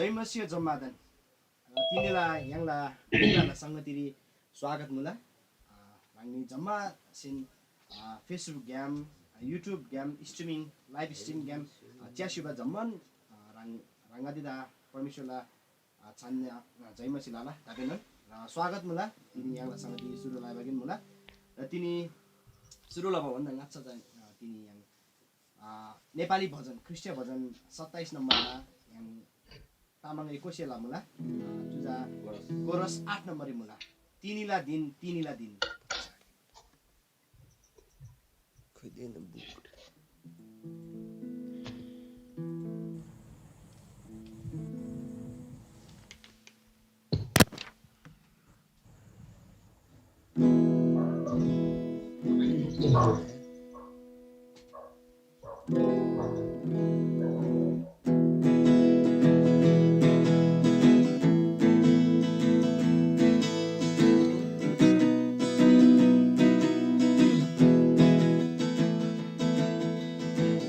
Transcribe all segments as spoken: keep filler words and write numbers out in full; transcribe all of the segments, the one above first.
जय मसीह जम्मादान। अ, तिनीला य्‍हाङला मित्रला संगतिरी स्वागत मुला। अ, ह्राङनी जम्मासेन, अ, Facebook ग्याम, YouTube ग्याम, streaming, live stream ग्याम, अ, च्‍यास्‍युबा जम्‍मान, अ, ह्राङ, ह्राङगदेदा परमेश्‍वरला, अ, छान्‍या, अ, जय मसीह लाला दाबेनन, अ, स्वागत मुला। तिनी य्‍हाङला संगति सुरु लाबागिन मुला। र तिनी सुरु लबा भन्दा ङाच्‍छा चाहिँ, अ, तिनी य्‍हाङ अ, नेपाली भजन, ख्रीष्‍टीय भजन सत्ताइस नम्बरमा य्‍हाङ तामाङरी कोसेला मुला। अ, चुजा कोरस आठ नम्बररी मुला। तिनीला दिन, तिनीला दिन।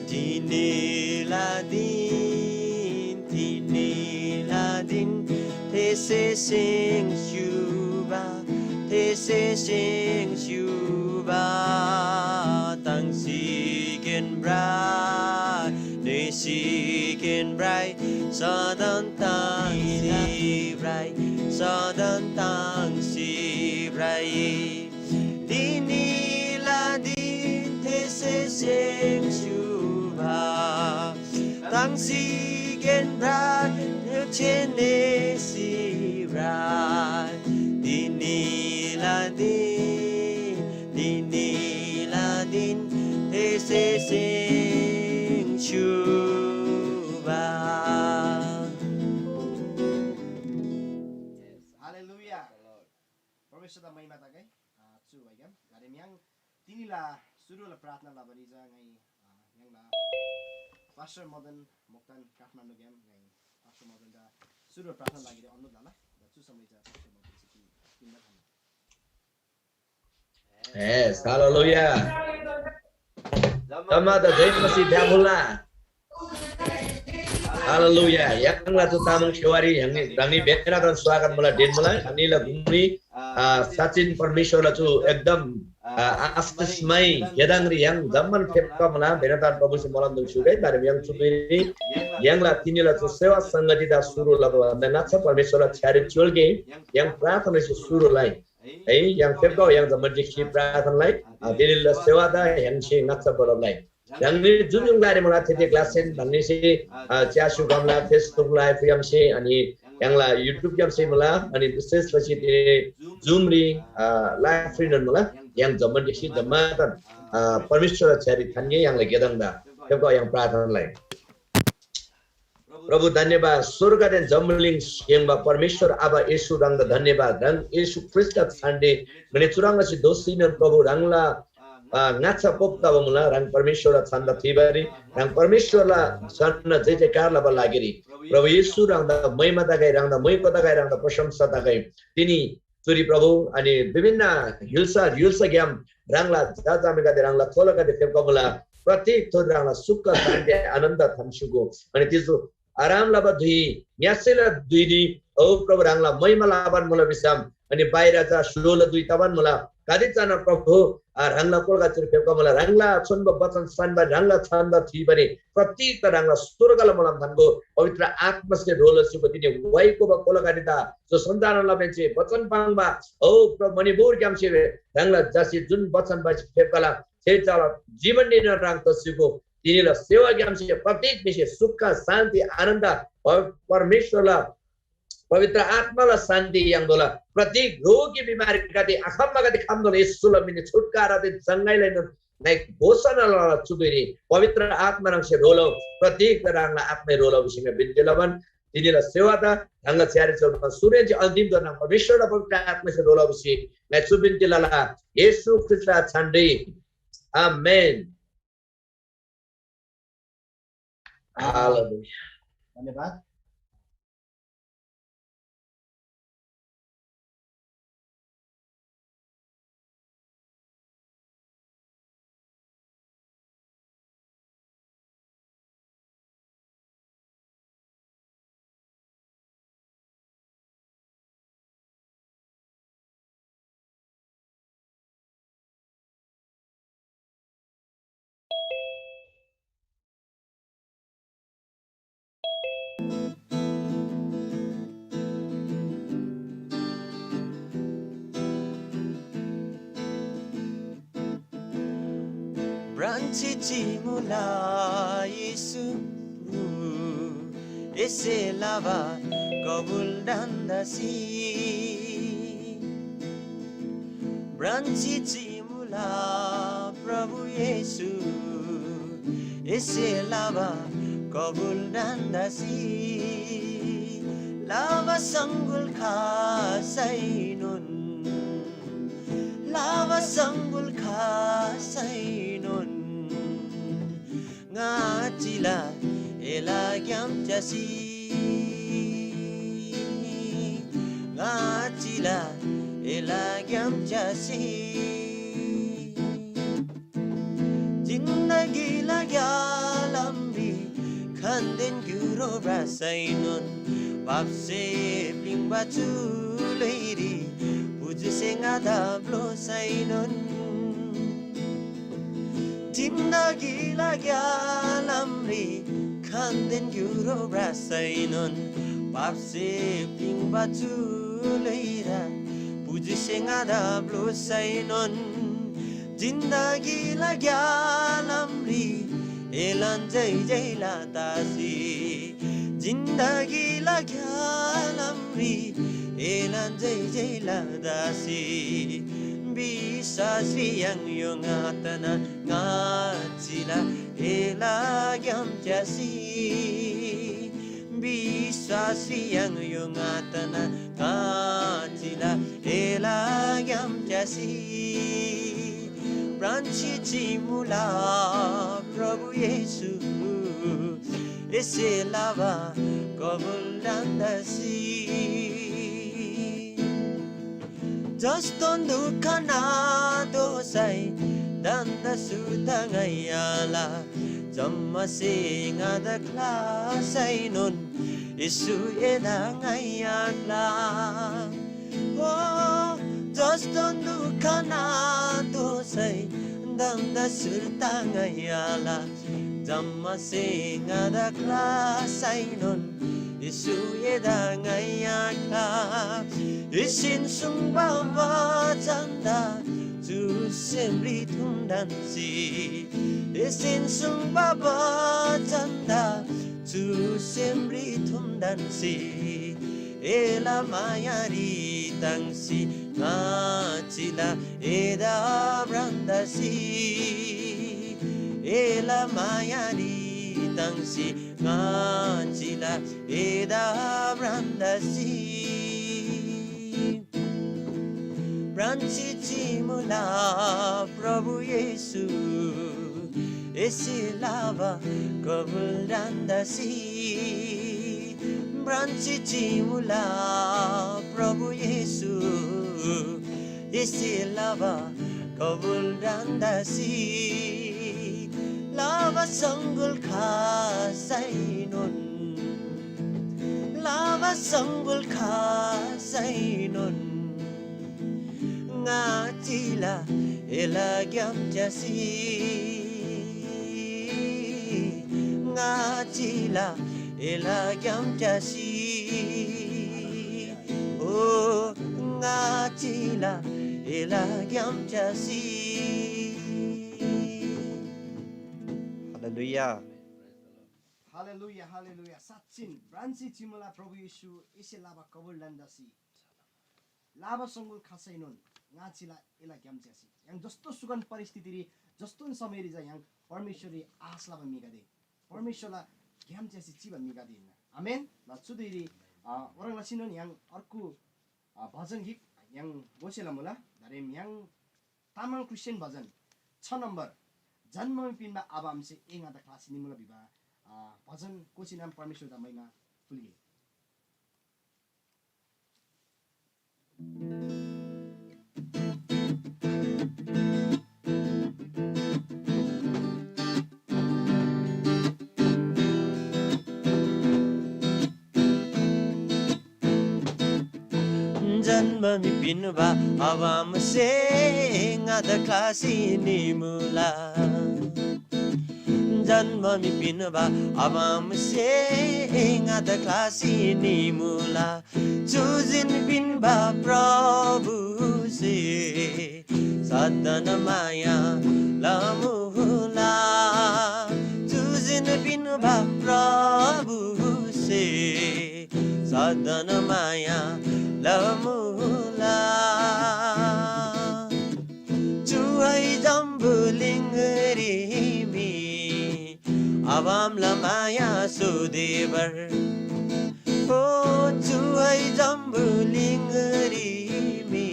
तिनीला दिन, तिनीला दिन, थेसे सेङ स्‍युबा, थेसे सेङ स्‍युबा, ताङ्सीकेन ब्राइ, निसीकेन ब्राइ, सदन ताङ्सी ब्राइ, सदन ताङ्सी ब्राइ। तिनीला दिन थेसे सेङ स्‍युबा, ताङ्सीकेन ब्राइ, थेसे निसी ब्राइ। तिनीला दिन, तिनीला दिन, थेसे सेङ स्‍युबा। हालेलुया। परमेश्‍वरदा महिमा तगै। अ, चु भाइग्‍याम गाडेम्‍याङ तिनीला सुरुला प्रार्थना लबारी जा ङाइ, अ, य्‍हाङला पास्टर मदन मोक्तान काठमाडौँग्‍याम ङाइ पास्टर मदनदा सुरुला प्रार्थना लागिरी अनुरोध लला। र चु समय जा पास्टर मदन सिकी किन्‍दा थान्‍ना। Yes, hallelujah. जम्मादा जय मसीह फ्‍याफुल्‍ला। हालेलुया। य्‍हाङला चु तामाङ सेवारी य्‍हाङनी ह्राङनी बेनादन स्वागत मुला, डेन मुला। ह्राङनीला गुङरी, आ, साँच्‍चिन परमेश्‍वरला चु एकदम, आ, आशिषमय गेदाङरी य्‍हाङ जम्‍मान फेप्‍का मुला, बेनादन प्रभुसे मोलम दङ स्‍युगै, तर य्‍हाङ चु धुइरी य्‍हाङला तिनीला चु सेवा संगतिदा सुरु लबा भन्‍दा ङाच्‍छा परमेश्‍वरला छ्‌यारी च्‍योल्‍गे य्‍हाङ प्रार्थनासे सुरु लइ। है, य्‍हाङ फेप्‍गौ य्‍हाङ जम्‍मान ढिक्‍सी प्रार्थनालाई, अ, दिल्‍लीला सेवादा य्‍हाङसे ङाच्‍छा बरब लइ। ह्राङनी जुन जुन ग्‍लारी मुला थेथे ग्‍लासेन ह्राङनीसे, अ, च्‍यास्‍यु गमला Facebook live ग्‍यामसे अनि य्‍हाङला YouTube ग्‍यामसे मुला अनि विशेष लसी ते Zoom री, अ, live रीनोन मुला। य्‍हाङ जम्‍मान ढिक्‍सी जम्‍मादान, अ, परमेश्‍वरला छ्‌यारी थान्‍गे य्‍हाङला गेदङदा फेप्‍गौ य्‍हाङ प्रार्थनालाई। प्रभु धन्यवाद, स्वर्गदेन जम्‍बुलिङ स्‍य्‍हङ्बा परमेश्‍वर आबा येशू ह्राङदा धन्यवाद। ह्राङ येशू ख्रीष्‍टला छानरी ङनी चुह्रङ् लसी दोःसीनोन प्रभु ह्राङला, अ, ङाच्‍छा पोप तबा मुला, ह्राङ परमेश्‍वरला छन्‍दा थुइबारी, ह्राङ परमेश्‍वरला छन्‍दा जय जयकार लबा लागिरी प्रभु येशू ह्राङदा महिमा तगै, ह्राङदा मैको तगै, ह्राङदा प्रशंसा तगै। तिनी चुरी प्रभु, अनि विभिन्न य्‍हुल्‍सा य्‍हुल्‍साग्‍याम ह्राङला झाझामेगदे, ह्राङला कोलागदे फेप्‍खबा मुला। प्रत्येक थोर ह्राङला सुख शान्ति आनन्द थान्‍स्‍युगो। अनि तिजु आराम लबा धुइ, ङ्‍यासेला धुइरी, औ प्रभु, ह्राङला महिमा लबान मुला भिसम, अनि बाहिर चा स्‍लोला धुइ तबान मुला। गाते जना प्रभु, आ, ह्राङला कोलागदेरी फेप्‍खबा मुला। ह्राङला छोन्‍बो वचन सान्‍बा, ह्राङला छन्‍दा थुइबारी प्रत्येक ह्राङला स्वर्गला मोलम थान्‍गो। पवित्र आत्मासे ह्रो लसीगो तिनी वाइकोबा कोलागदेदा जो सञ्चालन लबा ङ्‌से वचन पाङ्बा, औ प्रभु, मणिपुरग्‍यामसे ह्राङला जसे जुन वचन बासी फेप्‍खला, थे चला जीवन निन ह्राङ तसीगो। तिनीला सेवाग्‍यामसे प्रत्येक म्‍हिसे सुख, शान्ति, आनन्द, प-, परमेश्‍वरला पवित्र आत्माला शान्ति याङ्तोःला। प्रत्येक रोगी बिमारीगदे, आखम्‍बागदे खम्‍तोःला। येशूला मिनरी छुटकारादेन चङ्गाइलाएनोन ङाइ घोषणा लला चु धुइरी। पवित्र आत्मा ह्राङसे ह्रो लउ, प्रत्येक ह्राङला आत्मासे ह्रो लउ भिसी ङाइ बिन्‍ती लबान, तिनीला सेवादा ह्राङला छ्‌यारी चोल्‍बा सुरेन्‍जी अन्‍तिम धोना परमेश्‍वरला पवित्र आत्मासे ह्रो लउ भिसी ङाइ चु बिन्‍ती लला। येशू ख्रीष्‍टला छानरी। आमेन। हालेलुया। धन्यवाद। भ्रान्‍सी चिमुला येशू, एसे लाबा कबुल ढन्‍दासी। भ्रान्‍सी चिमुला प्रभु येशू, एसे लाबा कबुल ढन्‍दासी। लाबा सङ्गुल खासैनोन, लाबा सङ्गुल खासैनोन। ङाचिला एला ग्‍याम च्‍यासी, ङाचिला एला ग्‍याम च्‍यासी। जिन्दगीला ग्‍यालामरी खान्‍देन ग्‍युरो भ्रासैनोन, पापसे प्‍लिङ्बा चु ल्‍हुइरी पुजुसे ङादा ब्‍लोसैनोन। जिन्दगीला ग्‍यालामरी खान्‍देन ग्‍युरो भ्रासैनोन, पापसे प्‍लिङ्बा चु ल्‍हुइरा पुजुसे ङादा ब्‍लोसैनोन। जिन्दगीला ग्‍यालामरी एलान जय जयला तासी। जिन्दगीला ग्‍यालामरी एलान जय जयला तासी। विश्‍वासरी याङ्यो ङातना ङाचिला एला ग्‍याम च्‍यासी। विश्‍वासरी याङ्यो ङातना ङाचिला एला ग्‍याम च्‍यासी। भ्रान्‍सी चिमुला प्रभु येशू, एसे लाबा कबुल ढन्‍दासी। जस्तोन दुःख नातोःसै दन्‍दा सुर्ता ङाइयाला। जम्‍मासे ङादा ख्‍लासैनोन येशू एदा ङाइयाग्‍ला। ओ, जस्तोन दुःख नातोःसै दन्‍दा सुर्ता ङाइयाला। जम्‍मासे ङादा ख्‍लासैनोन येशू एदा ङाइयाग्‍ला। येशून सुङ्बा बचनदा चु सेमरी थुन्‍डान्‍सी। येशून सुङ्बा बचनदा चु सेमरी थुन्‍डान्‍सी। एला मायारी ताङ्सी ङाचिला एदा भ्रान्‍दासी। एला मायारी ताङ्सी ङाचिला एदा भ्रान्‍दासी। भ्रान्‍सी चिमुला प्रभु येशू, एसे लाबा कबुल ढन्‍दासी। भ्रान्‍सी चिमुला प्रभु येशू, एसे लाबा कबुल ढन्‍दासी। लाबा सङ्गुल खासैनोन, लाबा सङ्गुल खासैनोन। ङाचिला एला ग्‍याम च्‍यासी, ङाचिला एला ग्‍याम च्‍यासी, ओ ङाचिला एला ग्‍याम च्‍यासी। हालेलुया। Hallelujah, hallelujah. साँच्‍चिन भ्रान्‍सी चिमुला प्रभु येशू, एसे लाबा कबुल ढन्‍दासी। लाबा सङ्गुल खासैनोन ङाचिला एला ग्‍याम च्‍यासी। य्‍हाङ जस्तो सुगन परिस्थितिरी, जस्तोन समयरी चा य्‍हाङ परमेश्‍वररी आश लबा म्‍हिगदे, परमेश्‍वरला ग्‍याम च्‍यासी चिबा म्‍हिगदे हिन्‍ना। आमेन। ल चु धुइरी, अ, ओह्रङ् लसीनोन य्‍हाङ अर्गु, अ, भजन गिक य्‍हाङ गोसेला मुला। दारेम य्‍हाङ तामाङ क्रिस्चियन भजन छ नम्बर, जन्‍म पिन्‍बा आबा आमासे ए ङादा ख्‍लासी निमुला भिबा, अ, भजन कोसीनाम परमेश्‍वरदा महिमा फुल्‍गे। जन्‍म मी पिन्‍बा आबा आमासे ङादा ख्‍लासी निमुला। जन्म मी पिन्‍बा आबा आमासे ङादा ख्‍लासी निमुला। चु जुनी पिन्‍बा प्रभुसे सदन माया लमुला। चु जुनी पिन्‍बा प्रभुसे सदन माया लमुला। चु है जम्‍बुलिङरी मी आबा आमाला माया सोदेबर। ओ चु है जम्‍बुलिङरी मी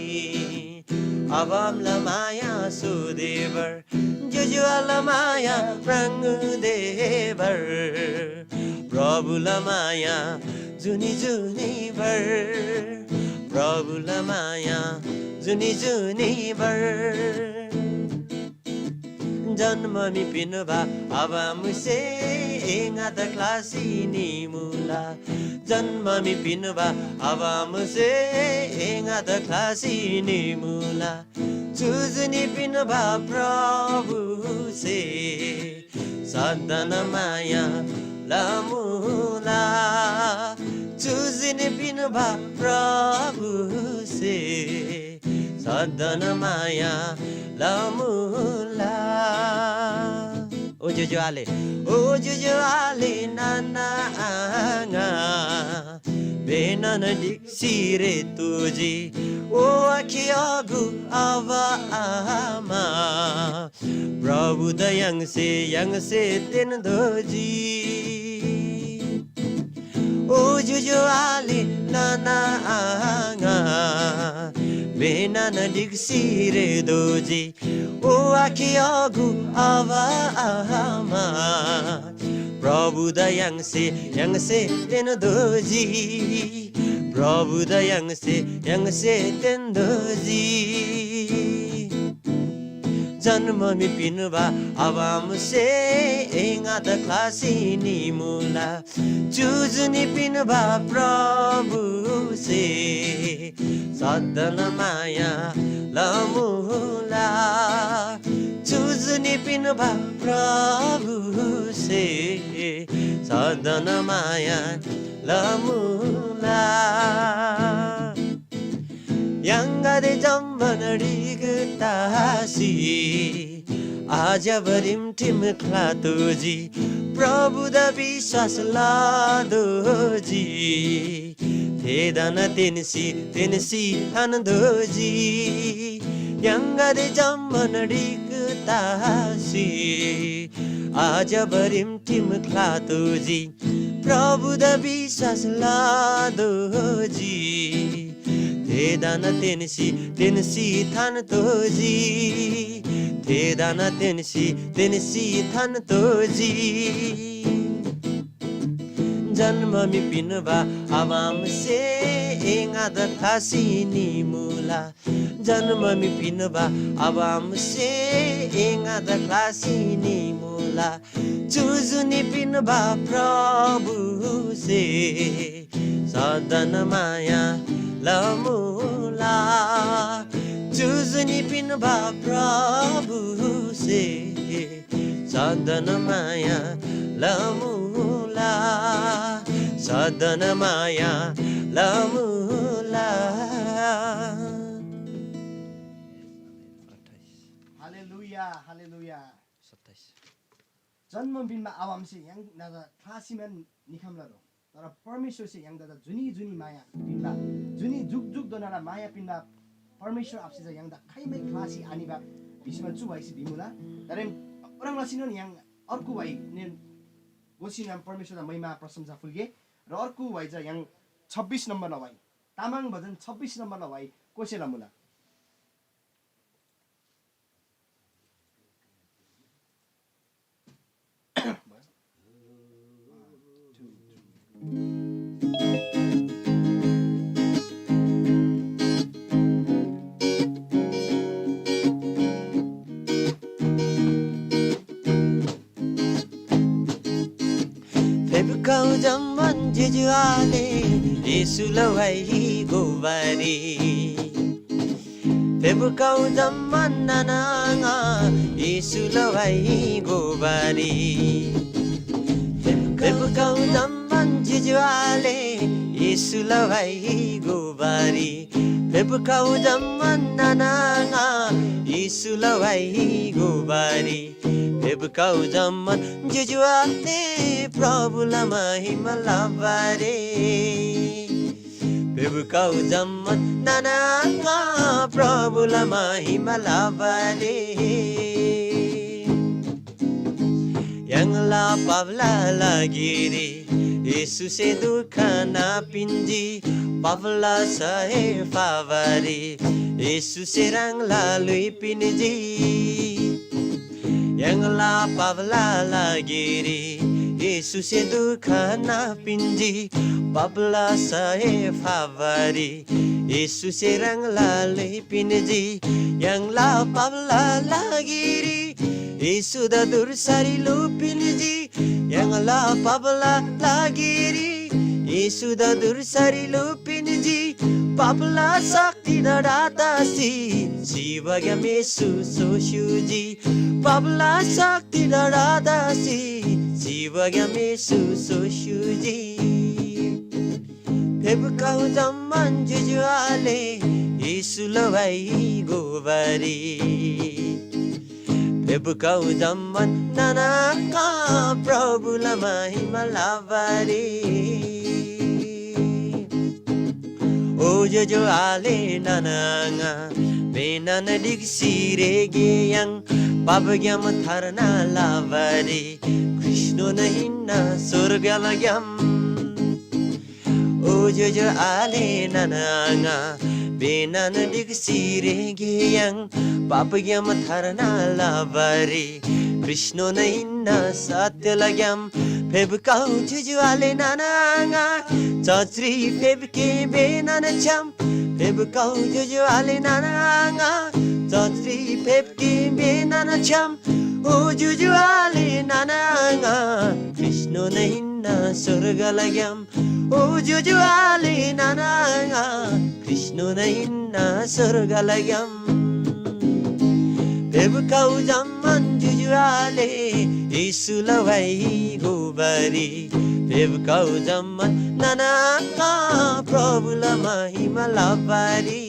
आबा आमाला माया सोदेबर। ज्‍योज्‍यो आलेला माया म्राङ्देबर। प्रभुला माया जुनी जुनी भर। प्रभुला माया जुनी जुनी भर। जन्म मी पिन्‍बा आबा आमासे ङादा ख्‍लासी निमुला। जन्म मी पिन्‍बा आबा आमासे ङादा ख्‍लासी निमुला। चु जुनी पिन्‍बा प्रभुसे सदन माया लमुला। चु जुनी पिन्‍बा प्रभुसे सदन माया लमुला। ओ ज्‍योज्‍यो आले, ओ ज्‍योज्‍यो आले नाना आङा, बेनान ढिक्‍सी रे तोजी। ओ आखे अगु आबा आमा, प्रभुदा य्‍हाङसे य्‍हाङसे तेन्‍दोजी। ओ ज्‍योज्‍यो आले नाना आङा, बेनान ढिक्‍सी रे दोजी। ओ आखे अगु आबा आमा, प्रभुदा य्‍हाङसे य्‍हाङसे तेन्‍दोजी। प्रभुदा य्‍हाङसे य्‍हाङसे तेन्‍दोजी। जन्म मी पिन्‍बा आबा आमासे ङादा ख्‍लासी निमुला। चु जुनी पिन्‍बा प्रभुसे सदन माया लमुला। चु जुनी पिन्‍बा प्रभुसे सदन माया लमुला। य्‍हाङगदे जम्‍मान ढिग तसी आज्‍यबा रिमठिम ख्‍लातोःजी, प्रभुदा विश्‍वास लतोःजी। थेदान तेन्‍सी तेन्‍सी थान्‍तोःजी। य्‍हाङगदे जम्‍मान ढिग तसी आज्‍यबा रिमठिम ख्‍लातोःजी, प्रभुदा विश्‍वास लतोःजी। थेदान तेन्‍सी तेन्‍सी थान्‍तोःजी। थेदान तेन्‍सी तेन्‍सी थान्‍तोःजी। जन्‍म मी पिन्‍बा आबा आमासे ङादा ख्‍लासी निमुला। जन्‍म मी पिन्‍बा आबा आमासे ङादा ख्‍लासी निमुला। चु जुनी पिन्‍बा प्रभुसे सदन माया लमुला। चु जुनी पिन्‍बा प्रभुसे सदन माया लमुला। सदन माया लमुला। Hallelujah, hallelujah. सत्ताइस। जन्‍म पिन्‍बा आबा आमासे य्‍हाङ ङादा ख्‍लासीमान निखम्‍ला रो। तर परमेश्‍वरसे य्‍हाङदा चा जुनी जुनी माया पिन्‍बा, जुनी जुकजुकधोनाला माया पिन्‍बा परमेश्‍वर आबासे चा य्‍हाङदा खाइमै ख्‍लासी आनिबा भिसीमान चु व्‍हाइसे भिमुला। तर ओह्रङ् लसीनोन य्‍हाङ अर्गु व्‍हाइनोन गोसीनोन परमेश्‍वरदा महिमा प्रशंसा फुल्‍गे। र अर्गु व्‍हाइ चा य्‍हाङ छब्बिस नम्‍बरला व्‍हाइ, तामाङ भजन छब्बिस नम्‍बरला व्‍हाइ कोसेला मुला। फेप्‍खउ जम्‍मान ज्‍योज्‍यो आले, येशूला व्‍हाइ गोबारी। फेप्‍खउ जम्‍मान नाना आङा, येशूला व्‍हाइ गोबारी। फेप्‍खउ जम्‍मान ज्‍योज्‍यो आले येशूला व्‍हाइ गोबारी। फेप्‍खउ जम्‍मान नाना आङा येशूला व्‍हाइ गोबारी। फेप्‍खउ जम्‍मान ज्‍योज्‍यो आले प्रभुला महिमा लबारी। फेप्‍खउ जम्‍मान नाना आङा प्रभुला महिमा लबारी। य्‍हाङला पापला लागिरी येशूसे दुःख नापिन्‍जी, पापला सहे फाबारी येशूसे ह्राङला ल्‍हुइ पिन्‍जी। य्‍हाङला पापला लागिरी येशूसे दुःख नापिन्‍जी, पापला सहे फाबारी येशूसे ह्राङला ल्‍हुइ पिन्‍जी। य्‍हाङला पापला लागिरी येशूदा धुर्सारी ल्‍हु पिन्‍जी। य्‍हाङला पापला लागिरी येशूदा धुर्सारी ल्‍हु पिन्‍जी। पापला शक्तिदा डातासी सिबाग्‍याम येशू सोस्‍युजी। पापला शक्तिदा डातासी सिबाग्‍याम येशू सोस्‍युजी। फेप्‍खउ जम्‍मान ज्‍योज्‍यो आले येशूला व्‍हाइ गोबारी। फेप्‍खउ जम्‍मान नाना आङा प्रभुला महिमा लबारी। ओ ज्‍योज्‍यो आले नाना आङा, बेनान ढिक्‍सी रेगे य्‍हाङ पापग्‍याम थार्ना लबारी ख्रीष्‍टनोन हिन्‍ना स्‍वर्गला ग्‍याम। ओ ज्‍योज्‍यो आले नाना आङा, बेनान ढिक्‍सी रेगे य्‍हाङ पापग्‍याम थार्ना लबारी ख्रीष्‍टनोन हिन्‍ना सत्‍यला ग्‍याम। फेप्‍खउ ज्‍योज्‍यो आले नाना आङा, चर्चरी फेप्‍के बेनान छ्‌याम। फेप्‍खउ ज्‍योज्‍यो आले नाना आङा, चर्चरी फेप्‍के बेनान छ्‌याम। ओ ज्‍योज्‍यो आले नाना आङा, ख्रीष्‍टनोन हिन्‍ना स्‍वर्गला ग्‍याम। ओ ज्‍योज्‍यो आले नाना आङा, ख्रीष्‍टनोन हिन्‍ना स्‍वर्गला ग्‍याम। फेप्‍खउ जम्‍मान ज्‍योज्‍यो आले, येशूला व्‍हाइ गोबारी। फेप्‍खउ जम्‍मान नाना आङा, प्रभुला महिमा लबारी।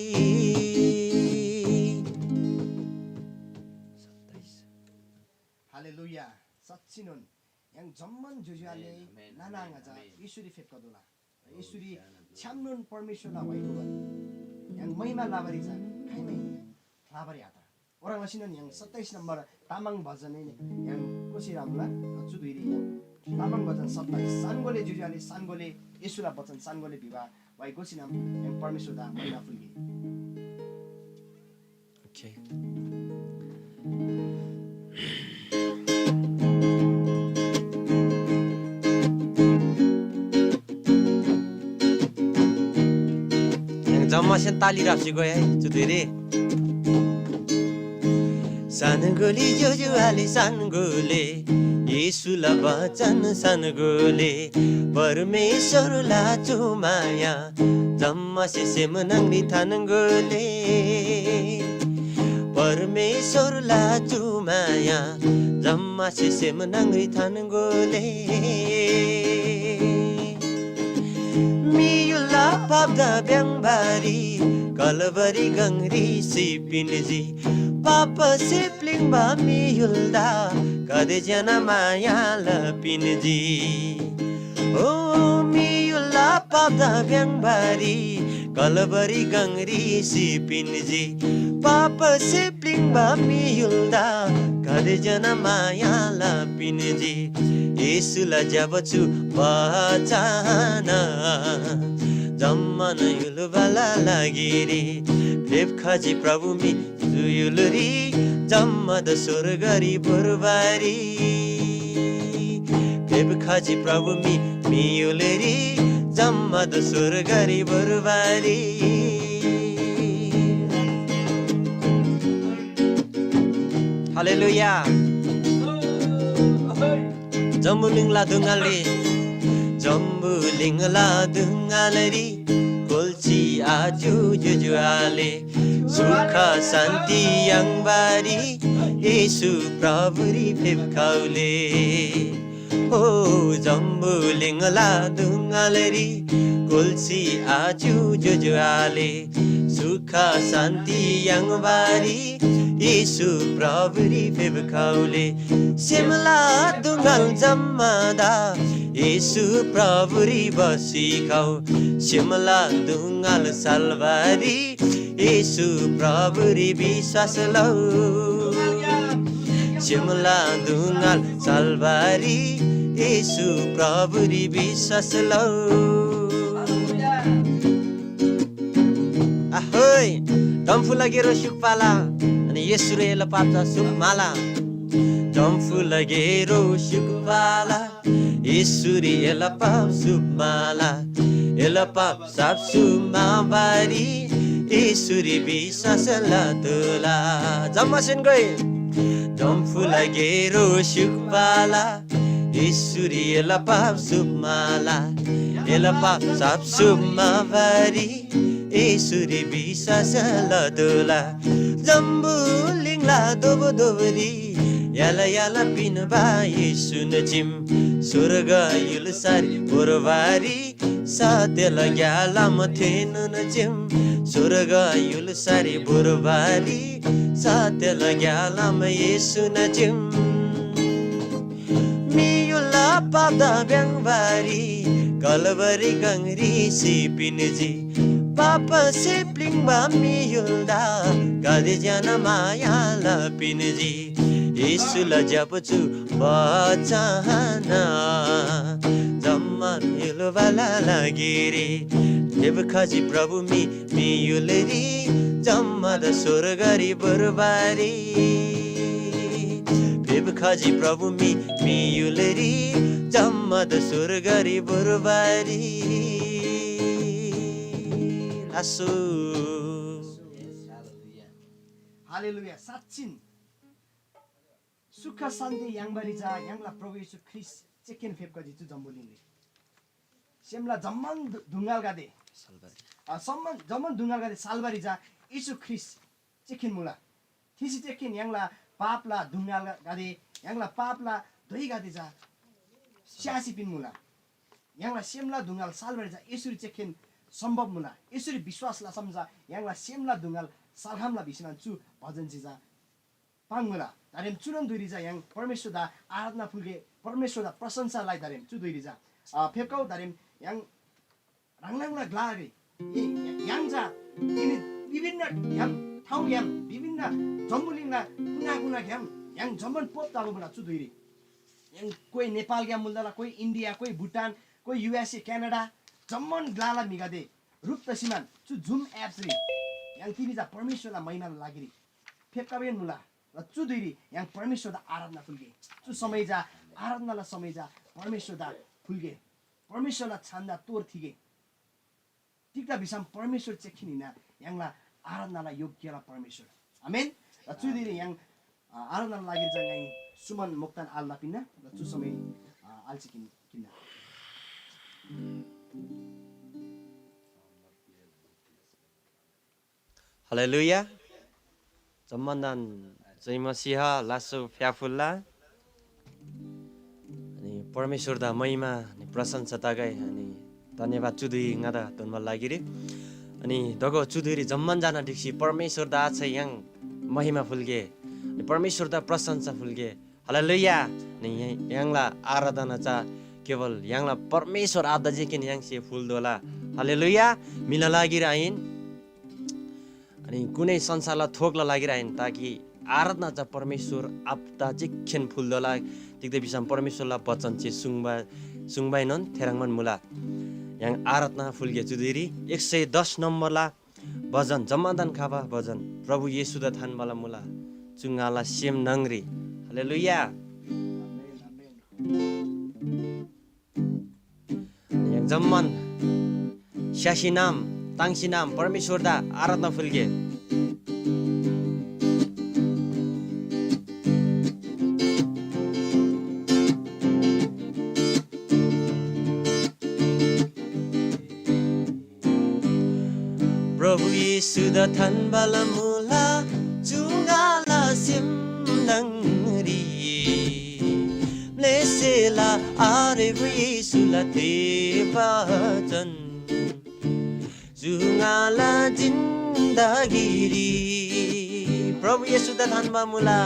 हालेलुया। साँच्‍चिनोन य्‍हाङ जम्‍मान ज्‍योज्‍यो आले, आमेन, आमेन, नाना आमेन, आङा चा आमेन। येशूरी फेप्‍खतोःला। ओ, येशूरी ज्ञान छ्‌यामनोन परमेश्‍वरला व्‍हाइ गोबारी य्‍हाङ महिमा लबारी चा खाइमै ल्‍हाबारी आत। ओह्रङ् लसीनोन य्‍हाङ सत्ताइस नम्‍बर तामाङ भजनरी य्‍हाङ कोसी रामुला, चु धुइरी य्‍हाङ तामाङ भजन सत्ताइस, सानगोले ज्‍योज्‍यो आले, सानगोले येशूला बचन सानगोले भिबा व्‍हाइ गोसीनम य्‍हाङ परमेश्‍वरदा महिमा फुल्‍गे। ओके। य्‍हाङ जम्‍मासेन ताली राप्‍सी गोइ है, चु धुइरी। सानगोले ज्‍योज्‍यो आले सानगोले, येशूला बचन सानगोले, परमेश्‍वरला चु माया जम्‍मासे सेम न्‍हङरी थानगोले। परमेश्‍वरला चु माया जम्‍मासे सेम न्‍हङरी थानगोले। म्‍हिगदेला पापदा भ्‍याङ्‍बारी कलवरी गङरी सिपिन्‍जी। पापसे प्‍लिङ्बा म्‍हिगदेदा गाते ज्‍यना माया लपिन्‍जी। ओ म्‍हिगदेला पापदा भ्‍याङ्‍बारी कलवरी गङरी सिपिन्‍जी। पापसे प्‍लिङ्बा म्‍हिगदेदा गाते ज्‍यना माया लपिन्‍जी। येशूला ज्‍यबा चु बचन जम्‍मान य्‍हुलबाला लागिरी फेप्‍खजी प्रभु म्‍हि य्‍हुलरी जम्‍मादा स्‍वर्गरी भोर्बारी। फेप्‍खजी प्रभु म्‍हि, म्‍हि य्‍हुलरी जम्‍मादा स्‍वर्गरी भोर्बारी। हालेलुया। जम्‍बुलिङला दुङालरी, जम्‍बुलिङला दुङालरी कोल्‍सी आजु ज्‍योज्‍यो आले, सुख शान्ति याङ्बारी येशू प्रभुरी फेप्‍खौले। हो जम्‍बुलिङला दुङालरी कोल्‍सी आजु ज्‍योज्‍यो आले। सुख शान्ति याङ्बारी येशू प्रभुरी फेप्‍खौले। सेमला दुङाल जम्‍मादा येशू प्रभुरी बसी खौ। सेमला दुङाल सालबारी येशू प्रभुरी विश्वास लौ। सेमला दुङाल सालबारी येशू प्रभुरी विश्वास लौ। आहोय, डम्फुला गेरो स्‍युक पाला, अनि येशूरी एला पाप चा सुप माला। डम्फुला गेरो स्‍युक पाला, येशूरी एला पाप सुप माला। एला पाप साप सुप माबारी येशूरी विश्वास लतोला। जम्‍मासेन गै। डम्फुला गेरो स्‍युक पाला, येशूरी एला पाप सुप माला। एला पाप साप सुप माबारी येशूरी विश्वास लतोला। जम्‍बुलिङला दोबो दोबरी याला याला पिन्‍बा येशून चिम। स्‍वर्ग य्‍हुल्‍सारी भोर्बारी सत्‍यला ग्‍यालाम थेनोन चिम। स्‍वर्ग य्‍हुल्‍सारी भोर्बारी सत्‍यला ग्‍यालाम येशून चिम। म्‍हिय्‍हुलला पापदा भ्‍याङ्बारी कलवरी गङरी सिपिन्‍जी। पापसे प्‍लिङ्बा म्‍हिय्‍हुलदा गाते ज्‍याना माया लपिन्‍जी। येशूला ज्‍यबु चु बचन जम्‍मान य्‍हुलबाला लागिरी। फेप्‍खजी प्रभु मी म्‍हिय्‍हुलरी जम्‍मादा स्‍वर्गरी भोर्बारी। फेप्‍खजी प्रभु मी म्‍हिय्‍हुलरी जम्‍मादा स्‍वर्गरी भोर्बारी। लासु। हालेलुया। साँच्‍चिन सुख शान्ति याङ्बारी चा य्‍हाङला प्रभु येशू ख्रीष्‍ट चेक्‍केन फेप्‍खजी चु जम्‍बुलिङरी। सेमला जम्‍मान दु-, दुङ्गालगदे, सालबारी। अ, सम्‍मान, जम्‍मान दुङ्गालगदे सालबारी चा येशू ख्रीष्‍ट चेक्‍केन मुला। थेसे चेक्‍केन य्‍हाङला पापला दुङ्गालगदे, य्‍हाङला पापला धोइगदे चा स्‍यासी पिन्‍मुला। य्‍हाङला सेमला दुङ्गाल सालबारी चा येशूरी चेक्‍केन सम्‍भव मुला। येशूरी विश्‍वास लसम चा य्‍हाङला सेमला दुङ्गाल साल्‍खम्‍ला भिसीमान चु भजनसे चा पाङ्‌मुला। दारेम चुनोन धुइरी चा य्‍हाङ परमेश्‍वरदा आराधना फुल्‍गे, परमेश्‍वरदा प्रशंसा लइ दारेम चु धुइरी चा, अ, फेप्‍खउ दारेम य्‍हाङ ह्राङ ह्राङला ग्‍लारी य्‍हाङ चा तिनी विभिन्न ग्‍याम ठाउँग्‍याम विभिन्न जम्‍बुलिङला कुना कुनाग्‍याम य्‍हाङ जम्‍मान पोप तबा मुला चु धुइरी। य्‍हाङ कोइ नेपालग्‍याम मुल्‍दाला, कोइ इन्डिया, कोइ भुटान, कोइ युएसए, क्यानाडा, जम्‍मान ग्‍लाला म्‍हिगदे ह्रुप तसीमान चु जुम एप्सरी य्‍हाङ तिनी चा परमेश्‍वरला महिमाला लागिरी फेप्‍खबान मुला। र चु धुइरी य्‍हाङ परमेश्‍वरदा आराधना फुल्‍गे। चु समय चा आराधनाला समय चा परमेश्‍वरदा फुल्‍गे। परमेश्‍वरला छान्‍दा तोर थिगे। तिग्‍दा भिसम परमेश्‍वर चेक्‍खिन हिन्‍ना य्‍हाङला आराधनाला योग्‍यला परमेश्‍वर। आमेन। र चु धुइरी य्‍हाङ, अ, आराधनाला लागिरी चा ङाइ सुमन मोक्‍तान आलदा पिन्‍ना। र चु समय, अ, आलसे किन, किन्‍ना। हालेलुया। जम्‍मानदान जय मसीह लासु फ्‍याफुल्‍ला। अनि परमेश्‍वरदा महिमा अनि प्रशंसा तगै अनि धन्‍यवाद चु धुइ ङादा दोन्‍बा लागिरी। अनि दगो चु धुइरी जम्‍मान जना ढिक्‍सी परमेश्‍वरदा आछा य्‍हाङ महिमा फुल्‍गे। अनि परमेश्‍वरदा प्रशंसा फुल्‍गे। हालेलुया। नि य्‍हाङला आराधना चा केवल य्‍हाङला परमेश्‍वर आबादा जे किन य्‍हाङसे फुल्‍दोला। हालेलुया। म्‍हिला लागिरी आहिन, अनि कुनै संसारला थोकला लागिरी आहिन, ताकि आराधना चा परमेश्‍वर आबादा जे खेन फुल्‍दोला। तिग्‍दा भिसम परमेश्‍वरला वचन चे सुङ्बा, सुङ्बाएनोन थेह्रङ्बान मुला। य्‍हाङ आराधना फुल्‍गे चुदिरी एक सय दस नम्‍बरला भजन, जम्‍मादान खबा भजन, प्रभु येशूदा थान्‍बाला मुला चु ङाला सेम न्‍हङरी। हालेलुया। य्‍हाङ जम्‍मान स्‍यासी नाम, ताङ्सी नाम परमेश्‍वरदा आराधना फुल्‍गे। प्रभु येशूदा थान्‍बाला मुला आरे येशूला ते वचन। जुङ्गाला जिन्दगीरी प्रभु येशूदा थान्‍बा मुला,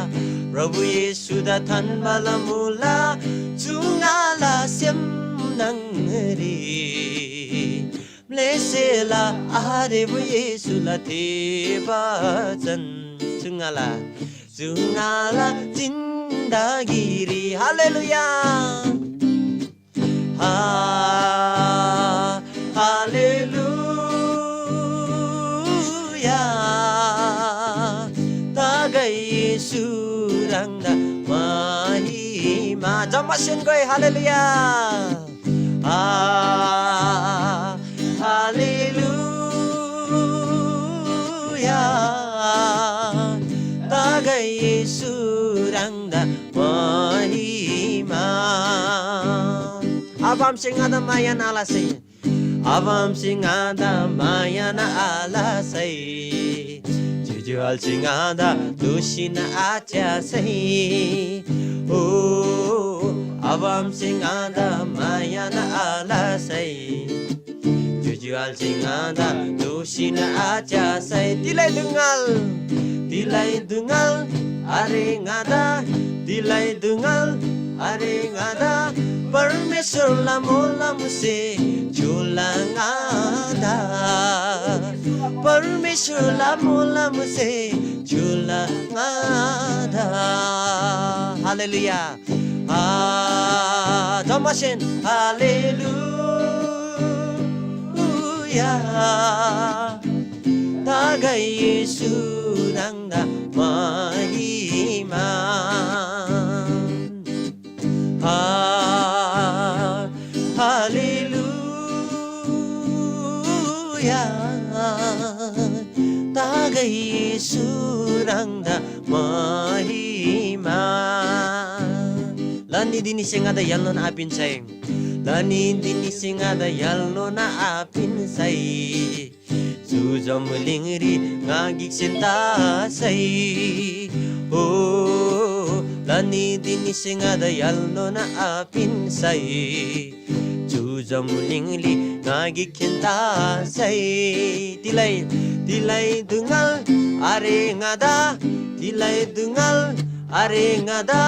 प्रभु येशूदा थान्‍बाला मुला, जुङ्गाला सेम न्‍हङरी म्‍लेसेला आरे येशूला ते वचन। जुङ्गाला, जुङ्गाला जिन्दगीरी। हालेलुया। हा, हालेलुया। तागै येशू ह्राङदा महिमा। जम्मासेनगै हालेलुया। हा, हालेलुया। तागै येशू ह्राङदा महिमा। आबामसे ङादा माया आलसै। आबामसे ङादा माया आलसै। ज्‍योज्‍यो आलेसे ङादा दोःसीन आच्‍यासै। ओ, आबामसे ङादा माया आलसै। ज्‍योज्‍यो आलेसे ङादा दोःसीन आच्‍यासै। तिलै दुङ्‌गल, तिलै दुङ्‌गल, आरे ङादा, तिलै दुङ्‌गल, आरे ङादा, परमेश्‍वरला मोलमसे झुला ङादा, परमेश्‍वरला मोलमसे झुला ङादा। हालेलुया। आ, जम्‍मासेन हालेलुया। तागै येशू ह्राङदा महिमा। आ, हालेलुया। तागै येशू ह्राङदा महिमा। लनी दिनीसे ङादा य्‍हालनोन आपिन्‍सै। लनी दिनीसे ङादा य्‍हालनोन आपिन्‍सै। चु जम्‍बुलिङरी ङा गिकसेन तसै। ओ, लनी दिनीसे ङादा य्‍हालनोन आपिन्‍सै। चु जम्‍बुलिङरी ङा गिकखेन तसै। तिलै, तिलै दुङ्‌गल आरे ङादा, तिलै दुङ्‌गल आरे ङादा,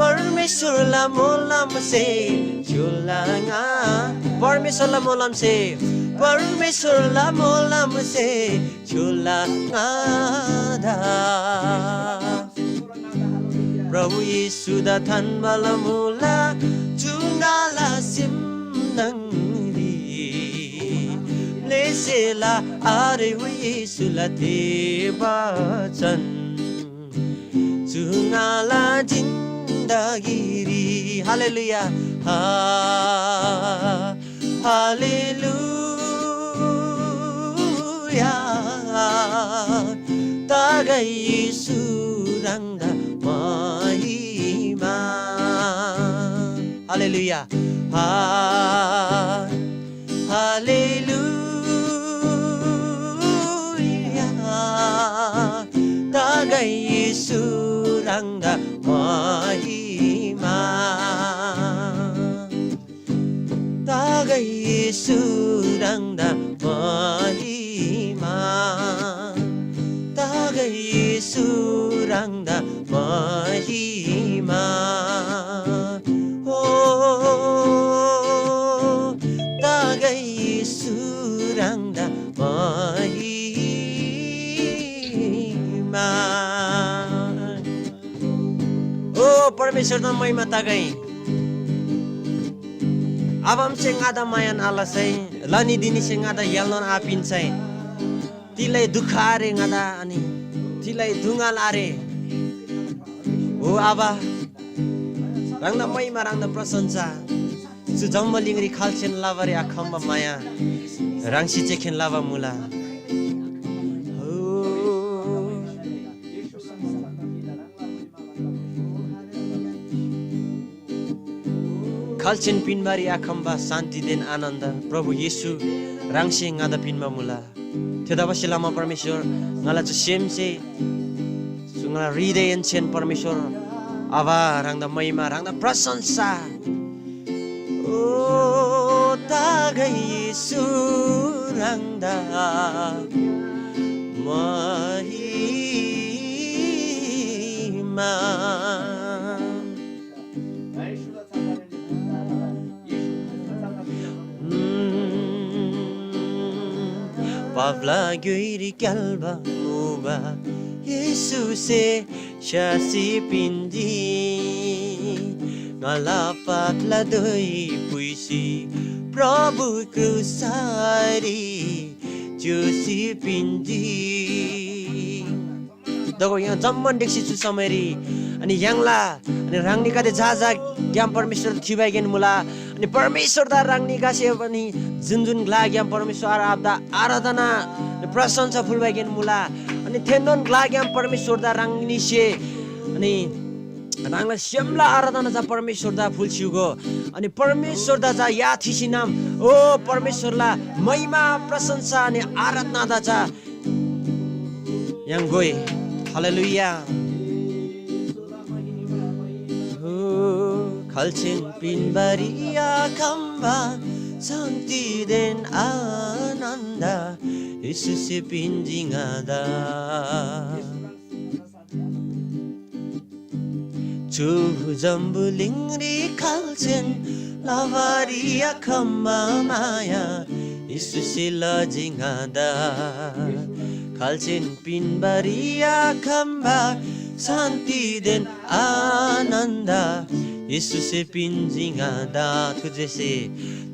परमेश्‍वरला मोलमसे झुला ङा, परमेश्‍वरला मोलमसे, परमेश्‍वरला मोलमसे झुला ङादा। प्रभु येशूदा थान्‍बाला मुला, जुङ्गाला सिम न्‍हङरी म्‍लेसेला आरे येशूला ते बचन। जुङ्गाला जिन्दगीरी। हालेलुया। हा, हालेलुया। तागै येशू ह्राङदा महिमा। हालेलुया। हा, हालेलुया। तागै येशू ह्राङदा महिमा। तागै येशू ह्राङदा महिमा। तागै येशू ह्राङदा महिमा। हो, तागै येशू ह्राङदा महिमा। ओ परमेश्‍वरदा महिमा तगै। आबामसे ङादा मायान आलसै, लनी दिनीसे ङादा य्‍हालनोन आपिन्‍सै। तिलै दुख आरे ङादा, अनि तिलै दुङ्‌गाल आरे। ओ आबा, ह्राङदा महिमा, ह्राङदा प्रशंसा। चु जम्‍बुलिङरी खाल्‍सेन लबारी आखम्‍बा माया ह्राङसे चेखेन लबा मुला। हो। खाल्‍सेन पिन्‍बारी आखम्‍बा शान्‍तिदेन आनन्‍द प्रभु येशू ह्राङसे ङादा पिन्‍बा मुला। थेतबासेलमा परमेश्‍वर, ङाला चु सेमसे, चु ङाला हृदयहेन्‍सेन परमेश्‍वर आबा, ह्राङदा महिमा, ह्राङदा प्रशंसा। ओ तागै येशू ह्राङदा महिमा। पापला ग्‍योइरी क्‍याल्‍बा मुबा येशूसे स्‍यासी पिन्‍जी। ङाला पापला धोइ पुइसी प्रभु क्रुसरी च्‍युसी पिन्‍जी। दगो यहाँ जम्‍मान ढिक्‍सी चु समयरी अनि य्‍हाङला अनि ह्राङनीगदे जा जा ग्‍याम परमेश्‍वर थिबाइकेन मुला। अनि परमेश्‍वरदा ह्राङनीगसे पनि जुन जुन ग्‍लाग्‍याम परमेश्‍वर आबादा आराधना अनि प्रशंसा फुल्‍बाइकेन मुला। अनि थेन्‍नोन ग्‍लाग्‍याम परमेश्‍वरदा ह्राङनीसे अनि ह्राङला सेमला आराधना चा परमेश्‍वरदा फुल्‍स्‍युगो। अनि परमेश्‍वरदा चा या थिसिनम ओ परमेश्‍वरला महिमा प्रशंसा अनि आराधनादा चा य्‍हाङ गोइ। हालेलुया। हो, खाल्‍सेन पिन्‍बारी आखम्‍बा शान्‍तिदेन आनन्‍द येशूसे पिन्‍जी ङादा। चु जम्‍बुलिङरी खाल्‍सेन लबारी आखम्‍बा माया येशूसे लजी ङादा। खाल्‍सेन पिन्‍बारी आखम्‍बा शान्‍तिदेन आनन्‍द येशूसे पिन्‍जी ङादा। थुजेसे,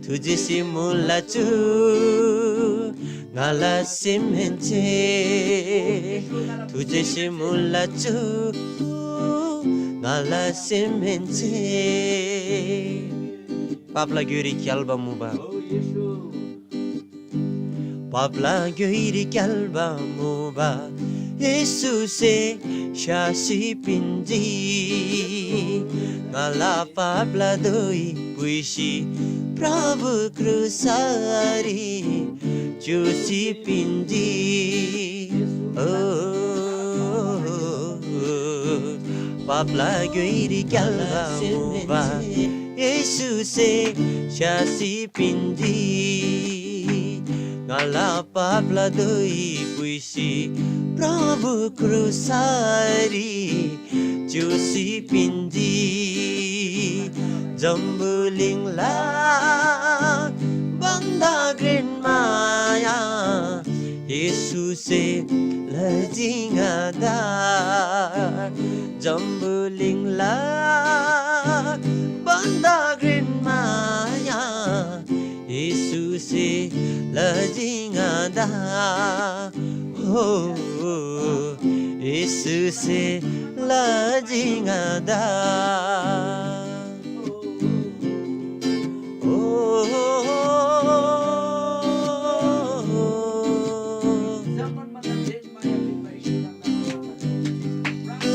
थुजेसे मुला चु ङाला सेमहेन्‍से, थुजेसे मुला चु ङाला सेमहेन्‍से। पापला ग्‍योइरी क्‍याल्‍बा मुबा। पापला ग्‍योइरी क्‍याल्‍बा मुबा येशूसे स्‍यासी पिन्‍जी। ङाला पापला धोइ पुइसी प्रभु क्रुसरी च्‍युसी पिन्‍जी। ओ, पापला ग्‍योइरी क्‍याल्‍बा मुबा येशूसे स्‍यासी पिन्‍जी। ङाला पापला धोइ पुइसी प्रभु क्रुसरी च्‍युसी पिन्‍जी। जम्‍बुलिङला भन्‍दा घ्रेन माया येशूसे लजी ङादा। जम्‍बुलिङला भन्‍दा घ्रेन माया येशूसे लजी ङादा। हो, येशूसे लजी ङादा। ओ,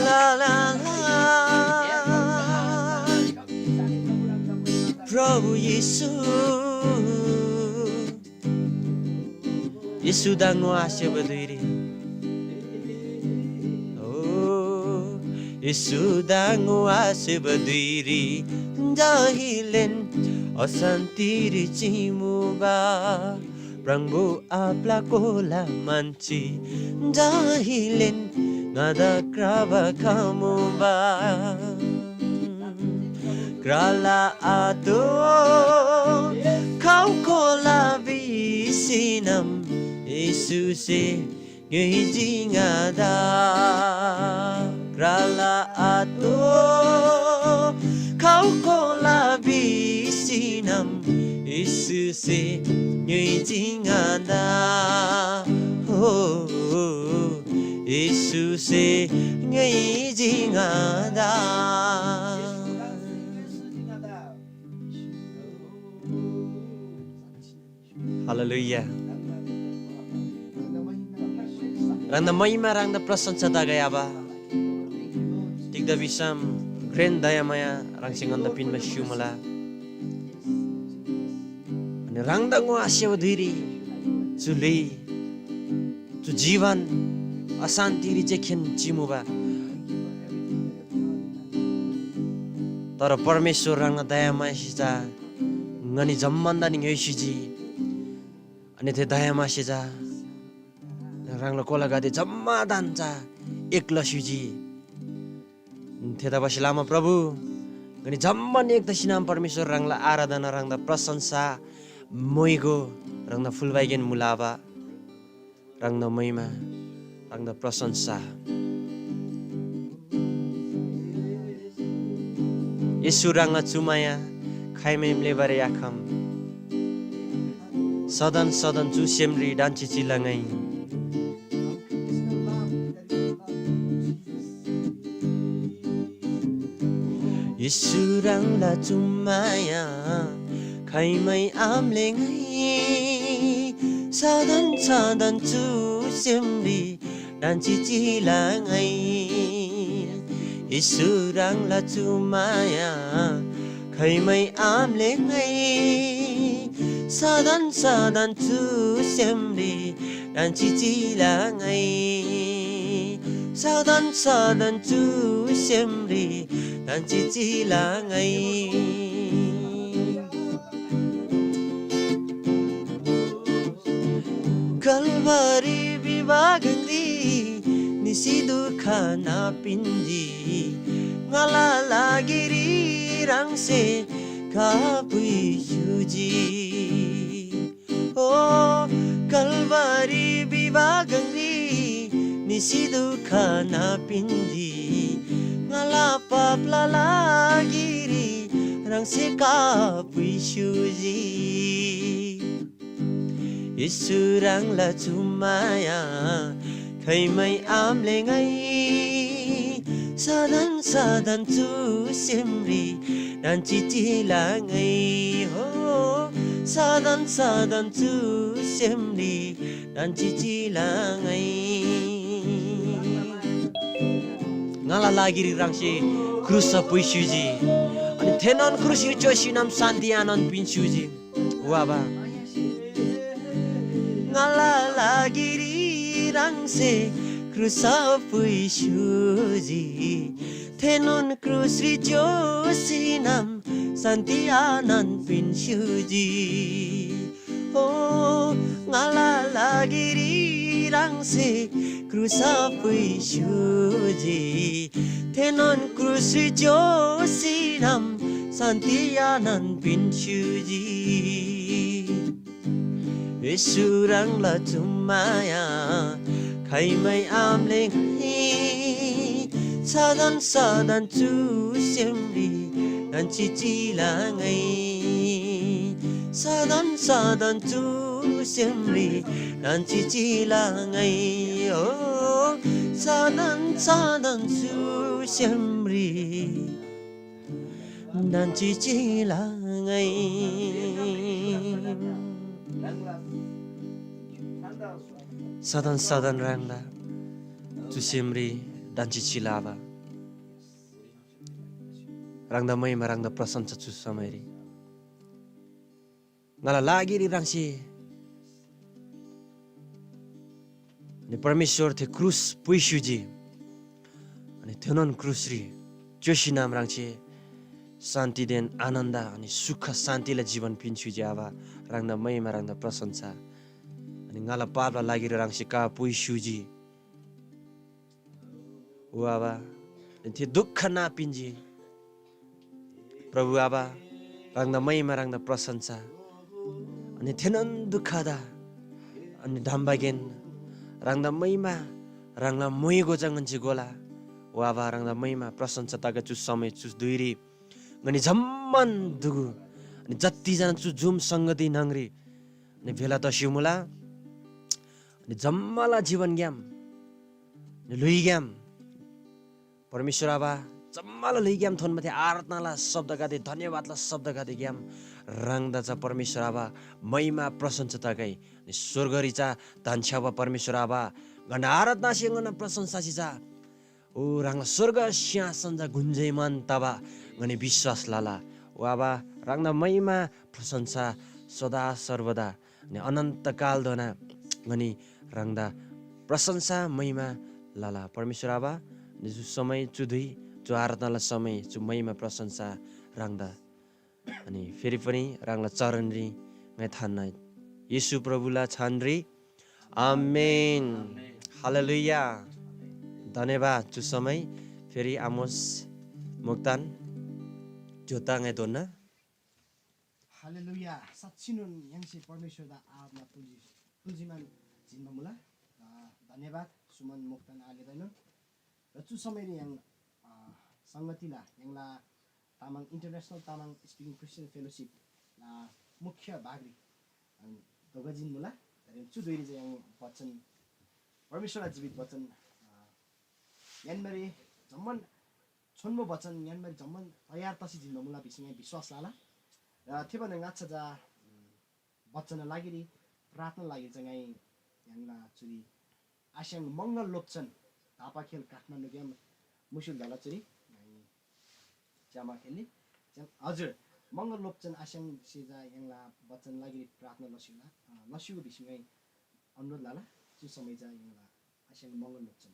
ला, ला, ला। प्रभु येशू, येशूदा ङोआसेबा धुइरी, ओ, येशूदा ङोआसेबा धुइरी, जाहिलेन अशान्‍तिरी चिमुबा, प्रभु आबाला कोला म्‍हन्‍सी, जाहिलेन ङादा क्राबा खमुबा। क्राला आतो खउ कोला भिसीनम येशूसे ङ्‌योइजी ङादा। क्राला आतो खउ कोला भिसीनम येशूसे ङ्‌योइजी ङादा। हो, येशूसे ङ्‌योइजी ङादा। हालेलुया। ह्राङदा महिमा, ह्राङदा प्रशंसा तगै आबा। तिग्‍दा भिसम घ्रेन दयामाया ह्राङसे ङन्‍दा पिन्‍बा स्‍य्‍हूमुला। अनि ह्राङदा ङोआसेबा धुइरी चु ल्‍हुइ, चु जीवन अशान्‍तिरी जे खेन चिमुबा। तर परमेश्‍वर ह्राङला दयामायासे चा ङनी जम्‍मानदान ङ्‌योइस्‍युजी। अनि थे दयामासे चा ह्राङला कोलागदे जम्‍मादान चा एक लस्‍युजी। थेतबासेलमा प्रभु, ङनी जम्‍मान एक तसीनाम परमेश्‍वर ह्राङला आराधना, ह्राङदा प्रशंसा, मोइगो ह्राङदा फुल्‍बाइगेन मुला आबा। ह्राङदा महिमा, ह्राङदा प्रशंसा। येशू ह्राङला चुमाया खाइमै म्‍लेबारी आखम। सदन सदन चु सेमरी डान्‍सी चिला ङाइ। येशू ह्राङला चुमाया खाइमै आम्‍ले ङाइ। सदन सदन चु सेमरी डान्‍सी चिला ङाइ। येशू ह्राङला चुमाया खाइमै आम्‍ले ङाइ। सदन सदन चु सेमरी डान्‍सी चिला ङाइ। सदन सदन चु सेमरी डान्‍सी चिला ङाइ। कलवरी विवाहरी निसी दुःख नापिन्‍जी। ङाला लागिरी ह्राङसे कापुइ स्‍युजी। ओ कलवरी विवाहरी निसी दुःख नापिन्‍जी। ङाला पापला लागिरी ह्राङसे कापुइ स्‍युजी। येशू ह्राङला चुमाया खाइमै आम्‍ले ङाइ। सदन सदन चु सेमरी डान्‍सी चिला ङाइ हो। सदन सदन चु सेमरी डान्‍सी चिला ङाइ। ङाला लागिरी ह्राङसे क्रुसदा पुइस्‍युजी। अनि थेनोन क्रुसरी च्‍योसी नाम शान्‍ति आनन्‍द पिन्‍स्‍युजी। वाबा। ङाला लागिरी ह्राङसे क्रुसदा पुइस्‍युजी। थेनोन क्रुसरी च्‍योसी नाम शान्‍ति आनन्‍द पिन्‍स्‍युजी। ओ ङाला लागिरी ह्राङसे क्रुसदा पुइस्‍युजी। थेनोन क्रुसरी च्‍योसी नाम शान्‍ति आनन्‍द पिन्‍स्‍युजी। येशू ह्राङला चुमाया खाइमै आम्‍ले ङाइ। सदन सदन चु सेमरी डान्‍सी चिला ङाइ। सदन सदन चु सेमरी डान्‍सी चिला ङाइ हो। सदन सदन चु सेमरी डान्‍सी चिला ङाइ। सदन सदन ह्राङदा चु सेमरी डान्‍सी चिला आबा। ह्राङदा महिमा, ह्राङदा प्रशंसा चु समयरी। ङाला लागिरी ह्राङसे अनि परमेश्‍वर थे क्रुस पुइस्‍युजी। अनि थेनोन क्रुसरी च्‍योसी नाम ह्राङसे शान्‍तिदेन आनन्‍द अनि सुख शान्‍तिला जीवन पिन्‍स्‍युजी आबा। ह्राङदा महिमा, ह्राङदा प्रशंसा। अनि ङाला पापला लागिरी ह्राङसे का पुइस्‍युजी। ओ आबा, अनि थे दुःख नापिन्‍जी। प्रभु आबा, ह्राङदा महिमा, ह्राङदा प्रशंसा। अनि थेनोन दुःखदा अनि ढम्‍बागेन ह्राङदा महिमा, ह्राङला मोइगो चा ङन्‍से गोला। ओ आबा, ह्राङदा महिमा, प्रशंसा तगै चु समय चु धुइरी। ङनी जम्‍मान दुगु अनि जतिजना चु जुम संगति न्‍हङरी अनि भेला तस्‍यु मुला। अनि जम्‍माला जीवनग्‍याम, ल्‍हुइग्‍याम परमेश्‍वर आबा, जम्‍माला ल्‍हुइग्‍याम थोन्‍बा थे आराधनाला शब्दगदे, धन्‍यवादला शब्दगदेग्‍याम ह्राङदा चा परमेश्‍वर आबा, महिमा प्रशंसा तगै। अनि स्‍वर्गरी चा धन्‍छ्‌याबा परमेश्‍वर आबा, ङन्‍ना आराधनासे ङन्‍ना प्रशंसासे चा ओ ह्राङला स्‍वर्ग सिंहासन चा गुन्‍जेमान तबा ङनी विश्‍वास लला। ओ आबा, ह्राङदा महिमा प्रशंसा सदा सर्वदा अनि अनन्तकालधोना ङनी ह्राङदा प्रशंसा महिमा लला। परमेश्‍वर आबा, चु समय, चु धुइ, चु आराधनाला समय, चु महिमा प्रशंसा ह्राङदा अनि फेरि पनि ह्राङला चरणरी ङाइ थान्‍ना। येशू प्रभुला छानरी आमेन। हालेलुया। धन्यवाद। चु समय फेरि आमोस मोक्तान जोता ङाइ दोन्‍ना। हालेलुया। साँच्‍चिनोन य्‍हाङसे परमेश्‍वरदा आराधना तुल्‍जी, तुल्‍जीमान जिन्‍बा मुला। अ, धन्यवाद सुमन मोक्तान आलेदाएनोन। र चु समयरी य्‍हाङ, अ, संगतिला य्‍हाङला Tamang, International Tamang Speaking Christian Fellowship ला मुख्य भागरी, अ, धोका जिन्‍मुला। तर चु धुइरी चाहिँ य्‍हाङ वचन, परमेश्‍वरला जीवित वचन, अ, ङ्‌यान्‍बारी जम्‍मान छोन्‍बो वचन ङ्‌यान्‍बारी जम्‍मान तयार तसी जिन्‍बा मुला भिसी ङाइ विश्‍वास लला। र थेभन्‍दा ङाच्‍छा चा, उम्, वचनला लागिरी प्रार्थना लागिरी चा ङाइ य्‍हाङला चुरी आस्‍याङ मंगल लोप्चन धापाखेल काठमाडौँग्‍याम मुसुल झाला चुरी ङाइ च्‍यामा खेल्‍नी। च्‍याम-, हजुर, मंगल लोप्चन आस्‍याङसे चा य्‍हाङला वचन लागिरी प्रार्थना लस्‍युला, अ, लस्‍यु भिसी ङाइ अनुरोध लला। चु समय चा य्‍हाङला आस्‍याङ मंगल लोप्चन।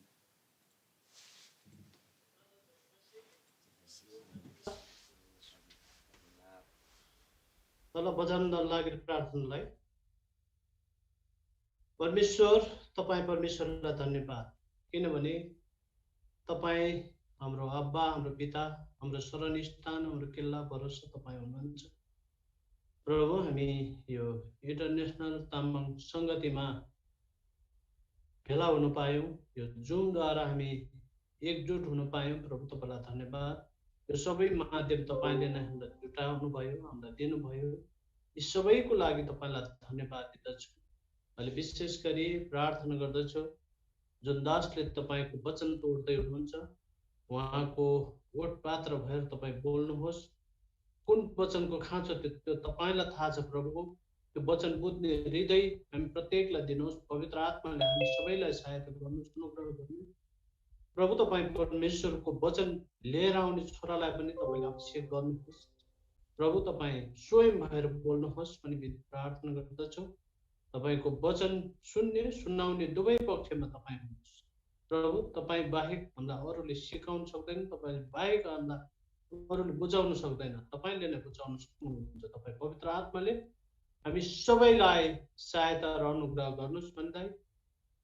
तल बजारना लागि प्रार्थनालाई। परमेश्वर, तपाईँ परमेश्वरलाई धन्यवाद, किनभने तपाईँ हाम्रो अब्बा, हाम्रो पिता, हाम्रो शरणस्थान, हाम्रो किल्ला, भरोसा तपाईँ हुनुहुन्छ। प्रभु, हामी यो इन्टरनेसनल तामाङ सङ्गतिमा भेला हुन पायौँ। यो जुमद्वारा हामी एकजुट हुन पायौँ। प्रभु, तपाईँलाई धन्यवाद। यो सबै माध्यम तपाईँले नै हामीलाई जुटाउनु भयो, हामीलाई दिनुभयो। यी सबैको लागि तपाईँलाई धन्यवाद दिँदछु। मैले विशेष गरी प्रार्थना गर्दछु, जुन दासले तपाईँको वचन तोड्दै हुनुहुन्छ, उहाँको ओठ पात्र भएर तपाईँ बोल्नुहोस्। कुन वचनको खाँचो त्यो, त्यो तपाईँलाई थाहा छ प्रभु। त्यो वचन बुझ्ने हृदय हामी प्रत्येकलाई दिनुहोस्। पवित्र आत्माले हामी सबैलाई सहायता गर्नुहोस्, अनुग्रह गर्नुहोस्। प्रभु, तपाईँ परमेश्वरको वचन लिएर आउने छोरालाई पनि तपाईँले अभिषेक गर्नुहोस्। प्रभु, तपाईँ स्वयं भएर बोल्नुहोस् भनी बिन-, प्रार्थना गर्दछौँ। तपाईँको वचन सुन्ने, सुनाउने दुवै पक्षमा तपाईँ हुनुहोस्। प्रभु, तपाईँ बाहेक भन्दा अरूले सिकाउन सक्दैन, तपाईँ बाहेक भन्दा अरूले बुझाउन सक्दैन, तपाईँले नै बुझाउन सक्नुहुन्छ। तपाईँ पवित्र आत्माले हामी सबैलाई सहायता र अनुग्रह गर्नुहोस् भन्दै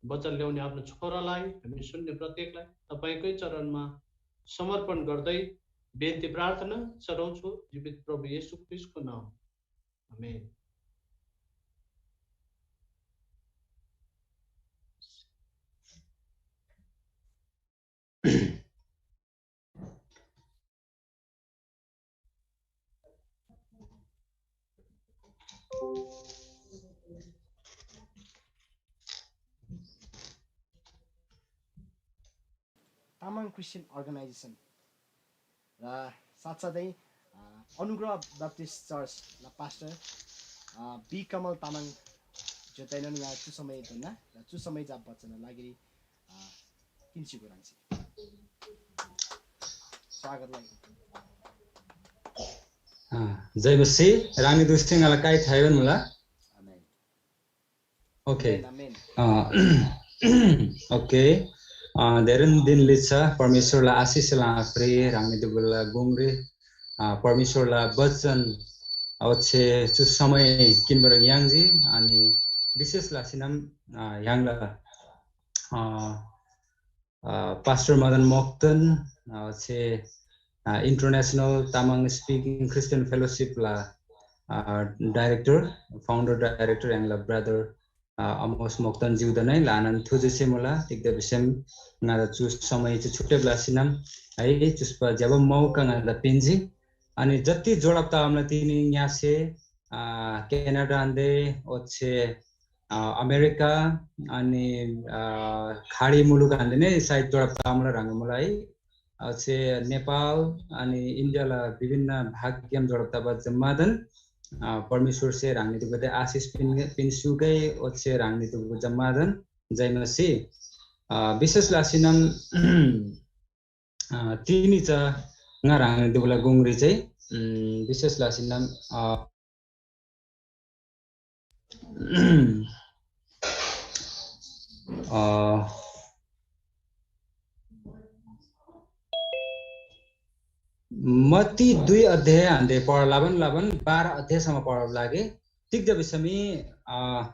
वचन ल्याउने आफ्नो छोरालाई, हामी सुन्ने प्रत्येकलाई तपाईँकै चरणमा समर्पण गर्दै बिन्ती प्रार्थना चढाउँछु जीवित प्रभु येशू ख्रीष्टको नाम। आमेन। तामाङ क्रिस्चियन अर्गनाइजेसन र साथसाथै, अ, अनुग्रह ब्याप्टिस्ट चर्चला पास्टर, अ, बी कमल तामाङ जोताइनोन ङा चु समय धोन्‍ना र चु समय जा बचन लागिरी, अ, किन्‍सी गुराङ्सी स्वागत लागि। अ, जय मसीह। रानी दुस्ती ङाला काई थाइवन मुला। आमेन। ओके। आमेन, आमेन। अ, ओके। अ, धेरै दिन लिच्छा परमेश्वरला आशिष लाफ्रे ह्राङनी दुबुला गुङरे, अ, परमेश्वरला वचन ओच्‍छे चु समय किन्‍बर याङ्जी अनि विशेष लासिनम, अ, य्‍हाङला, अ, अ, पास्टर मदन मोक्तन, अ, ओच्‍छे, अ, International Tamang Speaking Christian Fellowship ला, अ, डाइरेक्टर, फाउन्डर डाइरेक्टर य्‍हाङला ब्रदर, अ, अमोस मोक्तन ज्‍यूदा नै ल्‍हानान थुजेसे मुला। तिग्‍दा भिसम ङादा चु समय चा छुट्‍याब लासिनम है, चुस्‍पा ज्‍यबा मौका ङादा पिन्‍जी। अनि जति जोडब तामला तिनी ङ्‍यासे, अ, क्यानाडा आन्‍दे, ओच्‍छे, अ, अमेरिका, अनि, अ, खाडी मुलुक आन्‍दे नै सायद जोडब तामला ह्रङ्‌बा मुला है। ओच्‍छे नेपाल अनि इन्डियाला विभिन्न भागग्‍याम जोडब तबा जम्‍मादान, अ, परमेश्‍वरसे ह्राङनी दुगुदे आशिष पिन-, पिन्‍सुगै, ओच्‍छे ह्राङनी दुगु जम्‍मादान जय मसीह। अ, विशेष लासिनम, अ, तिनी चा ङा ह्राङनी दुगुला गुङरी चाहिँ, उम्, विशेष लासिनम, अ, अ, मत्ती दुई अध्याय हान्‍दे पढ लबान लबान बाह्र अध्यायसम्म पढब लागे। तिग्‍दा भिसमी अ,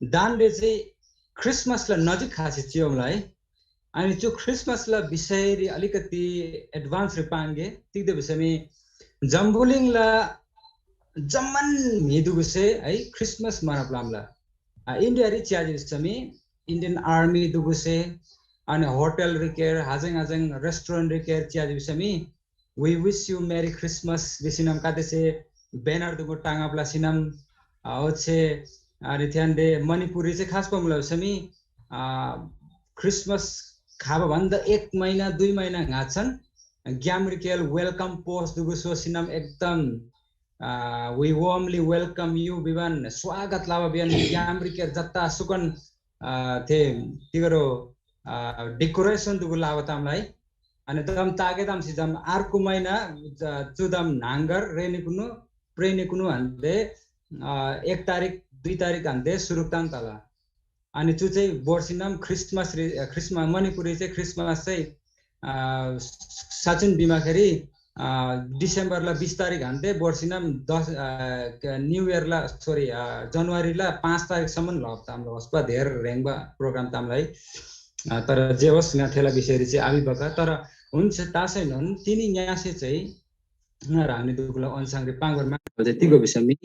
दान्‍दे चाहिँ ख्रिसमसला नजिक खसी चियोमला है। अनि त्यो ख्रिसमसला विषयरी अलिकति एडभान्सरी पाङ्गे। तिग्‍दा भिसमी जम्‍बुलिङला जम्‍मान म्‍हि दुगुसे है ख्रिसमस मनाब लमला। आ, इन्डियारी च्‍याजी भिसमी इन्डियन आर्मी दुगुसे अनि होटल रिकेर हाजङ हाजङ रेस्टुरेन्ट रिकेर च्‍याजी भिसमी We wish you Merry Christmas भिसिनम कातेसे ब्यानर दुगु टाङाब लसिनम। अ, ओच्‍छे अनि थ्‍यान्‍दे मणिपुरी चाहिँ खास पमुला भिसमी अ, ख्रिसमस खाबा भन्दा एक महिना दुई महिना ङाछन ग्यामरिकेल वेलकम पोस्ट दुगु सोसिनम एकदम अ, we warmly welcome you भिबान स्वागत लबा बियान ग्यामरिकेल जत्ता सुकन अ, थे तिगरो अ, डेकोरेसन दुगु लाबा तामलाई अनि दम तागे दम सिजम अर्को महिना चुदम नांगर रेनिकुनु प्रेनिकुनु हन्ते अ, एक तारिक दुई तारिक हन्ते सुरुक्तान तला। अनि चु चाहिँ बोर्सिनम ख्रिसमस रे- अ, ख्रिसमस मणिपुरी चाहिँ ख्रिसमस चाहिँ अ, सचिन बिमाखेरी अ, डिसेम्बरला बिस तारिक हन्ते बोर्सिनम दस अ, क- न्यू इयरला सोरी अ, जनवरीला पाँच तारिकसम्म लप ताम लस पा धेर रेङबा प्रोग्राम तामलाई अ, तर जे होस् ङा थेला विषयरी चाहिँ आबि बका तर हुन्छ तासैनोन तिनी ङ्यासे चाहिँ ङा ह्राङनी दुगुला ओन्‍साङरी पाङ्‌बार माङ्बा जे तिगो भिसमी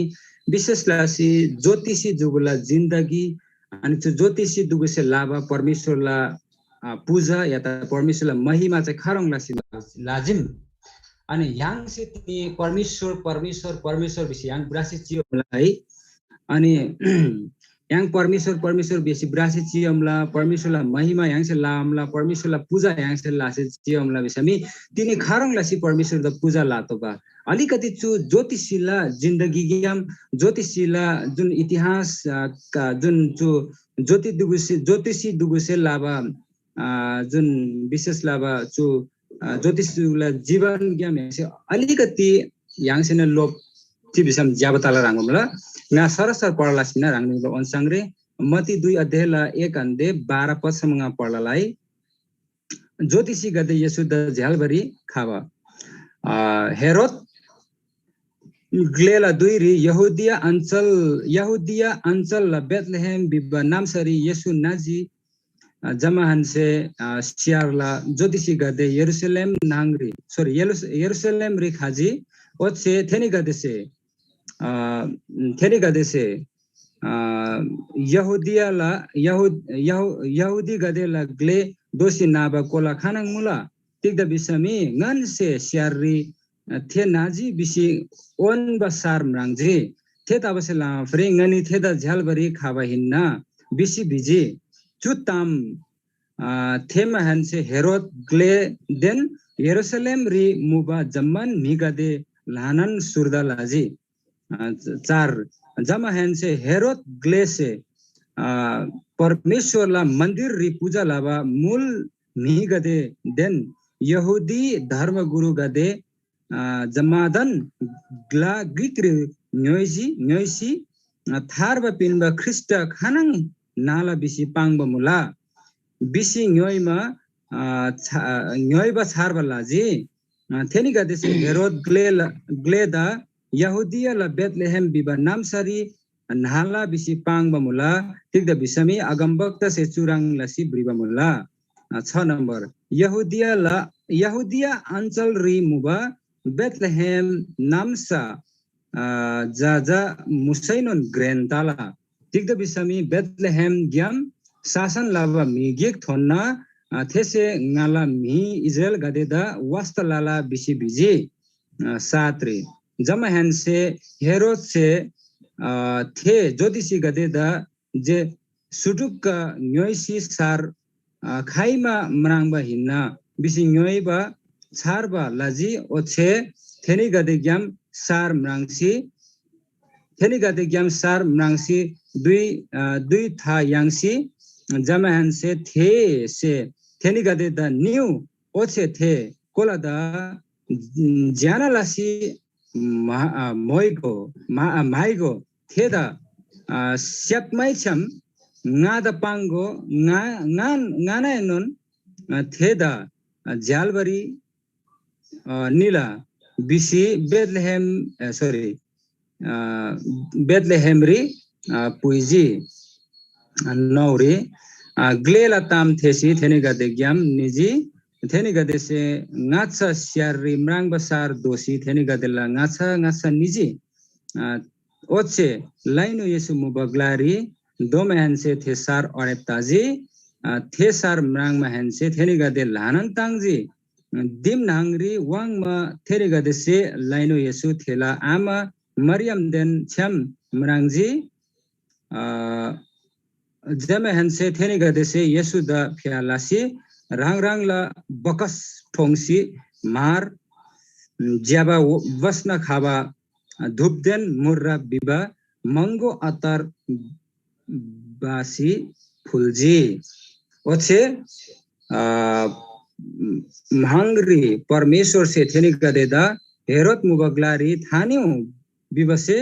विशेष लसी ज्योतिषी जुगुला जिन्दगी अनि चु ज्योतिषी दुगुसे लाबा परमेश्‍वरला अ, पूजा या त परमेश्‍वरला महिमा चाहिँ खाह्रङ् लसी लाजिम। अनि य्‍हाङसे तिनी परमेश्‍वर परमेश्‍वर परमेश्‍वर भिसी य्‍हाङ ब्रासे चियोमला है। अनि य्‍हाङ परमेश्‍वर परमेश्‍वर भिसी ब्रासे चियोमला परमेश्‍वरला महिमा य्‍हाङसे लामला परमेश्‍वरला पूजा य्‍हाङसे लासे चियोमला भिसमी तिनी खाह्रङ् लसी परमेश्‍वरदा पूजा लातोःबा। अलिकति चु ज्योतिषीला जिन्दगीग्‍याम ज्योतिषीला जुन इतिहास अ, का जुन चु ज्योति दुगुसे ज्योतिषी दुगुसे लाबा अ, जुन विशेष लबा चु अ, ज्योतिषीला जीवनग्‍याम य्‍हाङसे अलिकति य्‍हाङसेन लोभ ति भिसम ज्‍याबा तला ह्रङ्‌बा मुला। ङा सरसर पढला सिना ह्राङनीला ओन्‍साङरे मती दुई अध्यायला एक हन्‍दे बाह्र पदसम्म ङा पढला लाइ। ज्योतिषीगदे येशूदा झ्याल्‍बारी खबा। अ, हेरोद ग्‍लेला धुइरी यहूदिया अञ्‍चल यहूदिया अञ्‍चलला बेथलेहेम भिबा नाम्‍सारी येशू नाजी अ, जमाहेन्‍से अ, स्‍यारला ज्योतिषीगदे यरूशलेम न्‍हङरी, सरी, यरूस- यरूशलेमरी खजी। ओच्‍छे थेनीगदेसे अ, थेनीगदेसे अ, यहूदियाला यहू यहू यहूदीगदेला ग्‍ले दोःसी नाबा कोला खानङ मुला? तिग्‍दा भिसमी ङन्‍से स्‍याररी थे नाजी भिसी ओन्‍बा सार म्राङ्जी। थेतबासेलमा फेरि ङनी थेदा झ्‍याल्‍बारी खबा हिन्‍ना भिसी भिजी। चु ताम अ, थेमाहेन्‍से हेरोद ग्‍लेदेन यरूशलेमरी मुबा जम्‍मान म्‍हिगदे ल्‍हानान सुर्दा लजी। अ, चार, जमाहेन्‍से हेरोद ग्‍लेसे अ, परमेश्‍वरला मन्‍दिररी पूजा लबा मुल म्‍हिगदेदेन यहूदी धर्मगुरुगदे अ, जम्‍मादान ग्‍ला गिकरी ङ्‌योइसी, ङ्‌योइसी, अ, थार्बा पिन्‍बा ख्रीष्‍ट खानङ न्‍हाला भिसी पाङ्बा मुला भिसी ङ्‌योइमा, अ, छा- ङ्‌योइबा छार्बा लजी। अ, थेनीगदेसे हेरोद ग्‍लेला ग्‍लेदा यहूदियाला बेथलेहेम भिबा नाम्‍सारी न्‍हाला भिसी पाङ्बा मुला। तिग्‍दा भिसमी अगमवक्तासे चुह्रङ् लसी भ्रिबा मुला। अ, छ नम्‍बर, यहूदियाला यहूदिया अञ्‍चलरी मुबा बेथलेहेम नाम्‍सा, अ, जा जा मुसैनोन घ्रेन तला। तिग्‍दा भिसमी बेथलेहेमग्‍याम शासन लबा म्‍हि गिक थोन्‍ना, अ, थेसे ङाला म्‍हि इस्राएलगदेदा वास्‍ता लला भिसी भिजी। अ, सातरी, जमाहेन्‍से हेरोदसे, अ, थे ज्‍योतिषीगदेदा जे सुटुक्‍क ङ्‌योइसी सार, अ, खाइमा म्राङ्बा हिन्‍ना भिसी ङ्‌योइबा छार्बा लजी। ओच्‍छे थेनीगदेग्‍याम सार म्राङ्सी, थेनीगदेग्‍याम सार म्राङ्सी दुई, अ, दुई था याङ्सी जमाहेन्‍से थेसे थेनीगदेदा निउ, ओच्‍छे थे कोलादा ज्‍याना लसी म्‍हा- अ, म्‍होइगो, म्‍हा- अ, म्‍हाइगो, थेदा, अ, स्‍याप्‍मैछ्‌याम ङादा पाङ्‍गो, ङा- ङा- ङानाएनोन, अ, थेदा, अ, झ्‍याल्‍बारी निला भिसी बेथलेहेम सरी बेथलेहेमरी पुइजी। नौरी ग्‍लेला ताम थेःसी थेनीगदेग्‍याम निजी। थेनीगदेसे ङाच्‍छा स्‍याररी म्राङ्बा सार दोःसी थेनीगदेला ङाच्‍छा ङाच्‍छा निजी। ओच्‍छे लैनु येशू मुबा ग्‍लारी दोमाहेन्‍से थे सार अडेब तजी। थे सार म्राङ्माहेन्‍से थेनीगदे ल्‍हानान ताङ्जी। दिम न्‍हङरी वाङ्मा थेनीगदेसे लैनु येशू थेला आमा मरियमदेन छ्‌याम म्राङ्जी। जमाहेन्‍से थेनीगदेसे येशूदा फ्‍या लसी ह्राङ ह्राङला बकस ठोङ्सी म्‍हार, ज्‍यबा वस्‍ना खबा धुपदेन मुर्रा भिबा महँगो अत्तर बासी फुल्‍जी। ओच्‍छे म्‍हाङरी परमेश्‍वरसे थेनीगदेदा हेरोद मुबा ग्‍लारी थानिउ भिबासे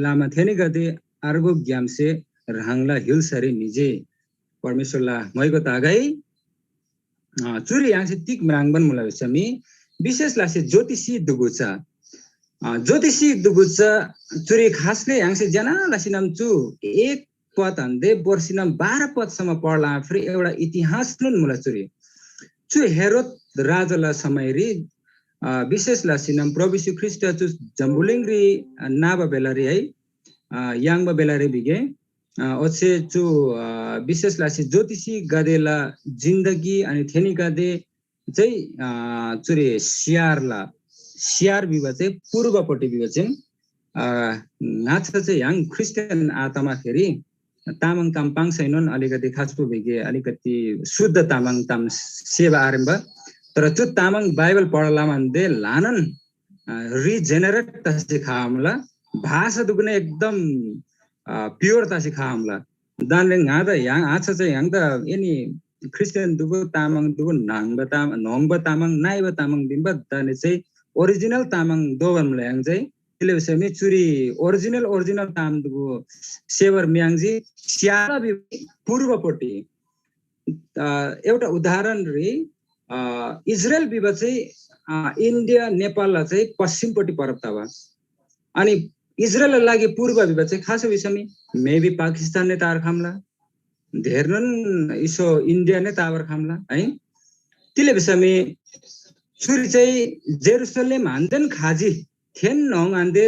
लमा थेनीगदे अर्गु ग्‍यामसे ह्राङला य्‍हुल्‍सारी निजी। परमेश्‍वरला मैगो तागै। चुरी य्‍हाङसे तिग म्राङ्बान मुला भिसमी विशेष लसी ज्योतिषी दुगुचा। ज्योतिषी दुगुचा चुरी खासले य्‍हाङसे ज्‍यना लसीनम चु एक पद हन्‍दे बोर्सीनम बाह्र पदसम्म पढला फेरि एउटा इतिहासनोन मुला चुरी। चु हेरोद राजाला समयरी विशेष लसीनम प्रभु यीशु ख्रीष्‍ट चु जम्‍बुलिङरी नाबा बेलारी है याङ्बा बेलारी भिगे। ओच्‍छे चु विशेष लसी ज्योतिषीगदेला जिन्दगी अनि थेनीगदे चाहिँ चुरे स्यारला स्यार भिबा चाहिँ पूर्वपट्टि भिबा चाहिँ ङाच्‍छा चाहिँ य्‍हाङ ख्रिस्टियन आतमाखेरी तामाङ ताम पाङ्सैनोन अलिकति खासपु भिगे अलिकति शुद्ध तामाङ ताम सेवा आरम्भ। तर चु तामाङ बाइबल पढलामा दे ल्‍हानान रिजेनरेट तसी खामला भाषा दुगुने एकदम प्योर तसी खामला। दानले ङादा य्‍हाङ आछा चाहिँ य्‍हाङ त एनी ख्रिस्टियन दुगु तामाङ दुगु न्हाङबा तामाङ न्होङबा तामाङ नाइबा तामाङ दिम्बा दाने चाहिँ ओरिजिनल तामाङ दोबान मुला य्‍हाङ चाहिँ तिले विषयमी चुरी ओरिजिनल ओरिजिनल ताम दुगु सेवर म्‍याङ्जी स्याला पूर्वपट्टि एउटा उदाहरण रे इजरायल विवाह चाहिँ इन्डिया नेपाललाई चाहिँ पश्चिमपट्टि परब तबा अनि इजरायललाई लागि पूर्व विवाह चाहिँ खास विषयमी मेबी पाकिस्तान ने तार खामला धेरनन इसो इन्डिया ने तावर खामला है। तिले विषयमी चुरी चाहिँ जेरुसलेम हान्देन खाजी थेन नङ हान्दे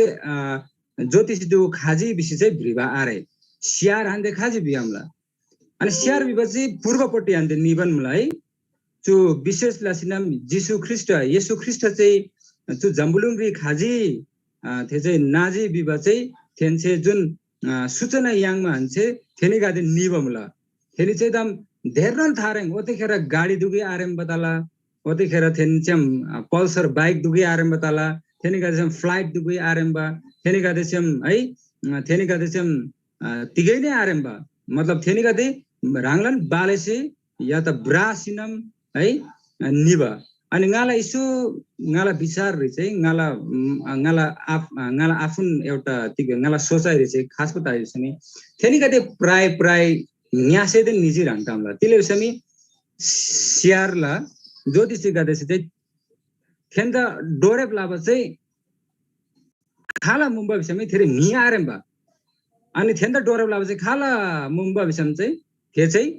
ज्योतिष दु खाजी बिसी चाहिँ भ्रिबा आरे स्यार हान्दे खाजी बियामला। अनि स्यार विवाह चाहिँ पूर्वपट्टि हान्दे निबन मुला है। चु विशेष लसिनम जिसु ख्रिस्ट येशू ख्रिस्ट चाहिँ चु जम्बुलुङरी खाजी थे चाहिँ नाजी विवाह चाहिँ थेन्से जुन सूचना याङमा हान्से थेनीगदे निबा मुला। थेनी चाहिँ दम धेरनोन थारेङ ओतेखेर गाडी दुगै आरेम बताला ओतेखेर थेनी चाहिँ पल्सर बाइक दुगै आरेम बताला थेनीगदे चाहिँ फ्लाइट दुगै आरेम बा थेनीगदे चाहिँ है थेनीगदे चाहिँ तिगै नै आरेम बा मतलब थेनीगदे ह्राङलान बालेसे या त ब्रासिनम है निबा। अनि ङाला यसो ङाला विचाररी चाहिँ ङाला ङाला आफ ङाला आफुन एउटा तिग ङाला सोचाइरी चाहिँ खासको ताइसनी थेनीगदे प्राय प्राय न्यासेदेन निजी ह्राङ तामला तिले विषयमी स्यारला ज्योतिषीगदेसे चाहिँ थेन्दा डोरेप लाबा चाहिँ खाला मुम्बा विषयमी थेरी नि आरेम्बा अनि थेन्दा डोरेप लाबा चाहिँ खाला मुम्बा विषयम चाहिँ थे चाहिँ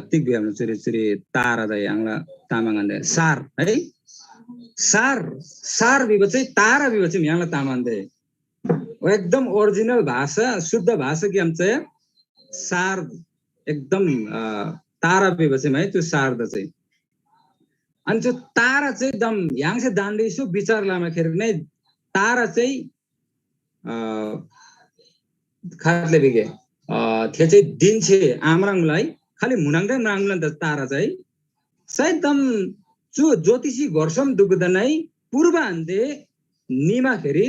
तिग बिहान चुरी चुरी तारा द याङला तामाङ अन्डे सार है। सार सार बिबा चाहिँ तारा बिबा चाहिँ याङला तामाङ दे एकदम ओरिजिनल भाषा शुद्ध भाषा कि हम चाहिँ सार एकदम तारा बिबा चाहिँ है त्यो सार द चाहिँ अनि त्यो तारा चाहिँ एकदम याङसे दान्डे यसो विचार लामाखेर नै तारा चाहिँ खातले बिगे थे चाहिँ दिन छे आमराङलाई खालि मुनाङदे म्राङला त तारा चाहिँ सायद दम चु ज्योतिषी घरसम दुगुदनै पूर्व हान्ते निमाखेरी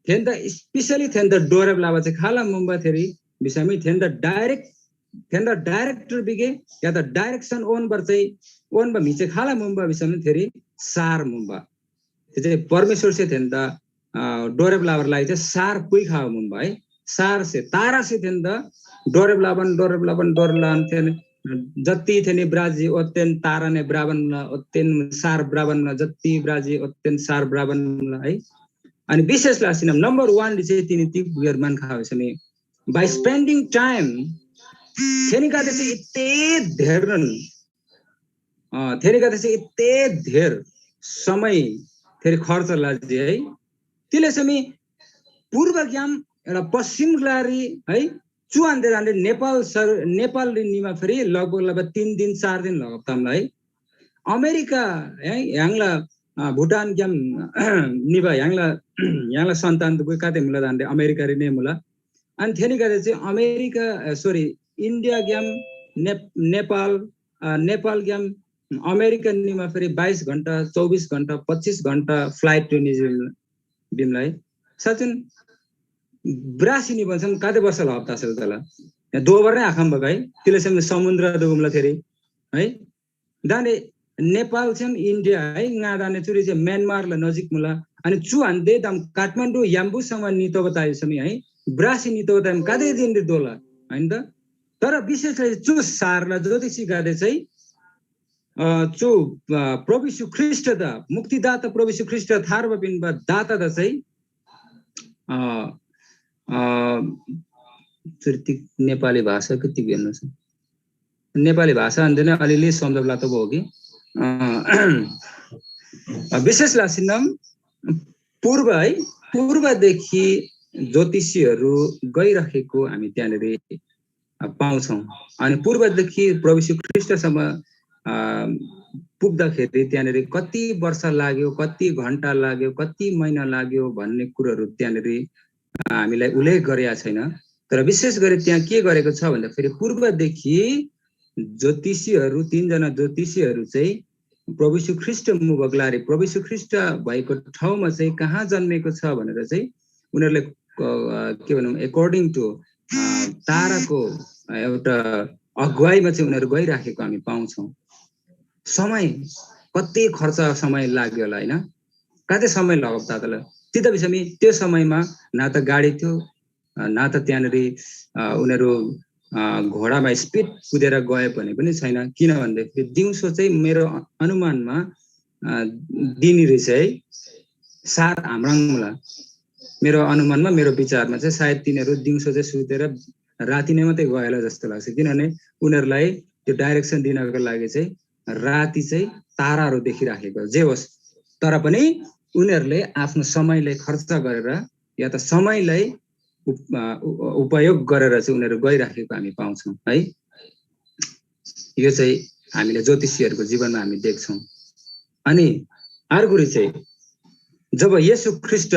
थेन्दा स्पेशली थेन्दा डोरेब लाबा चाहिँ खाला मुम्बा थेरी बिसामी थेन्दा डाइरेक्ट थेन्दा डाइरेक्टर बिगे या त डाइरेक्सन ओन बर चाहिँ ओन बा म्हिचे खाला मुम्बा बिसामी थेरी सार मुम्बा। ते चाहिँ परमेश्वरसे थेन्दा डोरेब लाबर लागि चाहिँ सार पुइ खावा मुम्बा है। सारसे तारासे थेन्दा डोरेब लाबन डोरेब लाबन डोर लान थेन जति थेनी ब्राजी ओतेन ताराने ब्राबन मुला, ओतेन सार ब्राबन मुला, जति ब्राजी ओतेन सार ब्राबन मुला है। अनि विशेष लासिनम नम्बर वन चाहिँ तिनी तिग गुयर मान खावे समी by spending time, थेनीगदे चाहिँ यते धेरन, अ, थेनीगदे चाहिँ यते धेर समय थेरी खर्च लाजी है। तिले समी पूर्वग्याम एउटा पश्चिम ग्लारी है, चुहान्ते जान्ते नेपाल सर, नेपाल निमा फेरि लगभग लगभग तीन दिन चार दिन लगब तामला है। अमेरिका है, य्‍हाङला, अ, भुटानग्याम निबा य्‍हाङला, य्‍हाङला सन्तान दुगु काते मुला जान्ते अमेरिका रे ने मुला। अनि थेनीगदे चाहिँ अमेरिका, अ, सरी, इन्डियाग्याम ने-, नेपाल, अ, नेपालग्याम अमेरिका निमा फेरि बाइस घन्टा, चौबिस घन्टा, पच्चिस घन्टा फ्लाइट टु निजिम बिमलाई। साचुन ब्रासी नि भन्छन् काते वर्ष ल हप्ता असेल तला। दोबर नै आखम बगाई, तिले सेम समुद्र दुगुमला थेरी है। दाने नेपाल छेम इन्डिया है, ङा दाने चुरी चाहिँ म्यानमारला नजिक मुला। अनि चु हान्ते दाम काठमाडौँ याम्बुसम्म नितोबा ताइसमी है, ब्रासी नितोबा ताइम काते दिन दोला, हैन त? तर विशेष गरी चु सारला ज्योतिषी गाते चाहिँ, अ, चु, अ, प्रभु यीशु ख्रीष्‍ट दा, मुक्तिदाता प्रभु यीशु ख्रीष्‍ट थार्बा पिन्‍बा दाता दा चाहिँ, अ, अ, चुरी तिग नेपाली भाषा कति बेल्नु छ? नेपाली भाषा अन्देन अलिअलि सम्झब लातो हो कि, अ, विशेष लासिनम पूर्व है, पूर्वदेखि ज्योतिषीहरू गइराखेको हामी त्यहाँनिर, अ, पाउँछौँ। अनि पूर्वदेखि प्रभु यीशु ख्रीष्टसम्म, अ, पुग्दाखेरि त्यहाँनिर कति वर्ष लाग्यो, कति घन्टा लाग्यो, कति महिना लाग्यो भन्ने कुरोहरू त्यहाँनिर, अ, हामीलाई उल्लेख गरेका छैन। तर विशेष गरी त्यहाँ के गरेको छ भन्दाखेरि पूर्वदेखि ज्योतिषीहरू, तीनजना ज्योतिषीहरू चाहिँ प्रभु यीशु ख्रीष्ट मुबा ग्लारी, प्रभु यीशु ख्रीष्ट भएको ठाउँमा चाहिँ कहाँ जन्मेको छ भनेर चाहिँ उनीहरूले, अ, के भनौँ, according to, अ, ताराको एउटा अगुवाईमा चाहिँ उनीहरू गइराखेको हामी पाउँछौँ। समय कति खर्च समय लाग्यो होला, होइन? कति समय लगाउ तातल? तित विषयमा त्यो समयमा न त गाडी थियो, अ, न त त्यहाँनिर, अ, उनीहरू, अ, घोडामा स्पिड कुदेर गए भने पनि छैन। किन भन्दाखेरि दिउँसो चाहिँ मेरो अनुमानमा, अ, दिनरी चाहिँ सार हाम्राङ मुला। मेरो अनुमानमा, मेरो विचारमा चाहिँ सायद तिनीहरू दिउँसो चाहिँ सुतेर राति नै मात्रै गएला जस्तो लाग्छ। किनभने उनीहरूलाई त्यो डाइरेक्सन दिनको लागि चाहिँ राति चाहिँ ताराहरू देखिराखेको। जे होस्, तर पनि उनीहरूले आफ्नो समयलाई खर्च गरेर या त समयलाई उप-, अ, उ-, उपयोग गरेर चाहिँ उनीहरू गइराखेको हामी पाउँछौँ है। यो चाहिँ हामीले ज्योतिषीहरूको जीवनमा हामी देख्छौँ। अनि अर्को चाहिँ जब येशू ख्रीष्‍ट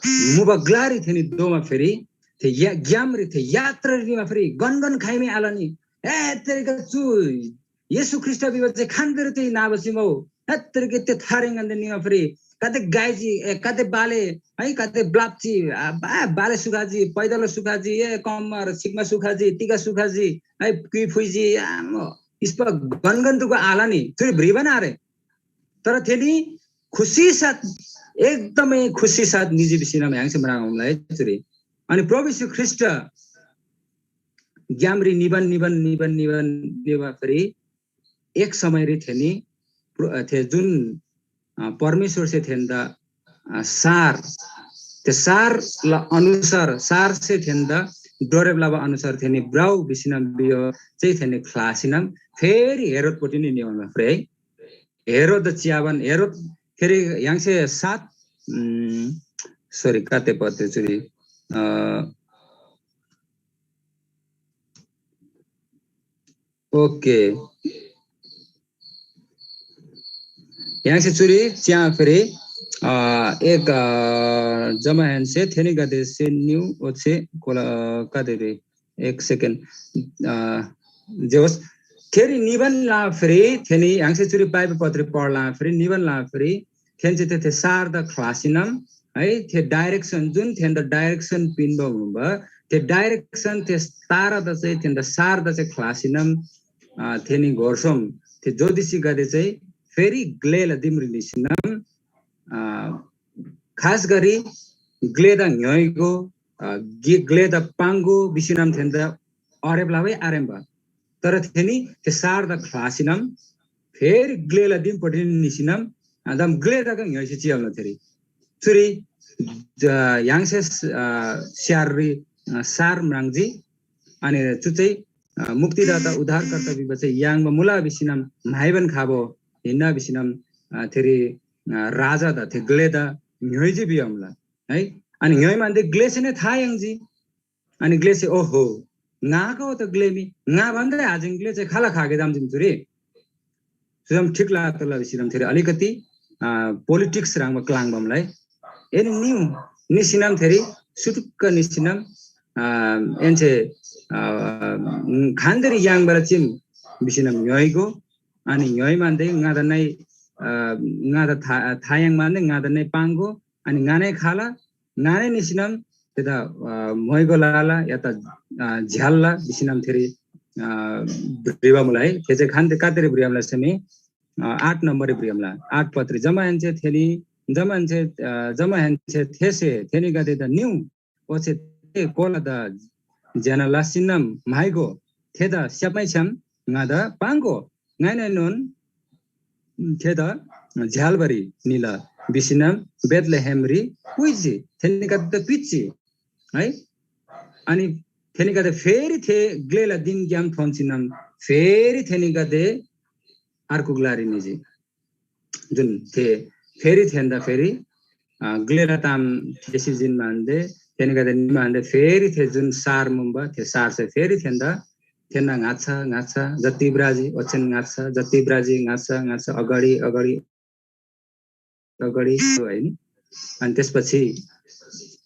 मुबा ग्‍लारी थेनी दोमा फेरी थे या-, ग्‍यामरी थे यात्रा निमा फेरी गनगन खाइमे आलनी। ए, तेरिका चु येशू ख्रीष्‍ट बिबा चाहिँ खान्‍देर चाहिँ नाबा सिमौ। ए, तेरिका ते थारेङ अन्‍दे निमा फेरी कते गाइजी, ए, कते बाले, है, कते ब्लाप्‍ची, आ, बा-, बाले सुखाजी, पैदल सुखाजी, ए, कम्मर, सिक्‍मा सुखाजी, तिगा सुखाजी, है, कुइ फुइजी, आम, इस्‍पा गनगन तुको आलनी, चुरी भ्रिबन आरे। तर थेनी खुसी साथ, एकदमै खुसी साथ निजी बिसिना म्‍याङ्से म्राङ्‌ला है चुरी। अनि प्रभु यीशु ख्रीष्‍ट ग्‍यामरी निबन, निबन, निबन, निबन, निबा फेरी एक समयरी थेनी प्र-, थे जुन, अ, परमेश्‍वरसे थेन्‍दा, अ, सार, थे सारला अनुसार, सारसे थेन्‍दा डोरेब लबा अनुसार थेनी ब्राउ बिसिना बियो चाहिँ थेनी ख्‍लासिनम फेरी हेरोदपट्टि नि निबन फेरी है। हेरोद च्‍याबान, हेरोद फेरि य्‍हाङसे सात, उम्, sorry, कते पत्रे चुरी, अ, OK। य्‍हाङसे चुरी च्या फेरि, अ, एक, अ, जमाहेन्‍से थेनीगदेसे निउ ओच्‍छे कोला कते रे? एक सेकेन्ड, अ, जे होस्, थेरी निबन ला फेरि, थेनी य्‍हाङसे चुरी बाइबल पत्री पढला फेरि, निबन ला फेरि, थेन्‍से ते थे सारदा ख्‍लासिनम, है, थे डाइरेक्सन, जुन थेन्‍दा डाइरेक्सन पिन्‍बा मुबा, थे डाइरेक्सन, थे तारादा चाहिँ, थेन्‍दा सारदा चाहिँ ख्‍लासिनम, अ, थेनी घोरसोम, थे ज्योतिषीगदे चाहिँ फेरि ग्‍लेला दिमरी निसिनम, अ, खास गरी ग्‍लेदा ङ्‌योइगो, अ, गे-, ग्‍लेदा पाङ्गो बिसिनम थेन्‍दा अरेब लबै आरेम्‍बा। तर थेनी थे सारदा ख्‍लासीनम फेरी ग्‍लेला दिमपट्टि निसीनम, अदम ग्‍लेदा ङ्‌योइसी चियालना थेरी। चुरी ज-, य्‍हाङसे स-, अ, स्‍याररी, अ, सार म्राङ्जी। अनि चु चाहिँ, अ, मुक्तिदाता उद्धारकर्ता भिबा चाहिँ याङ्बा मुला भिसीनम म्‍हाइबान खाबो हिन्‍ना भिसीनम, अ, थेरी, अ, राजादा थे ग्‍लेदा ङ्‌योइजी भियमला है। अनि ङ्‌योइमान्‍दे ग्‍लेसे नै था याङ्जी। अनि ग्‍लेसे, "ओहो, ङाको त ग्‍लेमी ङा भन्दा आजिङ ग्‍ले चाहिँ खाला खागे दाम जिम चुरी?" सुदम ठीक लागतला भिसीनम थेरी अलिकति, अ, पोलिटिक्स ह्रङ्‌बा क्‍लाङ बमलाई। एनी निउ निसिनम थेरी सुटुक्क निसिनम, अ, एन्‍से, अ, खान्‍देरी याङ्बाला चिम भिसीनम ङ्‌योइगो। अनि ङ्‌योइमान्‍दे ङादा नै, अ, ङादा था-, थायाङ्‌मान्‍दे ङादा नै पाङ्‍गो। अनि ङा नै खाला, ङा नै निसिनम थेदा, अ, मोइगो लाला या त, अ, झ्‍याल्‍ला भिसीनम थेरी, अ, भ्रिबा मुला है। थे चाहिँ खान्‍दे कातेरी भ्रियामला सेमी, अ, आठ नम्बररी भ्रियामला, आठ पत्री। जमाहेन्‍से थेनी, जमाहेन्‍से, अ, जमाहेन्‍से थेसे थेनीगदेदा निउ, ओच्‍छे थे कोलादा ज्‍यना लसीनम म्‍हाइगो, थेदा स्‍याप्‍मैछ्‌याम ङादा पाङ्‍गो। ङाइनोन थेदा झ्‍याल्‍बारी निला भिसीनम बेथलेहेमरी पुइजी, थेनीगदेदा पिच्‍जी है। अनि थेनीगदे फेरी थे ग्‍लेला दिमग्‍याम थोन्‍सीनम फेरी थेनीगदे अर्गु ग्‍लारी निजी। जुन थे फेरी थेन्‍दा फेरी, अ, ग्‍लेला ताम थेसी जिन्‍मान्‍दे, थेनीगदे निमान्‍दे फेरी थे जुन सार मुबा, थे सारसे फेरी थेन्‍दा, थेन्‍ना ङाच्‍छा, ङाच्‍छा, जति ब्राजी, ओच्‍छेन ङाच्‍छा, जति ब्राजी, ङाच्‍छा, ङाच्‍छा, अगाडि, अगाडि, अगाडि, होइन? अनि त्यसपछि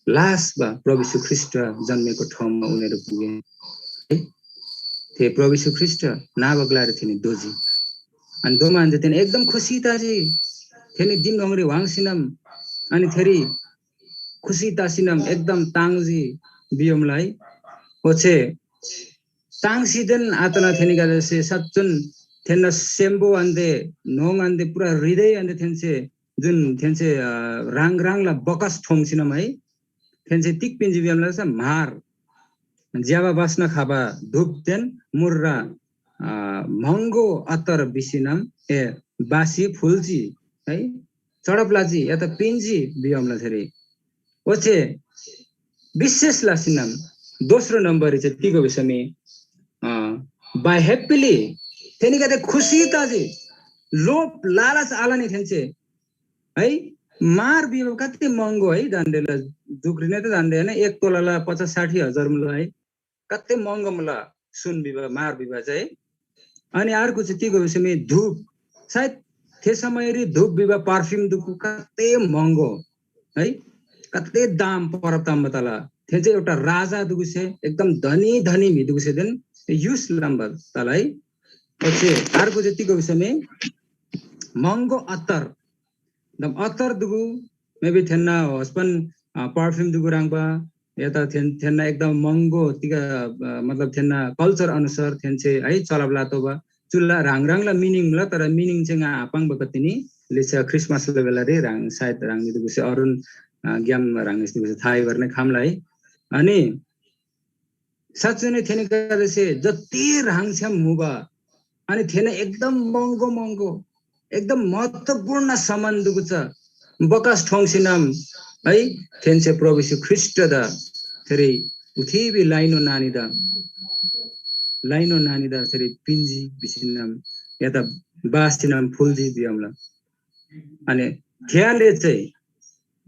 लास्टमा प्रभु यीशु ख्रीष्‍ट जन्मेको ठाउँमा उनीहरू पुगे। है? थे प्रभु यीशु ख्रीष्‍ट नाबा ग्‍लारी थेनी दोजी। अनि दोमान्‍जे थेनी एकदम खुसी तजी। थेनी दिम ङाङरी वाङ्सीनम, अनि थेरी खुसी तसीनम एकदम ताङ्जी भियोमलाई। ओच्‍छे ताङ्सीदेन आतना थेनीगदेसे सच्‍चुन थेन्‍ना सेम्‍बो आन्‍दे, न्‍होङ आन्‍दे, पुरा हृदय आन्‍दे थेन्‍से जुन थेन्‍से, अ, ह्राङ ह्राङला बकस ठोङ्सीनम है, थेन्‍से तिग पिन्‍जी भियामला चा म्‍हार, ज्‍यबा बास्‍ना खबा धूपदेन मुर्रा, अ, महँगो अत्तर बिसीनम, ए, बासी फुल्‍जी है, चढप लजी या त पिन्‍जी भियामला थेरी। ओच्‍छे विशेष लसीनम दोस्रो नम्‍बररी चाहिँ तिगो भिसमी, अ, by happily थेनीगदे खुसी तजी, लोभ लालच आलनी थेन्‍से है। म्‍हार भिबा कति महँगो है, दान्‍देला जुगरी नै त दान्‍दे होइन, एक तोलाला पचास साठी हजार मुला है, कति महँगो मुला सुन भिबा, म्‍हार भिबा चाहिँ। अनि अर्को चाहिँ तिगो भिसमी धूप, सायद थे समयरी धूप भिबा परफ्युम दुगु कति महँगो है, कति दाम परब ताम तला। थे चाहिँ एउटा राजा दुगुसे, एकदम धनी धनी म्‍हि दुगुसे देन युस लम्बा तला है। ओच्‍छे अर्को चाहिँ तिगो भिसमी महँगो अत्तर, एकदम अत्तर दुगु, maybe थेन्‍ना हस्बैंड, अ, परफ्युम दुगु ह्रङ्‌बा, या त थेन-, थेन्‍ना एकदम महँगो तिग, अ, मतलब थेन्‍ना कल्चर अनुसार थेन्‍से है चलब लातोःबा। चुल्‍ला ह्राङ ह्राङला मिनिङ मुला, तर मिनिङ चाहिँ ङा आपाङ्बा कतिनी लिच्‍छा क्रिसमसला बेलारी ह्राङ सायद ह्राङनी दुगुसे अरुण, अ, ग्‍याम ह्राङनी दुगुसे थाहै गर्ने खामला है। अनि साँच्‍चै नै थेनीगदेसे जति ह्राङछ्‌याम मुबा, अनि थेनी एकदम महँगो महँगो, एकदम महत्त्वपूर्ण सामान दुगुचा बकस ठोङ्सीनम है, थेन्‍से प्रभु येशू ख्रीष्‍टदा थेरी उथिबी लाइनो नानीदा, लाइनो नानीदा थेरी पिन्‍जी भिसीनम, या त बासीनम फुल्‍जी भियामला। अनि थेयाले चाहिँ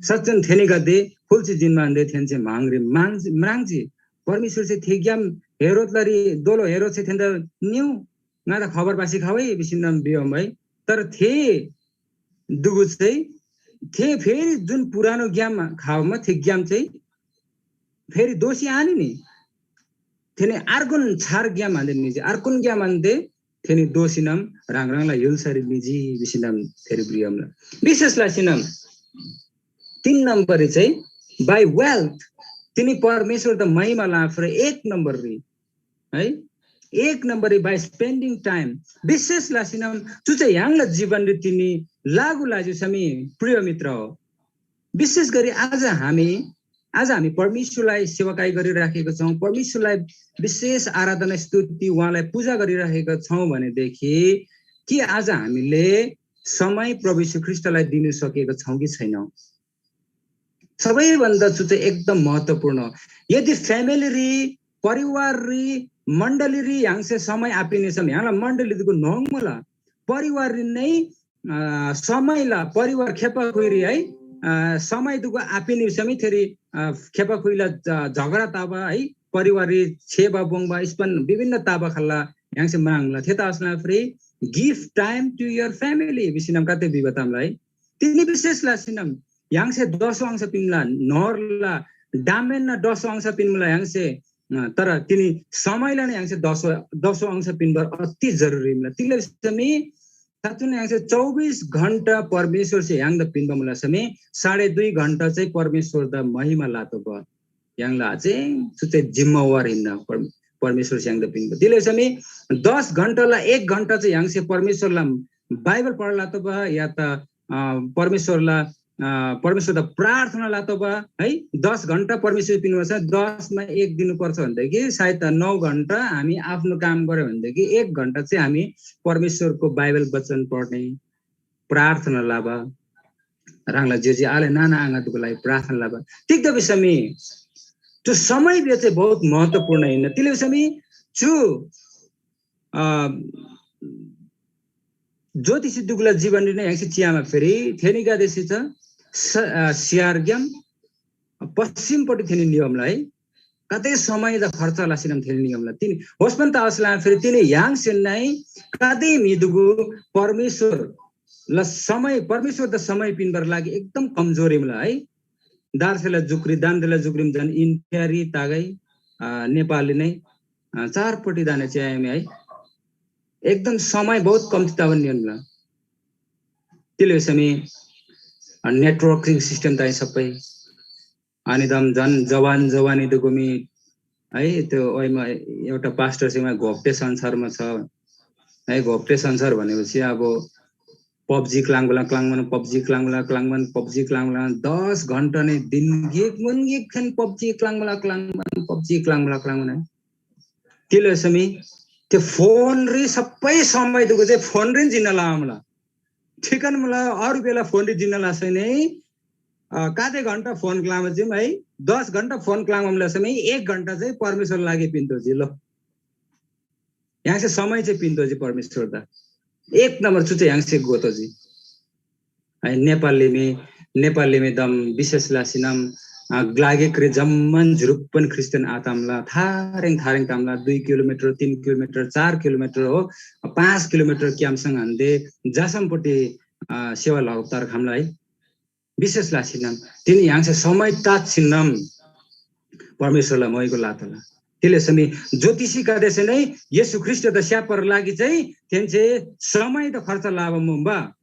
सच्‍चन थेनीगदे फुल्‍सी जिन्‍मानदे थेन्‍से म्‍हाङरी म्राङ्जी, म्राङ्जी। परमेश्‍वरसे थेग्‍याम हेरोदलारी दोलो हेरोदसे थेन्‍दा निउ, ङादा खबर पासी खवै भिसीनम भियोम है। तर थे दुगु चाहिँ थे फेरि जुन पुरानो ग्‍याम खाबमा थे ग्‍याम चाहिँ फेरि दोःसी आनिनी। थेनी अर्गुन छार ग्‍याम आन्‍दे निजी, अर्गुन ग्‍याम आन्‍दे थेनी दोःसीनम ह्राङ ह्राङला य्‍हुल्‍सारी निजी भिसीनम थेरी भ्रियामला। विशेष लसीनम तीन नम्बररी चाहिँ by wealth, तिनी परमेश्‍वरदा महिमा लाफरे एक नम्बररी, है, एक नम्बररी by spending time, विशेष लसीनम चु चाहिँ य्‍हाङला जीवनरी तिनी लागू लाजु समी प्रिय मित्र हो। विशेष गरी आज हामी आज हामी परमेश्वरलाई सेवकाई गरिराखेका छौँ, परमेश्वरलाई विशेष आराधना, स्तुति, उहाँलाई पूजा गरिराखेका छौँ भनेदेखि कि आज हामीले समय प्रभु यीशु ख्रीष्टलाई दिनु सकेका छौँ कि छैनौँ? सबैभन्दा चु चाहिँ एकदम महत्त्वपूर्ण हो। यदि family री, परिवार री, मण्डली री य्‍हाङसे समय आपिने समय य्‍हाङला मण्डली दुगु न्‍होङ मुला। परिवार री नै अ, समयला परिवार खेपा खुइरी है, अ, समय दुगु आपिनी समय थेरी, अ, खेपा खुइला झ-, झगडा ताबा है, परिवार री छेबा बोङबा स्पन विभिन्न ताबा खल्ला य्‍हाङसे म्राङ्ला। थेता असला free give time to your family बिसिनम कते बिबा तामला है। तिनी विशेष ला सिनम य्‍हाङसे दसो अंश पिन्ला नोरला डामेन न दसो अंश पिन्मुला य्‍हाङसे, अ, तर तिनी समयला नै य्‍हाङसे दसो, दसो अंश पिन्बर अति जरुरी मुला। तिले समी साँच्‍चीन य्‍हाङसे चौबिस घण्‍टा परमेश्‍वरसे य्‍हाङदा पिन्‍बा मुला समी साढे दुई घण्‍टा चाहिँ परमेश्‍वरदा महिमा लातोःबा। य्‍हाङला अझै चु चाहिँ जिम्‍मेवार हिन्‍ना, पर-, परमेश्‍वरसे य्‍हाङदा पिन्‍बा। तिले समी दस घण्‍टाला एक घण्‍टा चाहिँ य्‍हाङसे परमेश्‍वरला बाइबल पढ लातोःबा या त, अ, परमेश्‍वरला, अ, परमेश्‍वरदा प्रार्थना लातोःबा है। दस घण्‍टा परमेश्‍वर पिन्‍बा छ, दसमा एक दिनुपर्छ भन्दा कि सायद नौ घण्‍टा हामी आफ्नो काम गर्‍यो भनेदेखि एक घण्‍टा चाहिँ हामी परमेश्‍वरको बाइबल वचन पढ्ने, प्रार्थना लबा, ह्राङला ज्‍योज्‍यो आले नाना आङादुको लागि प्रार्थना लबा। तिग्‍दा भिसमी चु समय बे चाहिँ बहुत महत्त्वपूर्ण हिन्‍ना। तिले भिसमी चु, अ, ज्योतिषी दुगुला जीवन री नै य्‍हाङसे चियामा फेरि थेनीगदेसे च स-, अ, स्‍यारग्‍याम पश्चिमपट्टि थेनी नियमला है। कतै समय द खर्च लसिनम थेनी नियमला। तिनी होस्पन त असला फेरि तिनी य्‍हाङसे नै कतै म्‍हि दुगु परमेश्‍वर ल समय, परमेश्‍वर द समय पिन्‍बर लागि एकदम कमजोरी मुला है। दार्सेला जुक्री, दान्देला जुक्रीम झन् इन्डियारी तागै, अ, नेपालले नै, अ, चारपट्टि दाने च्यायमे है। एकदम समय बहुत कम्ती तावन नियमला। तिले समी, अ, networking system ताई सबै अनि दम झन् जवान जवानी दुगुमी है, त्यो ओइमा एउटा पास्टर सिमा घोप्टे संसारमा छ है। घोप्टे संसार भनेपछि अब PUBG क्लाङबला क्लाङमन, PUBG क्लाङबला क्लाङमन, PUBG क्लाङबला दस घण्टा नै दिन गिक मुन गिक खेन PUBG क्लाङबला क्लाङमन, PUBG क्लाङबला क्लाङमन है। तिले समी त्यो फोन री सबै समय दुगु चाहिँ फोन री जिन्ना लामला। ठिकन मला अरू बेला फोन री जिन्ना लासै नै, अ, काते घण्टा फोन क्लामा जिम है, दस घण्टा फोन क्लामा मला समय एक घण्टा चाहिँ परमेश्वर लागि पिन्तो जिलो। य्‍हाङसे समय चाहिँ पिन्तो जि परमेश्वर दा। एक नम्बर चु चाहिँ य्‍हाङसे गोतो जि। है, नेपालीमी, नेपालीमी दम विशेष लासिनम, अ, ग्लागेक्रे जम्मन झुरुप्पन क्रिस्चियन आतामला, थारेङ, थारेङ तामला, दुई किलोमिटर, तीन किलोमिटर, चार किलोमिटर हो, अ, पाँच किलोमिटर क्याम्पसँग हान्दे जासमपट्टि, अ, सेवा लौतार खम्ला है। विशेष लासिनम, तिनी य्‍हाङसे समय तात छिन्नम परमेश्वरला मोइको लातला। तिले समी ज्योतिषीगदेसे नै येशू ख्रीष्‍टदा स्‍याप्‍बार लागि चाहिँ थेन्‍से समय त खर्च लाबा मुम्बा।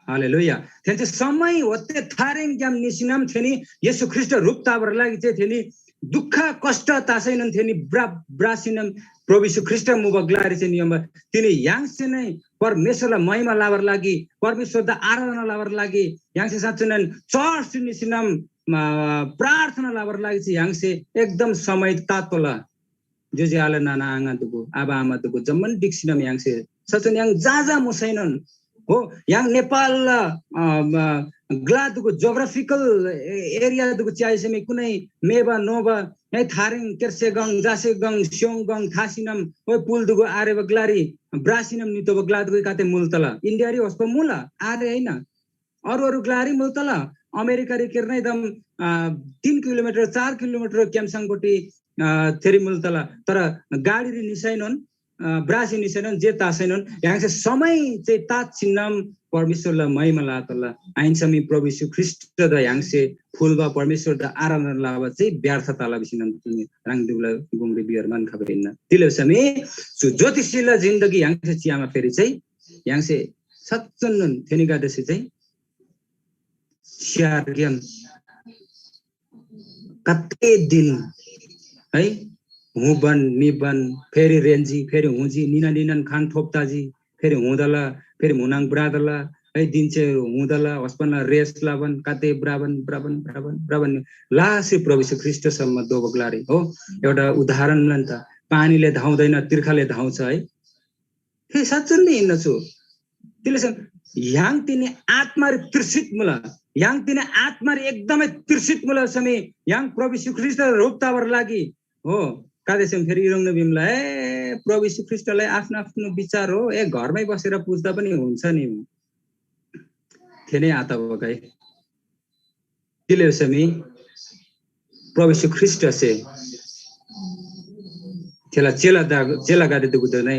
हालेलुया। थेन्‍से समय ओत्ते थारेङग्‍याम निसिनम थेनी येशू ख्रीष्‍ट रूप ताबर लागि चाहिँ थेनी दुःख कष्ट तासैनोन थेनी ब्रा-, ब्रासिनम प्रभु येशू ख्रीष्‍ट मुबा ग्‍लारी चाहिँ नियम तिनी य्‍हाङसे नै परमेश्‍वरला महिमा लाबर लागि, परमेश्‍वरदा आराधना लाबर लागि य्‍हाङसे साँच्‍चीनोन चर्च निसिनम, अ, प्रार्थना लाबर लागि चाहिँ य्‍हाङसे एकदम समय तातोला। ज्‍योज्‍यो आले नाना आङा दुगु, आबा आमा दुगु, जम्‍मान ढिक्‍सिनम य्‍हाङसे सचुन य्‍हाङ जहाँ जहाँ मुसैनोन हो, य्‍हाङ नेपाल, अ, अ, ग्‍ला दुगु geographical ए-, area दुगु च्‍याइसेमी कुनै मेबा नोबा, है थारेङ, केर्सेगङ, जासेगङ, स्‍योङगङ, थासिनम, ओ पुल दुगु आरेबा ग्‍लारी, ब्रासिनम नितोबा ग्‍ला दुगु काते मुल तला। इन्डियारी होस्‍पा मुला, आरे होइन। अरू अरू ग्‍लारी मुल तला, अमेरिकारी केर्नै दम, अ, तीन किलोमिटर, चार किलोमिटर क्याम्सङपट्टि, अ, थेरी मुल तला। तर गाडीरी निसैनोन, अ, ब्रासी निसैनोन, जे तासैनोन, य्‍हाङसे समय चाहिँ तात छिन्नम परमेश्‍वरला महिमा लातला। आइन्‍समी प्रभु येशू ख्रीष्‍टदा य्‍हाङसे फुल्‍बा परमेश्‍वरदा आराधना लाबा चाहिँ व्यर्थ तला भिसिनम तुनी ह्राङ दुगला गुङरी बियर मान खबा हिन्‍ना। तिले समी चु ज्योतिषीला जिन्दगी य्‍हाङसे चियामा फेरि चाहिँ य्‍हाङसे सच्‍चननोन थेनीगदेसे चाहिँ स्‍यारग्‍याम कत्ते दिन है, हुँबन निबन, फेरि रेन्‍जी, फेरि हुँजी, निना निनन खान थोप ताजी, फेरि हुँदला, फेरि म्‍हुनङ ब्रादला, है, दिन चाहिँ हुँदला हस्पनला रेस लाबन काते ब्राबन ब्राबन ब्राबन ब्राबन लासे प्रभु यीशु ख्रीष्टसम्म दोबक लारी हो। एउटा उदाहरण मिलन त, पानीले धाउँदैन, तिर्खाले धाउँछ है। हे साँच्चै नै हिँड्न छु तिले य्‍हाङ तिनी आत्मारी तृषित मुला। य्‍हाङ तिनी आत्मारी एकदमै तृषित मुला समय य्‍हाङ प्रभु यीशु ख्रीष्ट रूप ताबर लागि हो। कादेशम फेरि इरोङ्न बिमला, ए प्रभु यीशु ख्रीष्टलाई आफ्नो आफ्नो विचार हो, ए घरमै बसेर पुज्दा पनि हुन्छ नि। थेनै आतबकै तिले समय प्रभु यीशु ख्रीष्टसे थेला चेला दा चेला गादे दुगुदनै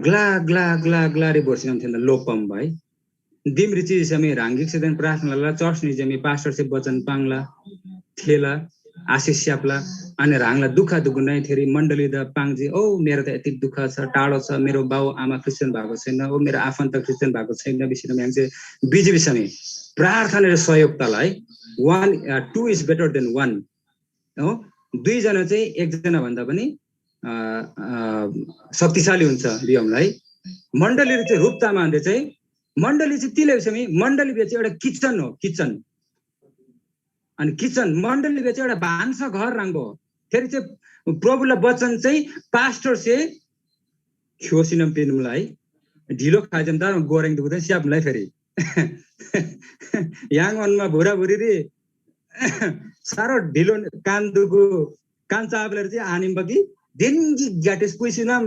ग्ला ग्ला ग्ला ग्ला रे बोर्सिनम थेन्दा लोपम भाइ। दिम रिची समय रांगिक सेदन प्रार्थना ला, चर्च नि जमी पास्टर से वचन पाङला, थेला आशिष स्याप्ला। अनि ह्राङला दुःख दुगुनै थेरी मण्डली द पाङजी, ओ मेरो त यति दुःख छ, टाढो छ, मेरो बाउ आमा क्रिस्चियन भएको छैन, ओ मेरो आफन्त क्रिस्चियन भएको छैन, विषयमा म्याङ्से बिजी विषयमा प्रार्थना र सहयोग तलाई। One, two is better than one। हो, दुईजना चाहिँ एकजना भन्दा पनि अ, अ, शक्तिशाली हुन्छ बियमलाई। मण्डली चाहिँ रूप तामानले चाहिँ मण्डली चाहिँ तिले विषयमा मण्डली बे चाहिँ एउटा किचन हो, किचन। अनि किचन मण्डली बे चाहिँ एउटा भान्सा घर राङ्गो। फेरि चाहिँ प्रभुला वचन चाहिँ पास्टर से ख्योसिनम पेनुमलाई ढिलो खाइजम तार गोरेङ दुगुदन स्यापलाई फेरि। याङ वनमा भुरा भुरी रे साह्रो ढिलो कान दुगु कान चाबलेर चाहिँ आनिम बगी देनगी ग्याटिस पुइसिनम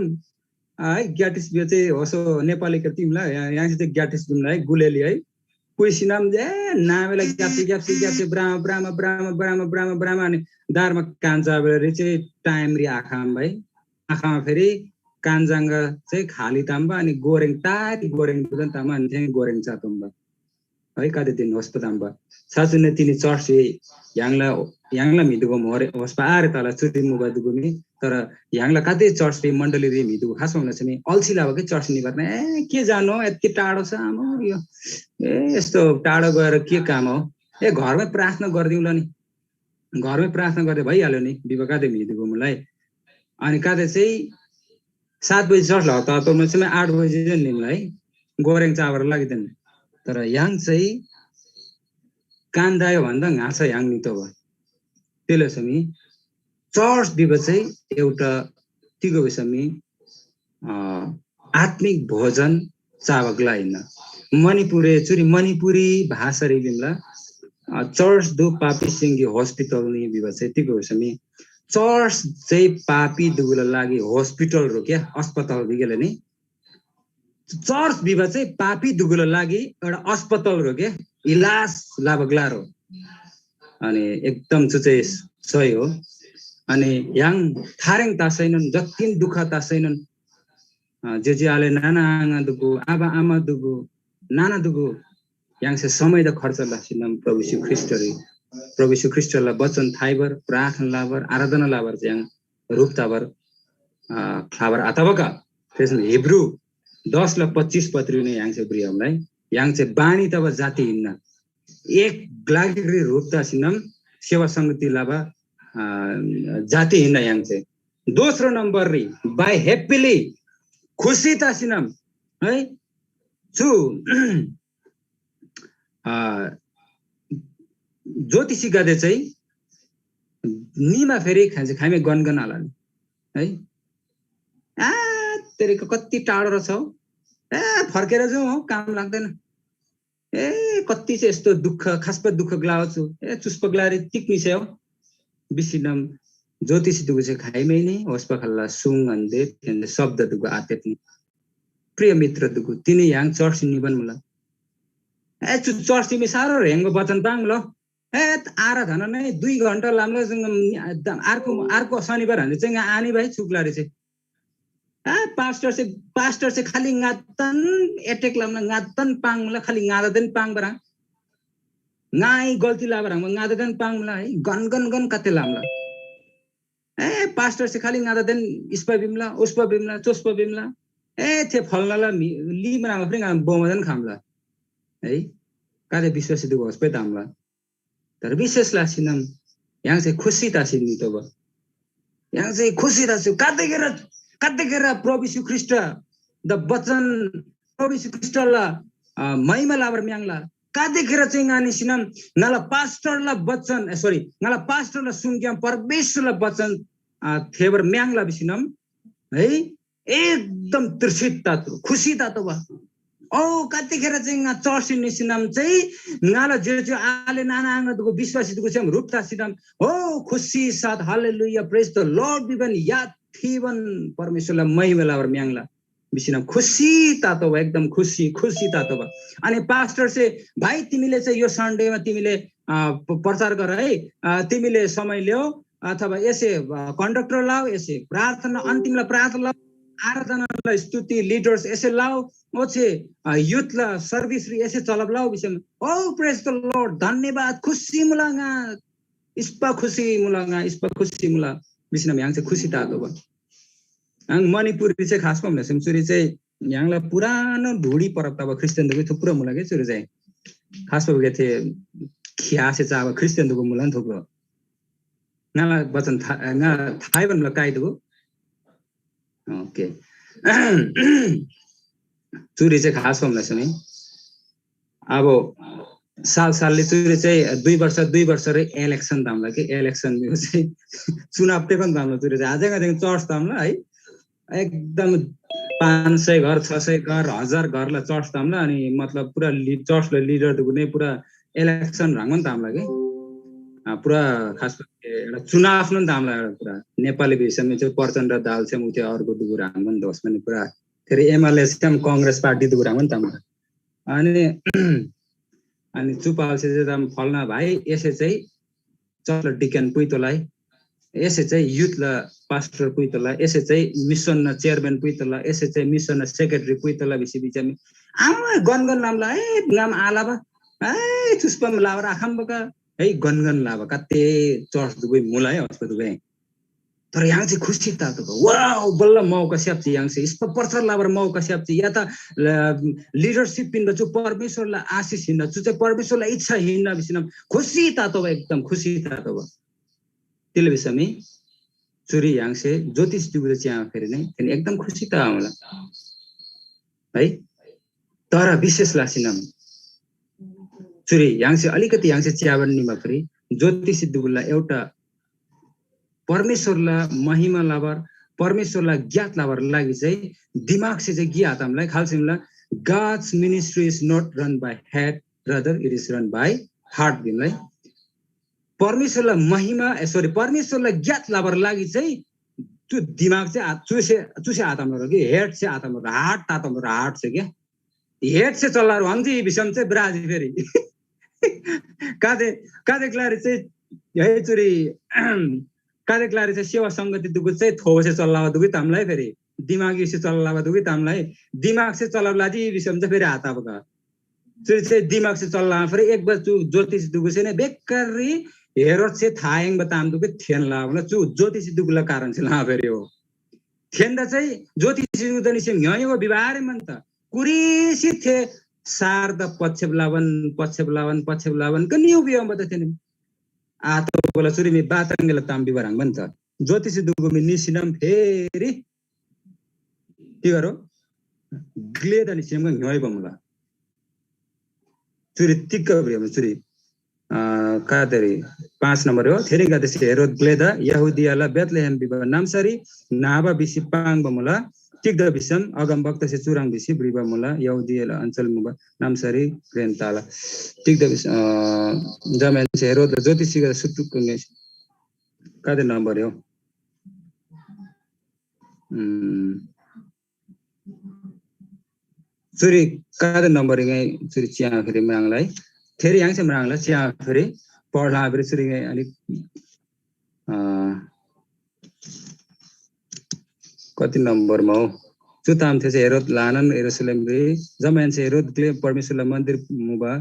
है। ग्याटिस बे चाहिँ होसो नेपाली कर तिमला याङ चाहिँ ग्याटिस बिमला है गुलेली है। पुइसिनम जे नामेला ग्याप्सी ग्याप्सी ग्याप्सी ब्रामा ब्रामा ब्रामा ब्रामा ब्रामा ब्रामा अनि दारमा कान चाबलेर चाहिँ टाइम रि आखाम भाइ। आखामा फेरि कान जाङ्गा चाहिँ खाली ताम्बा अनि गोरेङ तारी गोरेङ दुदन तामा अनि थें गोरेङ चातुम्बा। है कादे दिन होस्पा ताम्बा। सासुने तिनी चर्च य्‍हाङला य्‍हाङला म्‍हिदुगो मोरे होस्पा आरे तला चुरी मुबा दुगुमी। तर य्‍हाङला कादे चर्च रे मण्डली रे म्‍हिदुगो खास भन्दा चाहिँ अल्छी लाबा के चर्च निबार ए के जानु यति टाढो छ आमा यो। ए यस्तो टाढो गएर के काम हो? ए घरमै प्रार्थना गरिदिउँला नि। घरमै प्रार्थना गर्दै भइहाल्यो नि बिबा कादे म्‍हिदुगो मुलाई। अनि कादे चाहिँ सात बजी चर्च हतार तोर्मा चाहिँ आठ बजी चाहिँ निम्लाई गोरेङ चाबर लागिदेन। तर य्‍हाङ चाहिँ कान दायो भन्दा ङाछा य्‍हाङ नितो भयो। त्यसले चाहिँ चर्च बिबा चाहिँ एउटा तिगो विषयमी अ, आत्मिक भोजन चाबक लाइन। मणिपुरी चुरी मणिपुरी भाषारी बिमला अ, चर्च दो पापी सिंगी हॉस्पिटल नि बिबा चाहिँ तिगो विषयमी चर्च चाहिँ पापी दुगुला लागि हॉस्पिटल रो क्या अस्पताल बिगेले नि। चर्च बिबा चाहिँ पापी दुगुला लागि एउटा अस्पताल रो के इलाज लाबगला रो। अनि एकदम चु चाहिँ सही हो। अनि य्‍हाङ थारेङ तासैनन् जतिन दुःख तासैनन् अ, जे जे आले नाना आङा दुगु आबा आमा दुगु नाना दुगु य्‍हाङसे समय द खर्च लासिनम प्रभु यीशु ख्रीष्टरी प्रभु यीशु ख्रीष्टला वचन थाइबर प्रार्थना लाबर आराधना लाबर चाहिँ य्‍हाङ रूप ताबर अ, ख्लाबर आतबका। त्यसमा हिब्रू दस ल पच्चिस पत्रीने य्‍हाङसे ब्रियमलाई य्‍हाङसे बानी तब जाति हिन्न। एक ग्लागिरी रूप तासिनम सेवा संगति लाबा अ, जाति हिन्न य्‍हाङसे। दोस्रो नम्बर री बाई हेप्पीली खुसी तासिनम है। चु अ, ज्योतिषीगदे चाहिँ निमा फेरि खान्छ खाइमे गनगन हालाले है। आ तेरेको कति टाढो रहेछ हौ। ए फर्केर जाउँ हौ काम लाग्दैन। ए कति चाहिँ यस्तो दुःख खासपा दुःख ग्लाओ छु ए चुस्प ग्लारे तिक्नी छ हौ। बिसिनम ज्योतिषी दुगु चाहिँ खाइमै नै होस्पा खल्ला सुङ अन्ते शब्द दुगु आतेत नि। प्रिय मित्र दुगु तिनी य्‍हाङ चर्च निबन मुला। ए चु चर्च तिमी साह्रो ह्रेङ्गो वचन पाङ ल। ए आरा धन नै दुई घन्टा लामला अर्को अर्को शनिबार हान्ने चाहिँ आनी भाइ चुक्लारे चाहिँ आ पास्टर से पास्टर से खाली ङातन एटेक लामला ङातन पाङला खाली ङादादेन पाङ बरा। ङाइ गल्ती लाबर ङादादेन पाङला है गन गन गन कते लामला। ए पास्टर से खाली ङादादेन इस्पा बिमला उस्पा बिमला चोस्पा बिमला। ए थे फलनाला लि मनामा फेरि ङा बोमादेन खामला है। काले विश्वासी दुगो होस्पे दामला। तर विशेष लासिनम य्‍हाङसे खुसी तासी नितोःबा। य्‍हाङसे खुसी तासी कातेकेर कातेकेर प्रभु यीशु ख्रीष्ट द वचन प्रभु यीशु ख्रीष्टला अ, महिमा लबार म्याङ्ला। कादेखेर चाहिँ ङा निसिनम ङाला पास्टरला बचन, ए, सरी, ङाला पास्टरला सुङग्‍याम परमेश्‍वरला बचन, अ, थेबर म्याङ्ला भिसिनम है, एकदम तृषित तातो, खुसी तातो बा। ओ, कादेखेर चाहिँ ङा चर्च निसिनम चाहिँ ङाला जे जे आले नाना आङा दुगु विश्वासी दुगु छ्‌याम रूप तासिनम, ओ, खुसी साथ, hallelujah, praise the Lord, Vivian याद थिबन परमेश्‍वरला महिमा लबार म्याङ्ला। बिसिना खुसी तातो बा, एकदम खुसी, खुसी तातो बा। अनि पास्टर से, भाइ, तिमीले चाहिँ यो सन्डेमा तिमीले, अ, प-, प्रचार गर है, अ, तिमीले समय ल्यौ, अथवा एसे, अ, कन्डक्टर लाओ, एसे प्रार्थना, अन्तिमला प्रार्थना लाओ, आराधनाला स्तुति, लिडर्स एसे लाओ, ओछे, अ, युथला सर्भिस रि एसे चलब लाओ, बिसेम, ओ, praise the Lord, धन्यवाद, खुसी मुला ङा, इस्पा खुसी मुला ङा, इस्पा खुसी मुला, बिसिना म्‍याङ चाहिँ खुसी तातो बा। आङ मणिपुरी चाहिँ खास भन्‍दा सेम चुरी चाहिँ य्‍हाङला पुरानो ढुडी परब तब ख्रिस्टियन दुगु थुप्रो मुला के चुरी चाहिँ। खास बाबा के थे खियासे चाबा ख्रिस्टियन दुगु मुला थुप्रो। ङाला वचन था-, ङा थाइ भन्‍ला काइ दुगु। ओके। चुरी चाहिँ खास भन्‍ला सेम। अब साल सालले चुरी चाहिँ दुई वर्ष, दुई वर्ष रे इलेक्सन ताम्ला कि इलेक्सन चाहिँ चुनाव टेकन ताम्ला चुरी चाहिँ आजै आजै चर्च ताम्ला है। एकदम पाँच सय घर, छ सय घर, हजार घरला चर्च ताम्ला। अनि मतलब पुरा लि-, चर्चला लिडर दुगु नै पुरा इलेक्सन ह्रङ्‌बान ताम्ला कि। अ, पुरा खास गरी एउटा चुनाव नन ताम्ला एउटा पुरा। नेपाली भिषम चाहिँ प्रचण्ड दाल चाहिँ उठे अर्को दुगु ह्रङ्‌बान दोष पनि पुरा। फेरि एमाले चाहिँ काङ्ग्रेस पार्टी दुगु ह्रङ्‌बान ताम्ला। अनि, अनि चुपालसे चाहिँ ताम फल्ना भाइ एसे चाहिँ चर्चला डिकन पुइतोलाई, एसे चाहिँ युथला पास्टर पुइतोला, एसे चाहिँ मिसनना चेयरम्यान पुइतोला, एसे चाहिँ मिसनना सेक्रेटरी पुइतोला भिसी बिचामी आमा गनगन नामला ए नाम आलाबा ए चुस्पम लाबर आखम बका है गनगन लाबा कते चर्च दुगै मुला है हस्पत दुगै। तर य्‍हाङ चाहिँ खुसी तातो बा। वाउ, बल्ल मौका स्याप्‍जी य्‍हाङसे। स्प-, प्रचार लबर मौका स्याप्‍जी। या त ल-, लिडरसिप पिन्‍बा चु परमेश्‍वरला आशिष हिन्‍ना, चु चाहिँ परमेश्‍वरला इच्छा हिन्‍ना भिसिनम खुसी तातो बा, एकदम खुसी तातो बा। तिले भिसमी चुरी य्‍हाङसे ज्योतिष दुगुदे च्‍यामा फेरि नै, तेन एकदम खुसी ता होला। है। तर विशेष लासिनम चुरी य्‍हाङसे अलिकति य्‍हाङसे च्याबान निमा फेरि ज्योतिष दुगुला एउटा परमेश्‍वरला महिमा लबर, परमेश्‍वरला ज्ञात लबर लागि चाहिँ दिमागसे चाहिँ गिया आतामलाई खाल्सिमला God's ministry is not run by head, rather it is run by heart भिमलाई। परमेश्‍वरला महिमा, ए, sorry, परमेश्‍वरला ज्ञात लबर लागि चाहिँ त्यो दिमाग चाहिँ आ-, चुसे, चुसे आतामला कि हेड से आतामला, हार्ट तातामला, हार्ट से क्या। हेड से चल्ला रो हम जी विषम चाहिँ ब्राजी फेरि। कादे, कादे क्लारी चाहिँ, है चुरी, कादे क्लारी चाहिँ सेवा संगति दुगु चाहिँ थोसे चल्ला दुगु तामलाई फेरि। दिमाग से चल्ला दुगु तामलाई, दिमाग से चलब लाजी विषम चाहिँ फेरि हाता बगा। चुरी चाहिँ दिमाग से चल्ला फेरि एक बार चु ज्योतिष दुगु से ने बेकरी हेरोद से थायङ बताम दुगु थेन ला, मतलब चु ज्योतिष दुगुला कारण से ला फेरि हो। थेन्‍दा चाहिँ ज्योतिषी उदनिसे ङ्‌य्‍होइगो विवाहरे मन त कुरिसी थे सार्द पक्षेप लावन, पक्षेप लावन, पक्षेप लावन क निउ बियम बत थेने। आ तो बोला चुरी मी बातंगला ताम विवरण मन त ज्योतिषी दुगो मी निसिनम फेरि के गरो ग्लेदा निसिनम ङ्‌य्‍होइ बमला। चुरी तिक्क भ्रियम चुरी, अ, कातरी पाँच नम्बर हो। थेरीगदेसे हेरोद ग्‍लेदा यहूदियाला बेथलेहेम भिबा नाम्‍सारी न्‍हबा भिसी पाङ्बा मुला। तिग्‍दा भिसम अगमवक्तासे चुह्रङ् भिसी भ्रिबा मुला, यहूदियाला अञ्‍चल मुबा नाम्‍सारी घ्रेन तला। तिग्‍दा भिसम, अ, जमाहेन्‍से हेरोदला ज्‍योतिषीगदे सुटुक्क ङ्‌योइसी, कातरी नम्बर हो? उम्, चुरी कादे नम्बर ङाइ चुरी च्याफेरी म्राङ्ला है। थेरी य्‍हाङसे म्राङ्ला च्याफेरी पढ्ला फेरि चुरी ङाइ अलिक, अ, कति नम्बरमा हो? चु ताम थेसे हेरोद ल्‍हानान यरूशलेमरी जमाहेन्‍से हेरोद ग्‍ले परमेश्‍वरला मन्‍दिर मुबा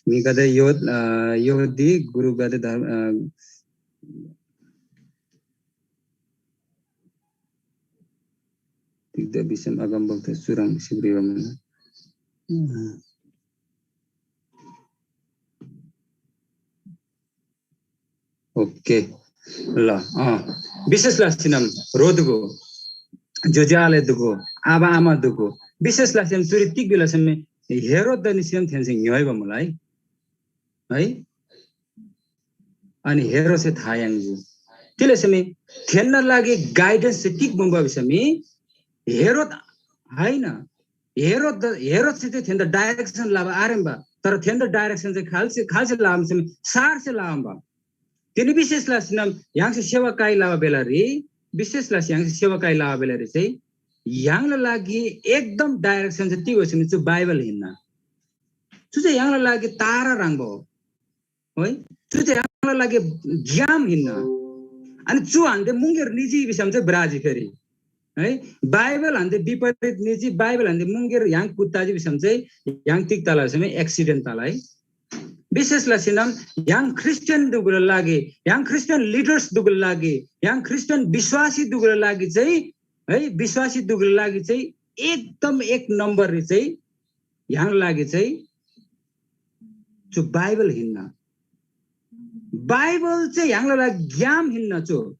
म्‍हिगदे यहूद-, अ, यहूदी गुरुगदे धर्म, अ, तिग्‍दा भिसम अगमवक्ता चुह्रङ् सिब्री बमला। ओके। ल, अँ, विशेष लसीनम ह्रो दुगु, ज्‍योज्‍यो आले दुगु, आबा आमा दुगु, विशेष लसीनम चुरी तिग बिलसम हेरोददा निसीनम थेन्‍से ङ्‌योइबा मुला है, है। अनि हेरोदसे था याङ्जी। तिले समय थेन्‍ना लागि गाइडेन्स चाहिँ तिग बम्‍बा भिसमी हेरोद, होइन, हेरोद, हेरोदसे चाहिँ थेन्‍दा डाइरेक्सन लाबा आरेम्‍बा, तर थेन्‍दा डाइरेक्सन चाहिँ खाल्‍से, खाल्‍से लाम समय सारसे लाम्‍बा। तिनी विशेष लसीनम य्‍हाङसे सेवा काइ लबा बेलारी, विशेष लसी य्‍हाङसे सेवा काइ लबा बेलारी चाहिँ य्‍हाङला लागि एकदम डाइरेक्सन चाहिँ तिग भिसमी चु बाइबल हिन्‍ना। चु चाहिँ य्‍हाङला लागि तारा ह्रङ्‌बा हो। है, चु चाहिँ य्‍हाङला लागि ग्‍याम हिन्‍ना। अनि चु हान्‍दे मुङगेर निजी भिसम चाहिँ ब्राजी फेरी। है, बाइबल हान्‍दे विपरीत निजी, बाइबल हान्‍दे मुङगेर य्‍हाङ कुत्ताजी भिसम चाहिँ य्‍हाङ तिग तला भिसम एक्सिडेन्ट तला है। विशेष लसीनम य्‍हाङ क्रिस्चियन दुगुला लागि, य्‍हाङ क्रिस्चियन लिडर्स दुगुला लागि, य्‍हाङ क्रिस्चियन विश्वासी दुगुला लागि चाहिँ, है, विश्वासी दुगुला लागि चाहिँ एकदम एक नम्बररी चाहिँ य्‍हाङला लागि चाहिँ चु बाइबल हिन्‍ना। बाइबल चाहिँ य्‍हाङला लागि ग्‍याम हिन्‍ना चु।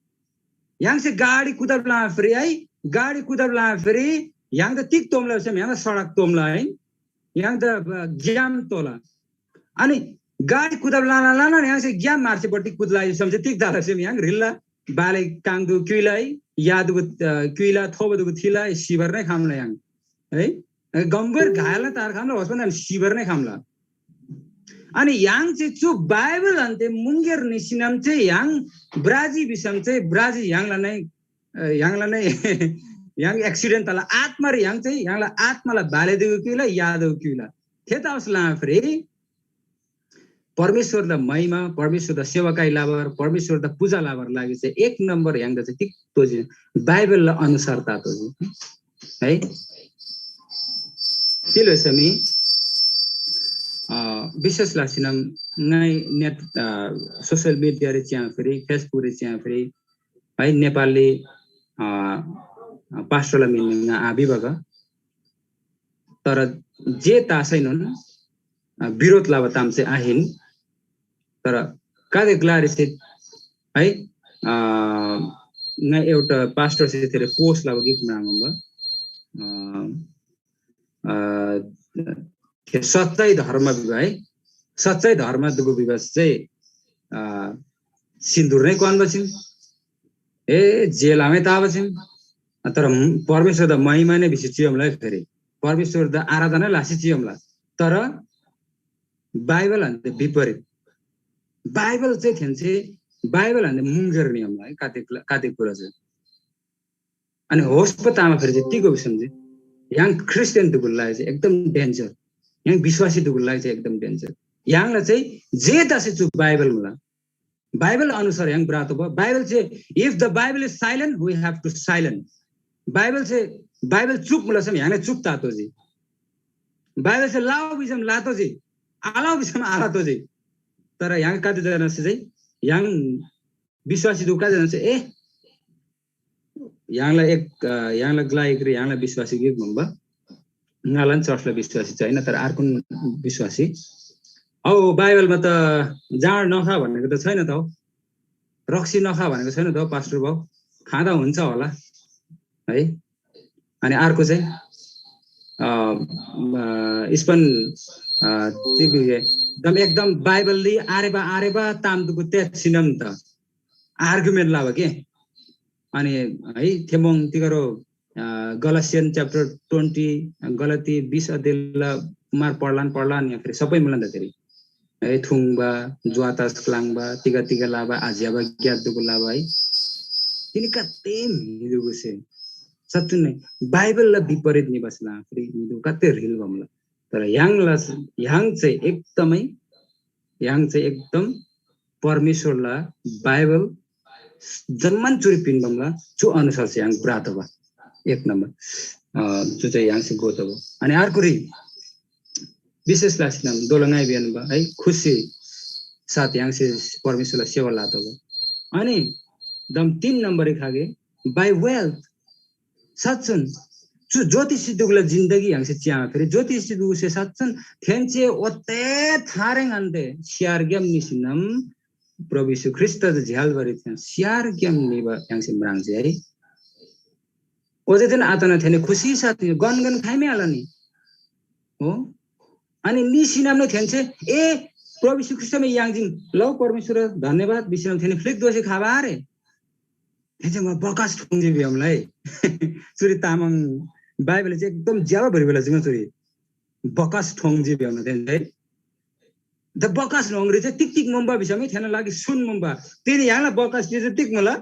य्‍हाङसे गाडी कुदब लामा फेरि है, गाडी कुदब लामा फेरि य्‍हाङ त तिग तोमला भिसम य्‍हाङ त सडक तोमला है, य्‍हाङ त, अ, ग्‍याम तोला। अनि गाडी कुदब लाना लाना य्‍हाङसे ग्‍याम मार्सेपट्टि कुदला भिसम चाहिँ तिग तला भिसम य्‍हाङ ह्रिल्‍ला। बाले काङदु क्‍युइला है, यादुगु, अ, क्‍युइला थोबदुगु थिला है, सिबर नै खम्‍ला य्‍हाङ है। गम्भीर घायल नै तार खम्‍ला, होस्‍पन सिबर नै खम्‍ला। अनि य्‍हाङ चाहिँ चु बाइबल हान्‍दे मुङगेर निसीनम चाहिँ य्‍हाङ ब्राजी भिसम चाहिँ ब्राजी य्‍हाङला नै, अ, य्‍हाङला नै य्‍हाङ एक्सिडेन्ट तला आत्मारी य्‍हाङ चाहिँ य्‍हाङला आत्माला बालेदुगु क्‍युइला, यादुगु क्‍युइला। थेतबासेलमा फेरि परमेश्‍वरदा महिमा, परमेश्‍वरदा सेवाकाई लबर, परमेश्‍वरदा पूजा लबर लागि चाहिँ एक नम्बर य्‍हाङदा चाहिँ तिग तोजी, बाइबलला अनुसार ता तोजी है। तिलो समी, अ, विशेष लासिनम ङाइ नेट, अ, सोसियल मिडियारी च्याङ फेरि, Facebook री च्याङ फेरि है, नेपाली, अ, पास्टरला मिन ङा आबिबग। तर जे तासैनोन, अ, विरोध लबा ताम चाहिँ आहिन। तर कादे ग्लारी से है, अ, ङा एउटा पास्टर से तेरे पोस्ट लबा गिक नाम, अ, अ, थे सच्चाई धर्म विवाह है, सच्चाई धर्म दुगु विवाह चाहिँ, अ, सिन्दुर नै क्वान बसिन, ए, जेलामै ता बसिन, तर परमेश्‍वरदा महिमा नै बिसी चियमला फेरि, परमेश्‍वरदा आराधना लासी चियमला। तर बाइबल हान्‍दे विपरीत। बाइबल चाहिँ थेन्‍से बाइबल हान्‍दे मुङगेर नियमला है, काते, काते कुरा चाहिँ। अनि होस पो तामा फेरि चाहिँ तिगो भिसम चाहिँ य्‍हाङ क्रिस्चियन दुगुल लागि चाहिँ एकदम डेन्जर। य्‍हाङ विश्वासी दुगुल लागि चाहिँ एकदम डेन्जर। य्‍हाङला चाहिँ जे दासे चु बाइबल मुला, बाइबल अनुसार य्‍हाङ ब्रातो भयो। बाइबल चाहिँ, if the Bible is silent, we have to silent। Bible चाहिँ, बाइबल चुप मुला सम य्‍हाङले चुप तातो जी। बाइबल चाहिँ लाओ बिजम लातो जी, आलाओ बिजम आलातो जी। तर य्‍हाङ कति जना चाहिँ य्‍हाङ विश्वासी दुगु कति जना चाहिँ ए य्‍हाङला एक, अ, य्‍हाङला ग्ला एकरी य्‍हाङला विश्वासी गिक मुम्बा। ङालान चर्चला विश्वासी चाहिँ होइन, तर अर्कुन विश्वासी। औ बाइबलमा त जाँड नखा भनेको त छैन त हौ। रक्सी नखा भनेको छैन त हौ, पास्टर बाउ। खाँदा हुन्छ होला है। अनि अर्को चाहिँ, अ, अ, स्पन, अ, तिबी एकदम, एकदम बाइबलले आरेबा, आरेबा ताम दुगु ते सिनम त आर्गुमेन्ट लाबा के। अनि है, थेमोङ तिगरो, अ, गलासियन च्याप्टर ट्वेन्टी, गलती बिस अध्यायला मार पढलान, पढलान या फेरि सबै मुलान त फेरि। है, थुङ्बा, ज्वातास क्लाङ्बा, तिग तिग लाबा, आज्‍याबा ग्‍यात दुगु लाबा है। तिनी कत्ते म्‍हिदुगुसे सच्‍चु नै बाइबलला विपरीत निबास लाफरी म्‍हिदु कत्ते ह्रिल बमला। तर य्‍हाङला, य्‍हाङ चाहिँ एकदमै, य्‍हाङ चाहिँ एकदम परमेश्‍वरला बाइबल जम्‍मान चुरी पिन्‍बमला चु अनुसार चाहिँ य्‍हाङ प्रार्थना बा। एक नम्बर, अ, चु चाहिँ य्‍हाङसे गोतबा। अनि अर्को रि विशेष लासिनम दोलङाइ बिहान बा है, खुसी साथ य्‍हाङसे परमेश्‍वरला सेवा लातबा। अनि दम तीन नम्बर खागे by wealth। साँच्‍चन चु ज्योतिषी दुगला जिन्दगी य्‍हाङसे च्‍यामा फेरि ज्योतिषी दुगसे साँच्‍चन थेन्‍से ओत्ते थारेङ अन्ते स्‍यारग्‍याम निसिनम प्रभु येशू ख्रीष्‍ट झ्यालबारी थेन स्‍यारग्‍याम निबा य्‍हाङसे म्राङ्जी है। ओजेदेन आतना थेने खुसी साथ गनगन खाइमे आलनी। हो, अनि निसिनम नै थेन्‍से, ए, प्रभु यीशु ख्रीष्‍टमै याङ्जिन, लौ परमेश्‍वर धन्‍यवाद, बिसिनम थेनी फ्लिक दोसी खाबा आरे। थेन्‍से म बकस ठोङ्जी भियमलाई। चुरी तामाङ बाइबल चाहिँ एकदम ज्याबा भरि बेला चाहिँ चुरी बकस ठोङ्जी भियमला थेन्‍से। द बकस न्‍होङरी चाहिँ तिक तिक मुम्बा भिसमी थेना लागि सुन मुम्बा। तिनी य्‍हाङला बकस चाहिँ तिक मुला।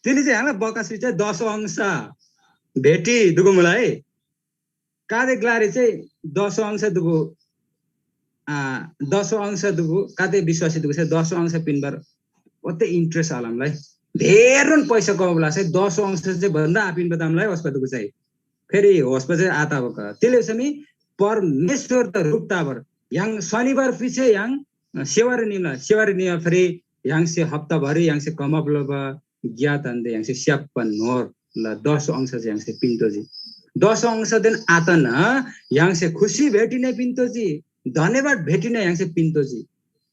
तिनी चाहिँ य्‍हाङला बकस चाहिँ दस अंश भेटी दुगु मुला है। कादे ग्‍लारी चाहिँ दस अंश दुगु, आ, दस अंश दुगु, कादे विश्वासी दुगु चाहिँ दस अंश पिन्‍बार ओते interest आलमलाई। धेरैन पैसा कमाउला चाहिँ दस अंश चाहिँ भन्दा आपिन्‍बा दामलाई ओस्‍पा दुगु चाहिँ। फेरि होस्‍पा चाहिँ आताबक। तिले समी परमेश्‍वर त रूप ताबर। य्‍हाङ शनिबार पिछे य्‍हाङ, अ, सेवारी निमला, सेवारी निमा फेरि य्‍हाङसे हप्ताभरि य्‍हाङसे कमाप लबा ग्‍या तान्‍दे य्‍हाङसे स्‍याप्‍बा न्‍होर ल दस अंश चाहिँ य्‍हाङसे पिन्‍तोःजी। दस अंशदेन आतन य्‍हाङसे खुसी भेटिने पिन्‍तोःजी, धन्‍यवाद भेटिने य्‍हाङसे पिन्‍तोःजी।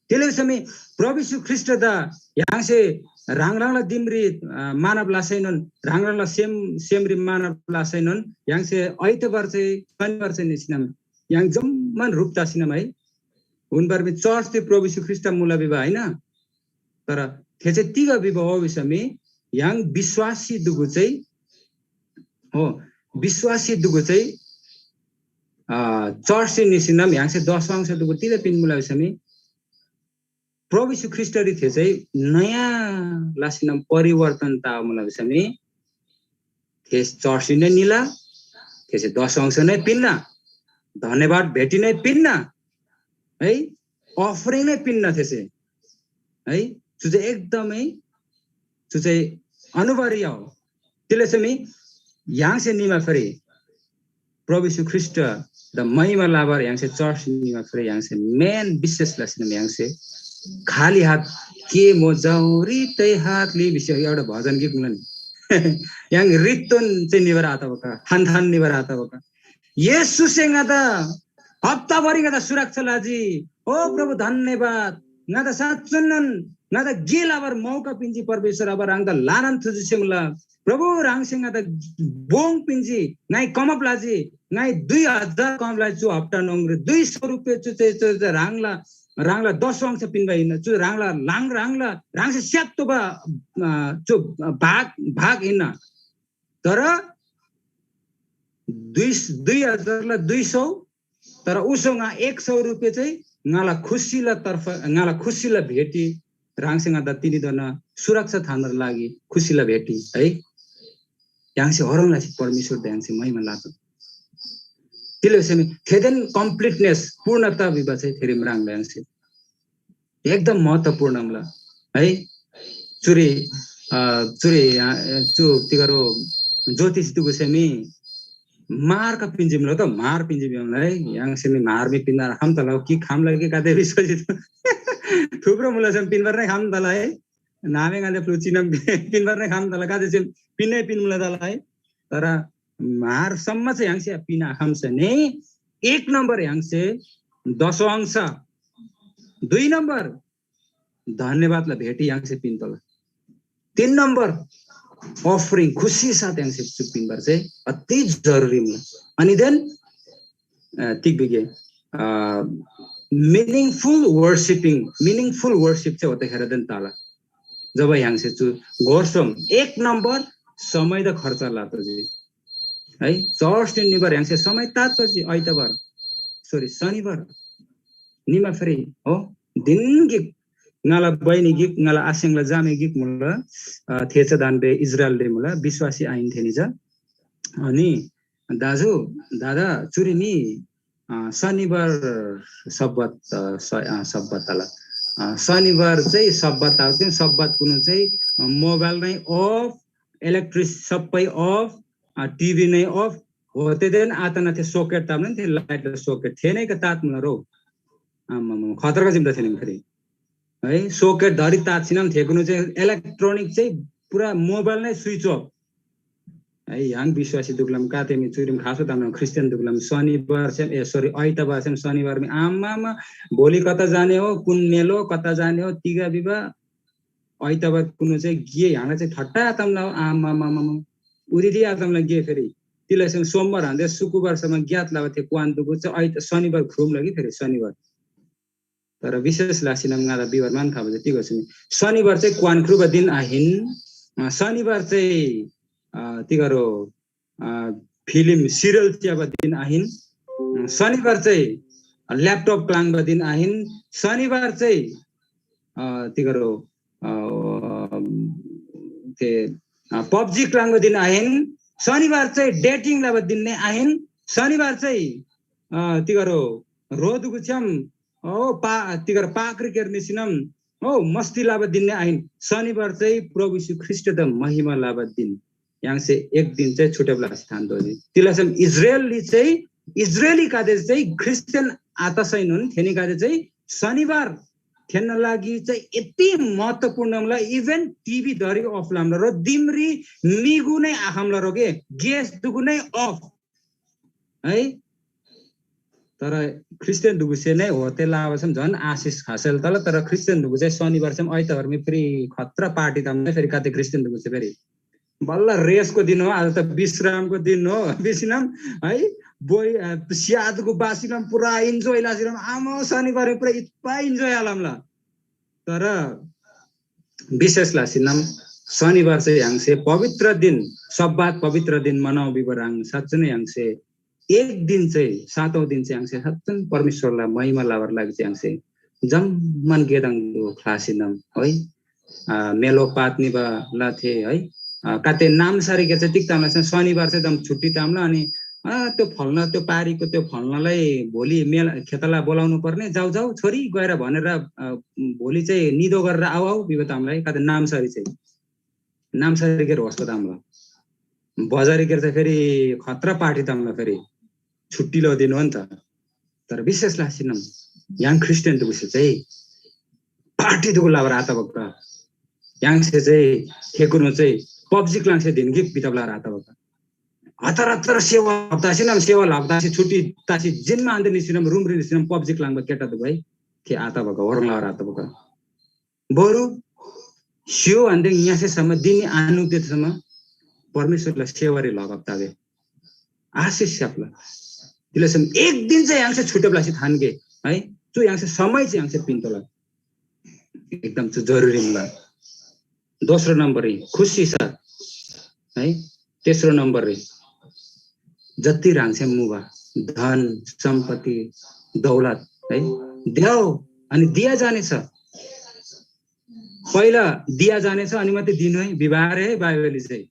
तिले समी प्रभु यीशु ख्रीष्‍टदा य्‍हाङसे ह्राङ ह्राङला दिमरी, अ, मानव लासैनोन, ह्राङ ह्राङला सेम, सेमरी मानव लासैनोन य्‍हाङसे आइतबार चाहिँ, शनिबार चाहिँ निसिनम य्‍हाङ जम्‍मान ह्रुप तसिनम है। उन्‍बार मी चर्च ते प्रभु यीशु ख्रीष्‍ट मुला भिबा होइन। तर थे चाहिँ तिग भिबा हो भिसमी य्‍हाङ विश्वासी दुगु चाहिँ हो, विश्वासी दुगु चाहिँ, अ, चर्च निसिनम य्‍हाङसे दस अंश दुगु तिग पिन्‍मुला भिसमी प्रभु यीशु ख्रीष्‍टरी थे चाहिँ नयाँ लासिनम परिवर्तन ता मुला भिसमी थे चर्च नै निला, थे चाहिँ दस अंश नै पिन्‍ना, धन्‍यवाद भेटी नै पिन्‍ना है, offering नै पिन्‍ना थे चाहिँ है। चु चाहिँ एकदमै, चु चाहिँ अनिवार्य हो। तिले चाहिँ मी य्‍हाङसे निमा फेरि प्रभु यीशु ख्रीष्‍ट द महिमा लाबार य्‍हाङसे चर्च निमा फेरि य्‍हाङसे मेन विशेष लसीनम य्‍हाङसे खाली हात के मो जाउरी तै हात लि भिसी एउटा भजन गीत मुला नि। य्‍हाङ रित्तोन चाहिँ निबर आतबका, थान थान निबर आतबका। येशूसे ङादा हप्ताभरि ङादा सुरक्षा लाजी। ओ प्रभु धन्यवाद। ङादा साँच्‍चुन्‍नन ङादा गे लबार मौका पिन्‍जी परमेश्‍वर अब ह्राङदा लानान थुजुसे मुला। प्रभु ह्राङसे ङादा बोङ पिन्‍जी, ङाइ कमप लाजी, ङाइ दुई हजार कमप लाजी, चु हप्ता नोङरी दुई सौ रुपियाँ चु चाहिँ, चु चाहिँ ह्राङला, ह्राङला दस अंश पिन्‍बा हिन्‍ना, चु ह्राङला लाङ, ह्राङला, ह्राङसे स्‍यात्तोबा, अ, चु भाग, भाग हिन्‍ना। तर दुई, दुई हजारला दुई सौ, तर उसो ङा एक सौ रुपियाँ चाहिँ ङाला खुसीला तर्फ, ङाला खुसीला भेटी ह्राङसे ङादा तिनीधोना सुरक्षा थानर लागि खुसीला भेटी है। य्‍हाङसे हरङ लासी परमेश्‍वर य्‍हाङसे महिमा लात। तिले सेमी थेदेन completeness, पूर्णता भिबा चाहिँ थेरी म्राङ्ला य्‍हाङसे। एकदम महत्त्वपूर्ण मुला है। चुरी, अ, चुरी, अ, चु तिगरो ज्योतिष दुगु सेमी मार का पिन्‍जी मुला त, मार पिन्‍जी भिमुला है। य्‍हाङसे मी मार मी पिन्‍ना खम तला कि खम लगे का देवी सोची त। थुप्रो मुला सेम पिन्‍बार नै खम तला है। नामे गाले फ्लु चिनम पिन्‍बार नै खम तला का देवी पिन्‍नै पिन्‍मुला तला है। तर मार सम्म चाहिँ य्‍हाङसे पिना खम से नै एक नम्बर य्‍हाङसे दसौं अंश, दुई नम्बर धन्यवादला भेटी य्‍हाङसे पिन्‍तोःला। तीन नम्बर offering खुसी साथ य्‍हाङसे चु पिन्‍बार चाहिँ अति जरुरी मुला। अनि then, अ, तिग बिगे, अ, meaningful worshipping, meaningful worship चाहिँ होते खेर देन ताला। जब य्‍हाङसे चु गोरसोम एक नम्बर समय द खर्च लातो जी। है, चर्च निबार य्‍हाङसे समय तात जी, आइतबार, sorry, शनिबार। निमा फेरि हो, दिन गिक, ङाला बहिनी गिक, ङाला आस्‍याङला जामे गिक मुला, अ, थेचा दान बे इजरायल दे मुला, विश्वासी आइन थेनी जा। अनि दाजु, दादा, चुरी मी, अ, शनिबार सब्बत, अ, स-, अ, सब्बत तला। अ, शनिबार चाहिँ सब्बत ताल चाहिँ सब्बत कुनु चाहिँ, अ, मोबाइल नै off, electric सबै off, अ, TV नै off, होते देन आतना थे socket ताम नै थे light ल socket थे नै का तात मुला रो। आमामा, खतरा का जिम्दा थे नै फेरि। है, socket धरी तात सिनम थे कुनु चाहिँ electronic चाहिँ पुरा मोबाइल नै switch off। है, य्‍हाङ विश्वासी दुगलम कातेमी चुरिम खासो ताम Christian दुगलम शनिबार सेम, ए, sorry, आइतबार सेम शनिबार मी आमामा भोलि कता जाने हो, कुन मेलो, कता जाने हो, तिगा बिबा, आइतबार कुनु चाहिँ गे य्‍हाङला चाहिँ ठट्टा आतमला हो, आमामामा। उदिदी आतमला गे फेरि। तिला सोमबार हान्ते शुक्रबार सम्म ज्ञात लबा थे क्वान दुगु चाहिँ आइत शनिबार ख्रुम लगी फेरि शनिबार। तर विशेष लासिनम ङादा बिबार मान खाबा चाहिँ तिगो सुनि। शनिबार चाहिँ क्वान ख्रुबा दिन आहिन। अ, शनिबार चाहिँ, अ, तिगरो, अ, फिल्म सिरियल च्याबा दिन आहिन। अ, शनिबार चाहिँ ल्यापटप क्लाङबा दिन आहिन। शनिबार चाहिँ, अ, तिगरो, अ, ते, अ, पब्जी क्लाङबा दिन आहिन। शनिबार चाहिँ डेटिङ लबा दिन नै आहिन। शनिबार चाहिँ, अ, तिगरो रोदुगु च्याम, ओ, पा-, तिगर पाकरी केर निसिनम, ओ, मस्ती लबा दिन नै आहिन। शनिबार चाहिँ प्रभु यीशु ख्रीष्टदा महिमा लबा दिन। य्‍हाङसे एक दिन चाहिँ छुट्याब लासी थान दोजी। तिलासम इजरायली चाहिँ, इजरायलीगदे चाहिँ ख्रीष्टियन आतसैनोन थेनीगदे चाहिँ शनिबार थेन्‍ना लागि चाहिँ यति महत्त्वपूर्ण मुला, even टिभी धरी अफ लामला रो, दिमरी निगु नै आखमला रो के, गेस दुगु नै अफ है। तर ख्रीष्टियन दुगुसे नै होते लाबा छम झन् आशिष हासिल तल। तर ख्रीष्टियन दुगु चाहिँ शनिबार छम आइतबार मी फ्री खतरा पार्टी ताम नै फेरि कते ख्रीष्टियन दुगुसे फेरि बल्ल रेस्टको दिन हो, आज त विश्रामको दिन हो। बिसिनम है बोइ, अ, स्यादको बासिनम पुरा इन्जोय लासिनम आमा शनिबार पुरा इत्पा इन्जोय आलमला। तर विशेष लासिनम शनिबार चाहिँ य्‍हाङसे पवित्र दिन, सब्बात पवित्र दिन मनाउ भिबा ह्राङ साँच्चै नै य्‍हाङसे एक दिन चाहिँ, सातौँ दिन चाहिँ य्‍हाङसे साँच्चै परमेश्वरला महिमा लबार लागि चाहिँ य्‍हाङसे जम्‍मान गेदाङ ख्‍लासिनम है। अ, मेलो पात निबा ला थे है। अ, कते नाम सारी के चाहिँ तिक तामला चाहिँ शनिबार चाहिँ दम छुट्टी तामला अनि, अ, त्यो फल्ना, त्यो पारीको त्यो फल्नालाई भोलि मेला खेतला बोलाउनु पर्ने, "जाऊ, जाऊ, छोरी, गएर" भनेर, अ, भोलि चाहिँ निदो गरेर आऊ, आऊ, भिबा तामला है। कते नाम सारी चाहिँ, नाम सारी के होस्को तामला। बजारी के चाहिँ फेरि खतरा पार्टी तामला फेरि छुट्टी लदिनु हो नि त। तर विशेष लासिनम य्‍हाङ ख्रीष्टियन दुगुसे चाहिँ पार्टी दुगु लबर आतबक्क य्‍हाङसे चाहिँ थेकुनु चाहिँ पब्जी क्लाङसे दिन गिक बितब लबर आतबक्क हतार हतार सेवा हप्तासिनम सेवा हप्तासी छुट्टी तासी जिन्‍मा अन्त निसिनम रुम रि निसिनम पब्जी क्लाङबा केटा दुगु है। थे आतबक्क वरङ लबर आतबक्क बरु स्‍य्‍हो अन्ते ङ्‍यासेसम्म दिनी आनुगदेसम्म परमेश्‍वरला सेवारी लगब तबे। आशिष स्‍याप्‍ला। तिलेसम एक दिन चाहिँ य्‍हाङसे छुट्याब लसी थान्‍गे है। चु य्‍हाङसे समय चाहिँ य्‍हाङसे पिन्‍तोःला। एकदम चु जरुरी मुला। दोस्रो नम्बररी खुसी छ है। तेस्रो नम्बररी जति ह्राङसे मुबा धन, सम्पत्ति, दौलत है, द्याउ अनि दिया जानेछ। पहिला दिया जानेछ अनि मात्रै दिनु है, विवाह है बाइबलले चाहिँ।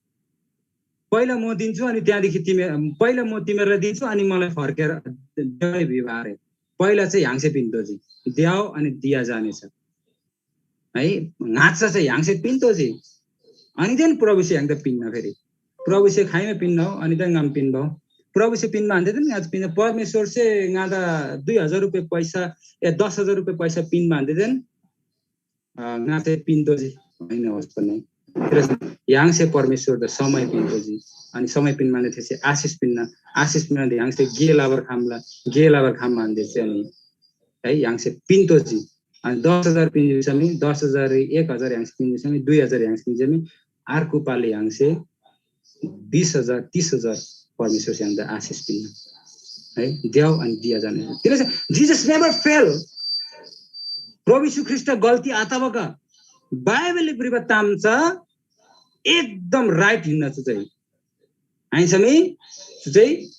पहिला म दिन्छु अनि त्यहाँदेखि तिमी, पहिला म तिमीहरूलाई दिन्छु अनि मलाई फर्केर देऊ है, विवाह है। पहिला चाहिँ य्‍हाङसे पिन्‍तोःजी, द्याउ अनि दिया जानेछ है। ङाच्‍छा चाहिँ य्‍हाङसे पिन्‍तोःजी। अनि देन प्रभुसे य्‍हाङदा पिन्‍ना फेरि। प्रभुसे खाइमा पिन्‍ना हो, अनि देन ङाम पिन्‍बा हो। प्रभुसे पिन्‍बा अन्ते देन ङाच्‍छा पिन्‍ना। परमेश्‍वरसे ङादा दुई हजार रुपियाँ पैसा, ए, दस हजार रुपियाँ पैसा पिन्‍बा अन्ते देन, अ, ङाच्‍छा पिन्‍तोःजी, होइन होस् भने। तर य्‍हाङसे परमेश्‍वरदा समय पिन्‍तोःजी। अनि समय पिन्‍बा अन्ते थेसे आशिष पिन्‍ना, आशिष पिन्‍ना अन्ते य्‍हाङसे गे लबर खामला, गे लबर खाम अन्ते चाहिँ अनि है, य्‍हाङसे पिन्‍तोःजी। अनि दस हजार पिन्‍जी भिसम, दस हजार, एक हजार य्‍हाङसे पिन्‍जी भिसम, दुई हजार य्‍हाङसे पिन्‍जी भिसम, अर्को पालि य्‍हाङसे बिस हजार, तीस हजार परमेश्‍वरसे य्‍हाङदा आशिष पिन्‍ना। है, द्याउ अनि दिया जाने। तिनीसे Jesus never fail। प्रभु यीशु ख्रीष्‍ट गल्ती आतबा का। बाइबलले भ्रिबा ताम चा एकदम राइट हिन्‍ना चु चाहिँ। आइसमी चु चाहिँ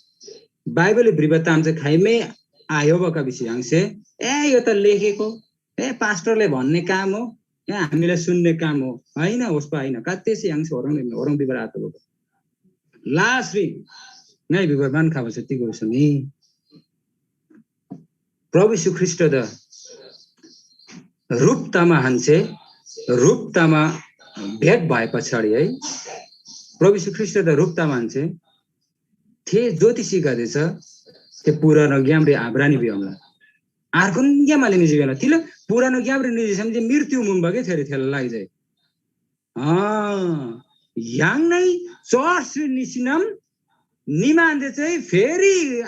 बाइबलले भ्रिबा ताम चाहिँ खाइमै आयो बका भिसी य्‍हाङसे, ए, यो त लेखेको, ए, पास्टरले भन्ने काम हो, ए, हामीले सुन्ने काम हो, होइन, होस्पा होइन, कत्तेसे य्‍हाङसे होरङ, होरङ बिबर आतो बका। लास्ट वी ङाइ बिबर मान खाबा छ तिगो समी। प्रभु यीशु ख्रीष्‍टदा रूप तमा हान्‍से, रूप तमा भेट भए पछाडि है, प्रभु यीशु ख्रीष्‍टदा रूप तमा हान्‍से थे ज्योतिषीगदे छ, थे पुरानो ग्‍यामरी आभ्रानी भियोमला। आर्कुन ग्‍याम आले निजी बेला। तिलो पुरानो ग्‍यामरी निजी समझे मृत्यु मुम्बा के थेरी थेला लागि जाय। अँ, य्‍हाङ नै चर्च निसिनम निमा हान्‍दे चाहिँ फेरि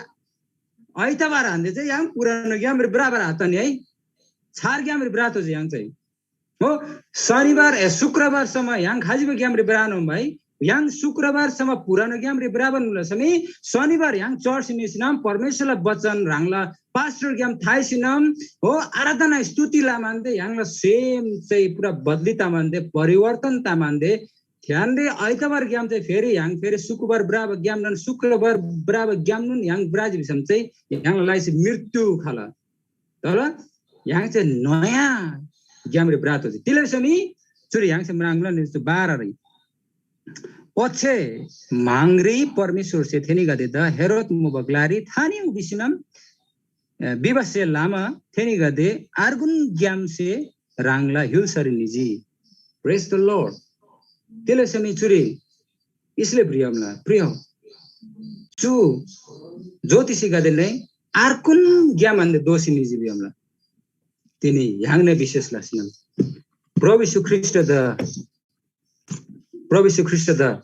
आइतबार हान्‍दे चाहिँ य्‍हाङ पुरानो ग्‍यामरी बराबर हात्तनी है। छार ग्‍यामरी ब्रातो य्‍हाङ चाहिँ। हो, शनिबार, ए, शुक्रबारसम्म य्‍हाङ खाजिबा ग्‍यामरी ब्रानो भाइ, य्‍हाङ शुक्रबारसम्म पुरानो ग्‍यामरी भ्रबान मुला समी शनिबार य्‍हाङ चर्च निसिनम परमेश्‍वरला वचन ह्राङला पास्टरग्‍याम थाइसिनम हो आराधना स्तुति लमान्‍दे य्‍हाङला सेम चाहिँ पुरा बदली तमान्‍दे, परिवर्तन तमान्‍दे, थ्‍यान्‍दे आइतबारग्‍याम चाहिँ फेरि य्‍हाङ फेरि शुक्रबार भ्रबा ग्‍यामनोन, शुक्रबार भ्रबा ग्‍यामनोन य्‍हाङ भ्रजी भिसम चाहिँ य्‍हाङला लाइसे मृत्यु खला। तर य्‍हाङ चाहिँ नयाँ ग्‍यामरी भ्रतोःजी। तिले भिसम चुरी य्‍हाङसे म्राङ्ला नि बाह्र रे। ओच्‍छे म्‍हाङरी परमेश्‍वरसे थेनीगदेदा हेरोद मुबा ग्‍लारी थानिउ भिसीनम, अ, विवशसे लमा थेनीगदे अर्गुन ग्‍यामसे ह्राङला य्‍हुल्‍सारी निजी। Praise the Lord। तिले भिसम चुरी इसले भ्रियमला, प्रिय हो। चु ज्योतिषीगदे नै अर्गुन ग्‍याम अन्‍दे दोःसी निजी भियमला। तिनी य्‍हाङने विशेष लसीनम प्रभु येशू ख्रीष्‍टदा, प्रभु येशू ख्रीष्‍टदा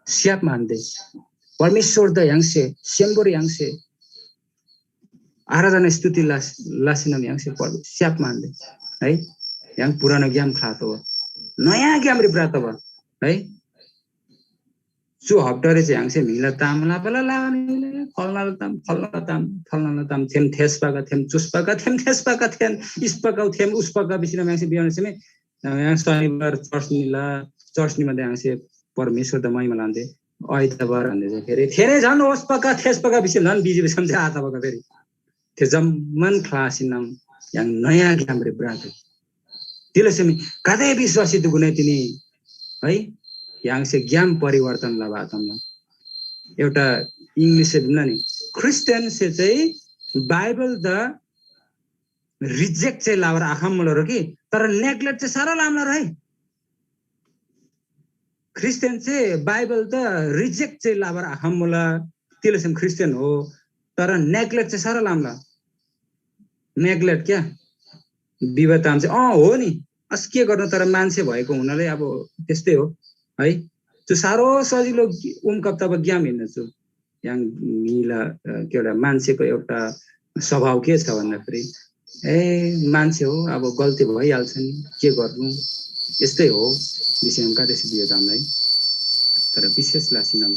स्‍याप मान्‍दे, परमेश्‍वरदा य्‍हाङसे सेमभर य्‍हाङसे आराधना स्तुति लस-, लसीनम य्‍हाङसे प्रभु स्‍याप मान्‍दे है। य्‍हाङ पुरानो ग्‍याम ख्‍लातोः, नयाँ ग्‍यामरी भ्रतोः है। चु हप्तारे चाहिँ य्‍हाङसे म्‍हिला ताम लाबाला लागा निले, फल्‍नाला ताम, फल्‍नाला ताम, फल्‍नाला ताम, थेम थेस्‍पाका, थेम चुस्‍पाका, थेम थेस्‍पाका, थेम इस्‍पाका, थेम उस्‍पाका भिसीनम य्‍हाङसे बियाना सेमे, य्‍हाङ शनिबार चर्च निला, चर्च निमा य्‍हाङसे परमेश्‍वरदा महिमा लान्‍दे, आइतबार हान्‍दे चाहिँ फेरि थेरे झन् ओस्‍पाका, थेस्‍पाका भिसी झन् बिजी भिसम चाहिँ आतबाका फेरि। थे जम्‍मान ख्‍लासीनम य्‍हाङ नयाँ ग्‍यामरी भ्रतोः। तिले भिसम गाते विश्‍वासी दुगुने तिनी है, य्‍हाङसे ग्‍याम परिवर्तन लबा आतम। एउटा इङ्ग्लिससे भिन्न नि, ख्रिस्टियनसे चाहिँ बाइबलदा रिजेक्ट चाहिँ लबारी आखम्‍मुला रो कि, तर नेग्लेक्ट चाहिँ साह्रो लामला रो है। ख्रिस्टियन चाहिँ बाइबलदा रिजेक्ट चाहिँ लबारी आखम्‍मुला, तिले भिसम ख्रिस्टियन हो, तर नेग्लेक्ट चाहिँ साह्रो लामला। नेग्लेक्ट क्या? विवाह ताम चाहिँ, अँ, हो नि, अस के गर्नु, तर मान्छे भएको हुनाले अब त्यस्तै हो है। त्यो साह्रो सजिलो उम्कब तब ग्याम हिँड्न छु। य्‍हाङ म्‍हिला, अ, के एउटा मान्छेको एउटा स्वभाव के छ भन्दाखेरि, ए, मान्छे हो, अब गल्ती भइहाल्छ नि, के गर्नु, यस्तै हो, विषयमा कतैसे बियो त हामीलाई। तर विशेष लासिनम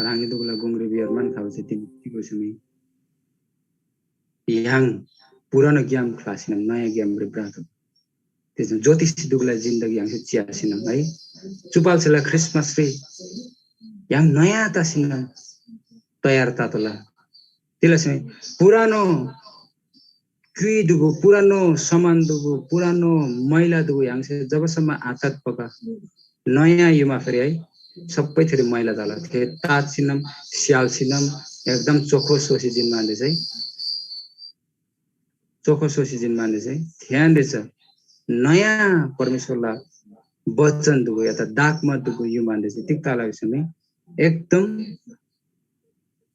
राङी दुगला गुङरी बियर मान खाबा चाहिँ तिमी तिगो सुमी। य्‍हाङ पुरानो ग्‍याम ख्‍लासिनम नयाँ ग्‍यामरी भ्रतोः। त्यसमा ज्योतिष दुगला जिन्दगी य्‍हाङसे चियासिनम है। चुपाल्‍सेला ख्रिसमसरी य्‍हाङ नयाँ तसिनम तयार ततोःला। तिला चाहिँ पुरानो क्‍युइ दुगु, पुरानो सामान दुगु, पुरानो मैला दुगु य्‍हाङसे जबसम्म आतक पका नयाँ युमा फेरि है, सबै थेरी मैला तला। थे तातसिनम, स्यालसिनम एकदम चोखो सोसी जिन मान्‍दे चाहिँ, चोखो सोसी जिन मान्‍दे चाहिँ ध्यान दिएछ। नयाँ परमेश्‍वरला वचन दुगु या त दागमा दुगु यु मान्‍दे चाहिँ तिग ताला भिसम एकदम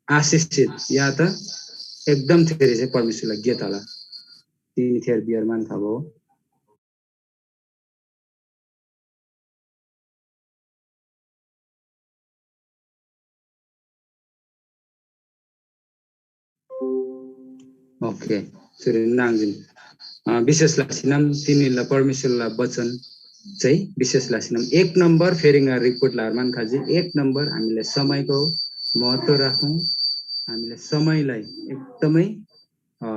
आशिषित या त एकदम थेरी चाहिँ परमेश्‍वरला गे तला। तिनी थेर बियर मान खाबो। ओके, सुरु नाङजिन। अ, विशेष लासिनम तिनीला परमेश्‍वरला वचन चाहिँ विशेष लासिनम एक नम्बर फेरिङ रिपोर्ट लारमान खाजी। एक नम्बर हामीले समयको महत्त्व राखौँ। हामीले समयलाई एकदमै, अ,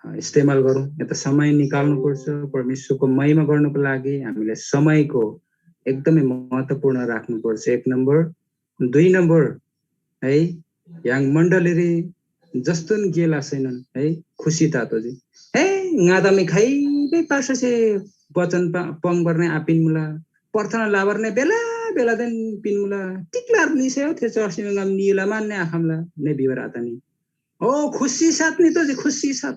अ, इस्तेमाल गरौँ। यता समय निकाल्नुपर्छ। परमेश्वरको महिमा गर्नको लागि हामीले समयको एकदमै महत्त्वपूर्ण राख्नुपर्छ, एक नम्बर। दुई नम्बर है, य्‍हाङ मण्डलीरी जस्तोन गे लासैनन् है, खुसी तातोजी। हे, ङादामी खाइबै पाससे वचन पा-, पंगरने आपिन्‍मुला, प्रार्थना लाबरने बेला बेलादेन पिन्‍मुला, तिक्‍लार निसे हो थे चर्चिनु ङाम निला मान्‍ने आखम्‍ला ने भिबर आतनी। ओ खुसी साथ नि तोजी, खुसी साथ।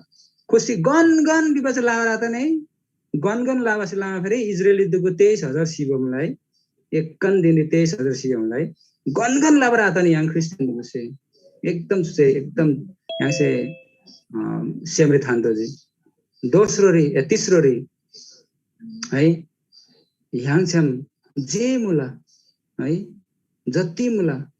खुसी गन गन बिबा चाहिँ लाबर आतनी। गन गन लाबासे लामा फेरि इस्राएली दुगु तेइस हजार सिबमलाई एक कन दिने तेइस हजार सिबमलाई गन गन लाबर आतनी य्‍हाङ ख्रिस्टियन दुगुसे। एकदम से, एकदम य्‍हाङसे, अ, सेमरी थान तोजी। दोस्रोरी, ए, तिस्रोरी, है, य्‍हाङछ्‌याम जे मुला, है, जति मुला,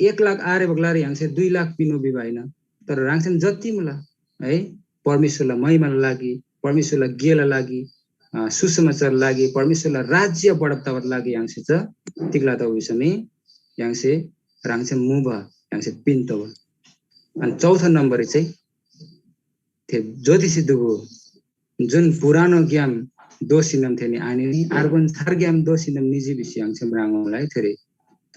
एक लाख आरे बग्लारी य्‍हाङसे दुई लाख पिनो भिबा आहिन, तर ह्राङसेन जति मुला, है, परमेश्वरला महिमाला लागि, परमेश्वरला गेला लागि, अ, सुसमाचार लागि, परमेश्‍वरला राज्य बढब तबर लागि य्‍हाङसे चा तिग लतोःबा भिसम य्‍हाङसे ह्राङसे मुबा, य्‍हाङसे पिन्‍तोःबा। अनि चौथा नम्‍बररी चाहिँ थे ज्योतिषी दुगु जुन पुरानोग्‍याम दोःसीनम थेनी आनिनी, अर्गुन छारग्‍याम दोःसीनम निजी भिसी य्‍हाङसे म्राङ्‌मुला है थेरी।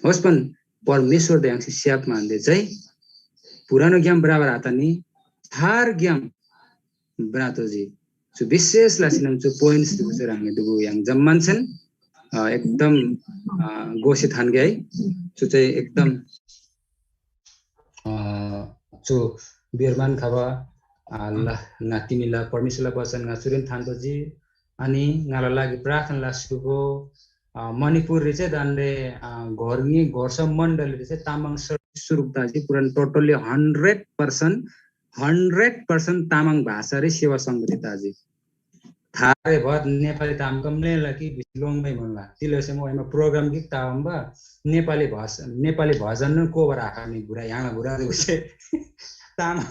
होस्‍पन परमेश्‍वरदा य्‍हाङसे स्‍याप मान्‍दे चाहिँ पुरानोग्‍याम बराबर आतनी, छारग्‍याम ब्रातोजी। चु विशेष लसीनम चु पोइन्ट्स दुगु चाहिँ ह्राङनी दुगु य्‍हाङ जम्‍मान छन्, अ, एकदम, अ, गोसे थान्‍गे है। चु चाहिँ एकदम, अ, चु बिर्मान खबा, अ, ल, ना तिमीला परमेश्‍वरला वचन ङा चुरीन थान्‍तोजी। अनि ङाला लागि प्रार्थना लसीगो, अ, मणिपुररी चाहिँ दान्‍दे, अ, घोर्ङी घोर्स मण्डलीरी चाहिँ तामाङ सर्भिस सुरु ताजी पुरान totally hundred percent, hundred percent Tamang भाषारी सेवा संगति ताजी। थारे भत नेपाली ताम कम लेला कि बिस लोङमै मुला। तिले से मोइमा प्रोग्राम गिक तावम्बा नेपाली भाषा, नेपाली भजन न कोबर आखाने घुरा, य्‍हाङला घुरा दुसे। तामाङ,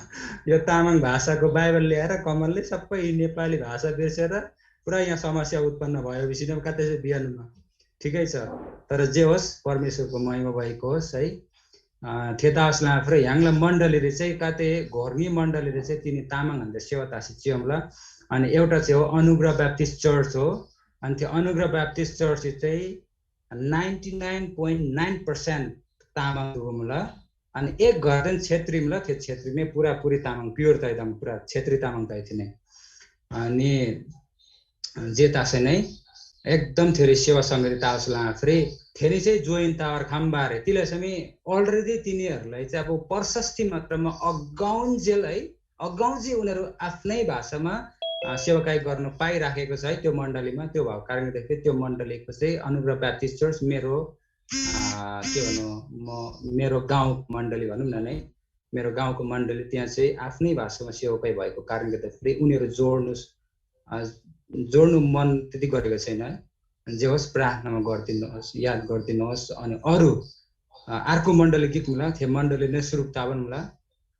यो तामाङ भाषाको बाइबल ल्याएर कमलले सबै नेपाली भाषा बिर्सेर पुरा यहाँ समस्या उत्पन्न भयो। विषयमा कतै चाहिँ बिहानमा ठिकै छ, तर जे होस्, परमेश्वरको महिमा भएको होस् है। अ, थेतबासेलमा आफै य्‍हाङला मण्डलीरी चाहिँ कते घोर्मी मण्डलीरी चाहिँ तिनी तामाङहरूले सेवा तासी चियोमला। अनि एउटा चाहिँ हो अनुग्रह ब्याप्टिस्ट चर्च हो। अनि त्यो अनुग्रह ब्याप्टिस्ट चर्च चाहिँ ninety nine point nine percent Tamang दुगुमुला। अनि एक घरदेन छेत्री मुला, थे छेत्री नै पुरा पुरी तामाङ, प्योर ताइदाम पुरा छेत्री तामाङ ताइ थिने। अनि जे तासे नै एकदम थेरी सेवा संगति तास लाफरी थेरी चाहिँ जोइन तावर खाम्बारे तिले समी अलरेडी तिनीहरूलाई चाहिँ अब प्रशस्ति मात्रामा अगाउन्जेल है, अगाउन्जी उनीहरू आफ्नै भाषामा, अ, सेवाकाई गर्न पाइराखेको छ है त्यो मण्डलीमा। त्यो भएको कारणले गर्दाखेरि त्यो मण्डलीको चाहिँ अनुग्रह ब्याप्टिस्ट चर्च मेरो, अ, के भन्नु, म मेरो गाउँ मण्डली भनौँ न नै, मेरो गाउँको मण्डली त्यहाँ चाहिँ आफ्नै भाषामा सेवाकाई भएको कारणले गर्दाखेरि उनीहरू जोड्नु, अ, जोड्नु मन त्यति गरेको छैन है। जे होस्, प्रार्थनामा गरिदिनुहोस्, याद गरिदिनुहोस्। अनि अरू, अ, अर्को मण्डली गिक मुला, थे मण्डली नै सुरुप ताबन मुला।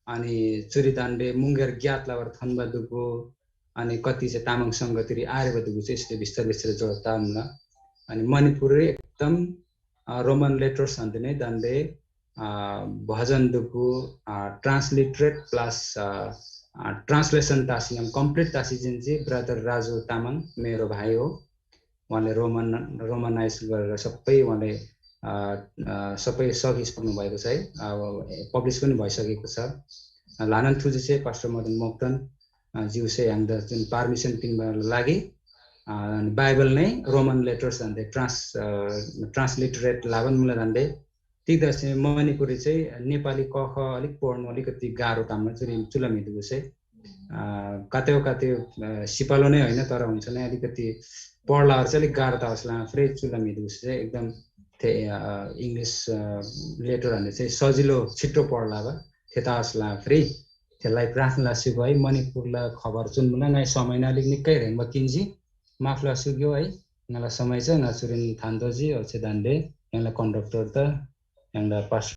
अनि चुरी दान्डे मुंगेर ज्ञात लबर थन्बा दुगु, अनि कति चाहिँ तामाङ संगतिरी आरेबा दुगु चाहिँ यसरी बिस्तार बिस्तार जोड ताबन मुला। अनि मणिपुरी एकदम, अ, रोमन लेटर्स अन्ते नै दान्डे, अ, भजन दुगु, अ, ट्रान्सलिटरेट प्लस, अ, अ, ट्रान्सलेसन तासिनम कम्प्लिट तासी जिन्जी ब्रदर राजु तामाङ मेरो भाइ हो। उहाँले रोमन, रोमनाइज गरेर सबै उहाँले, अ, अ, सबै सकिसक्नु भएको छ है। अब पब्लिस पनि भइसकेको छ। ल्हानान थुजु चाहिँ पास्टर मदन मोक्तन, अ, ज्यू चाहिँ हामीदा जुन पर्मिसन पिन्‍बाला लागि, अ, बाइबल नै रोमन लेटर्स दान्डे ट्रान्स-, अ, ट्रान्सलिटरेट लाबन मुला दान्डे। तिग्‍दा चाहिँ मणिपुरी चाहिँ नेपाली क ख अलिक पढ्नु अलिकति गाह्रो ताममा चुरी चुला म्‍हिदुगु चाहिँ, अ, कते कते, अ, सिपालो नै होइन, तर हुन्छ नै अलिकति पढ्लाहरू चाहिँ अलिक गाह्रो तावसला फ्रेज चुला म्‍हिदुगु चाहिँ एकदम थे, अ, इङ्ग्लिस, अ, लेटरहरूले चाहिँ सजिलो छिट्टो पढ्ला अब थे तावसला फ्री थेलाई प्रार्थना लासिगो है। मणिपुरला खबर चुनमुला ङाइ समयना अलिक निकै ह्रेङ्बा किन्जी, माफ लासुग्यो है। ङाला समय चाहिँ ङा चुरिन थान्‍तोजी, ओच्‍छे दान्‍डे यङला कन्डक्टर त यङला पास्टर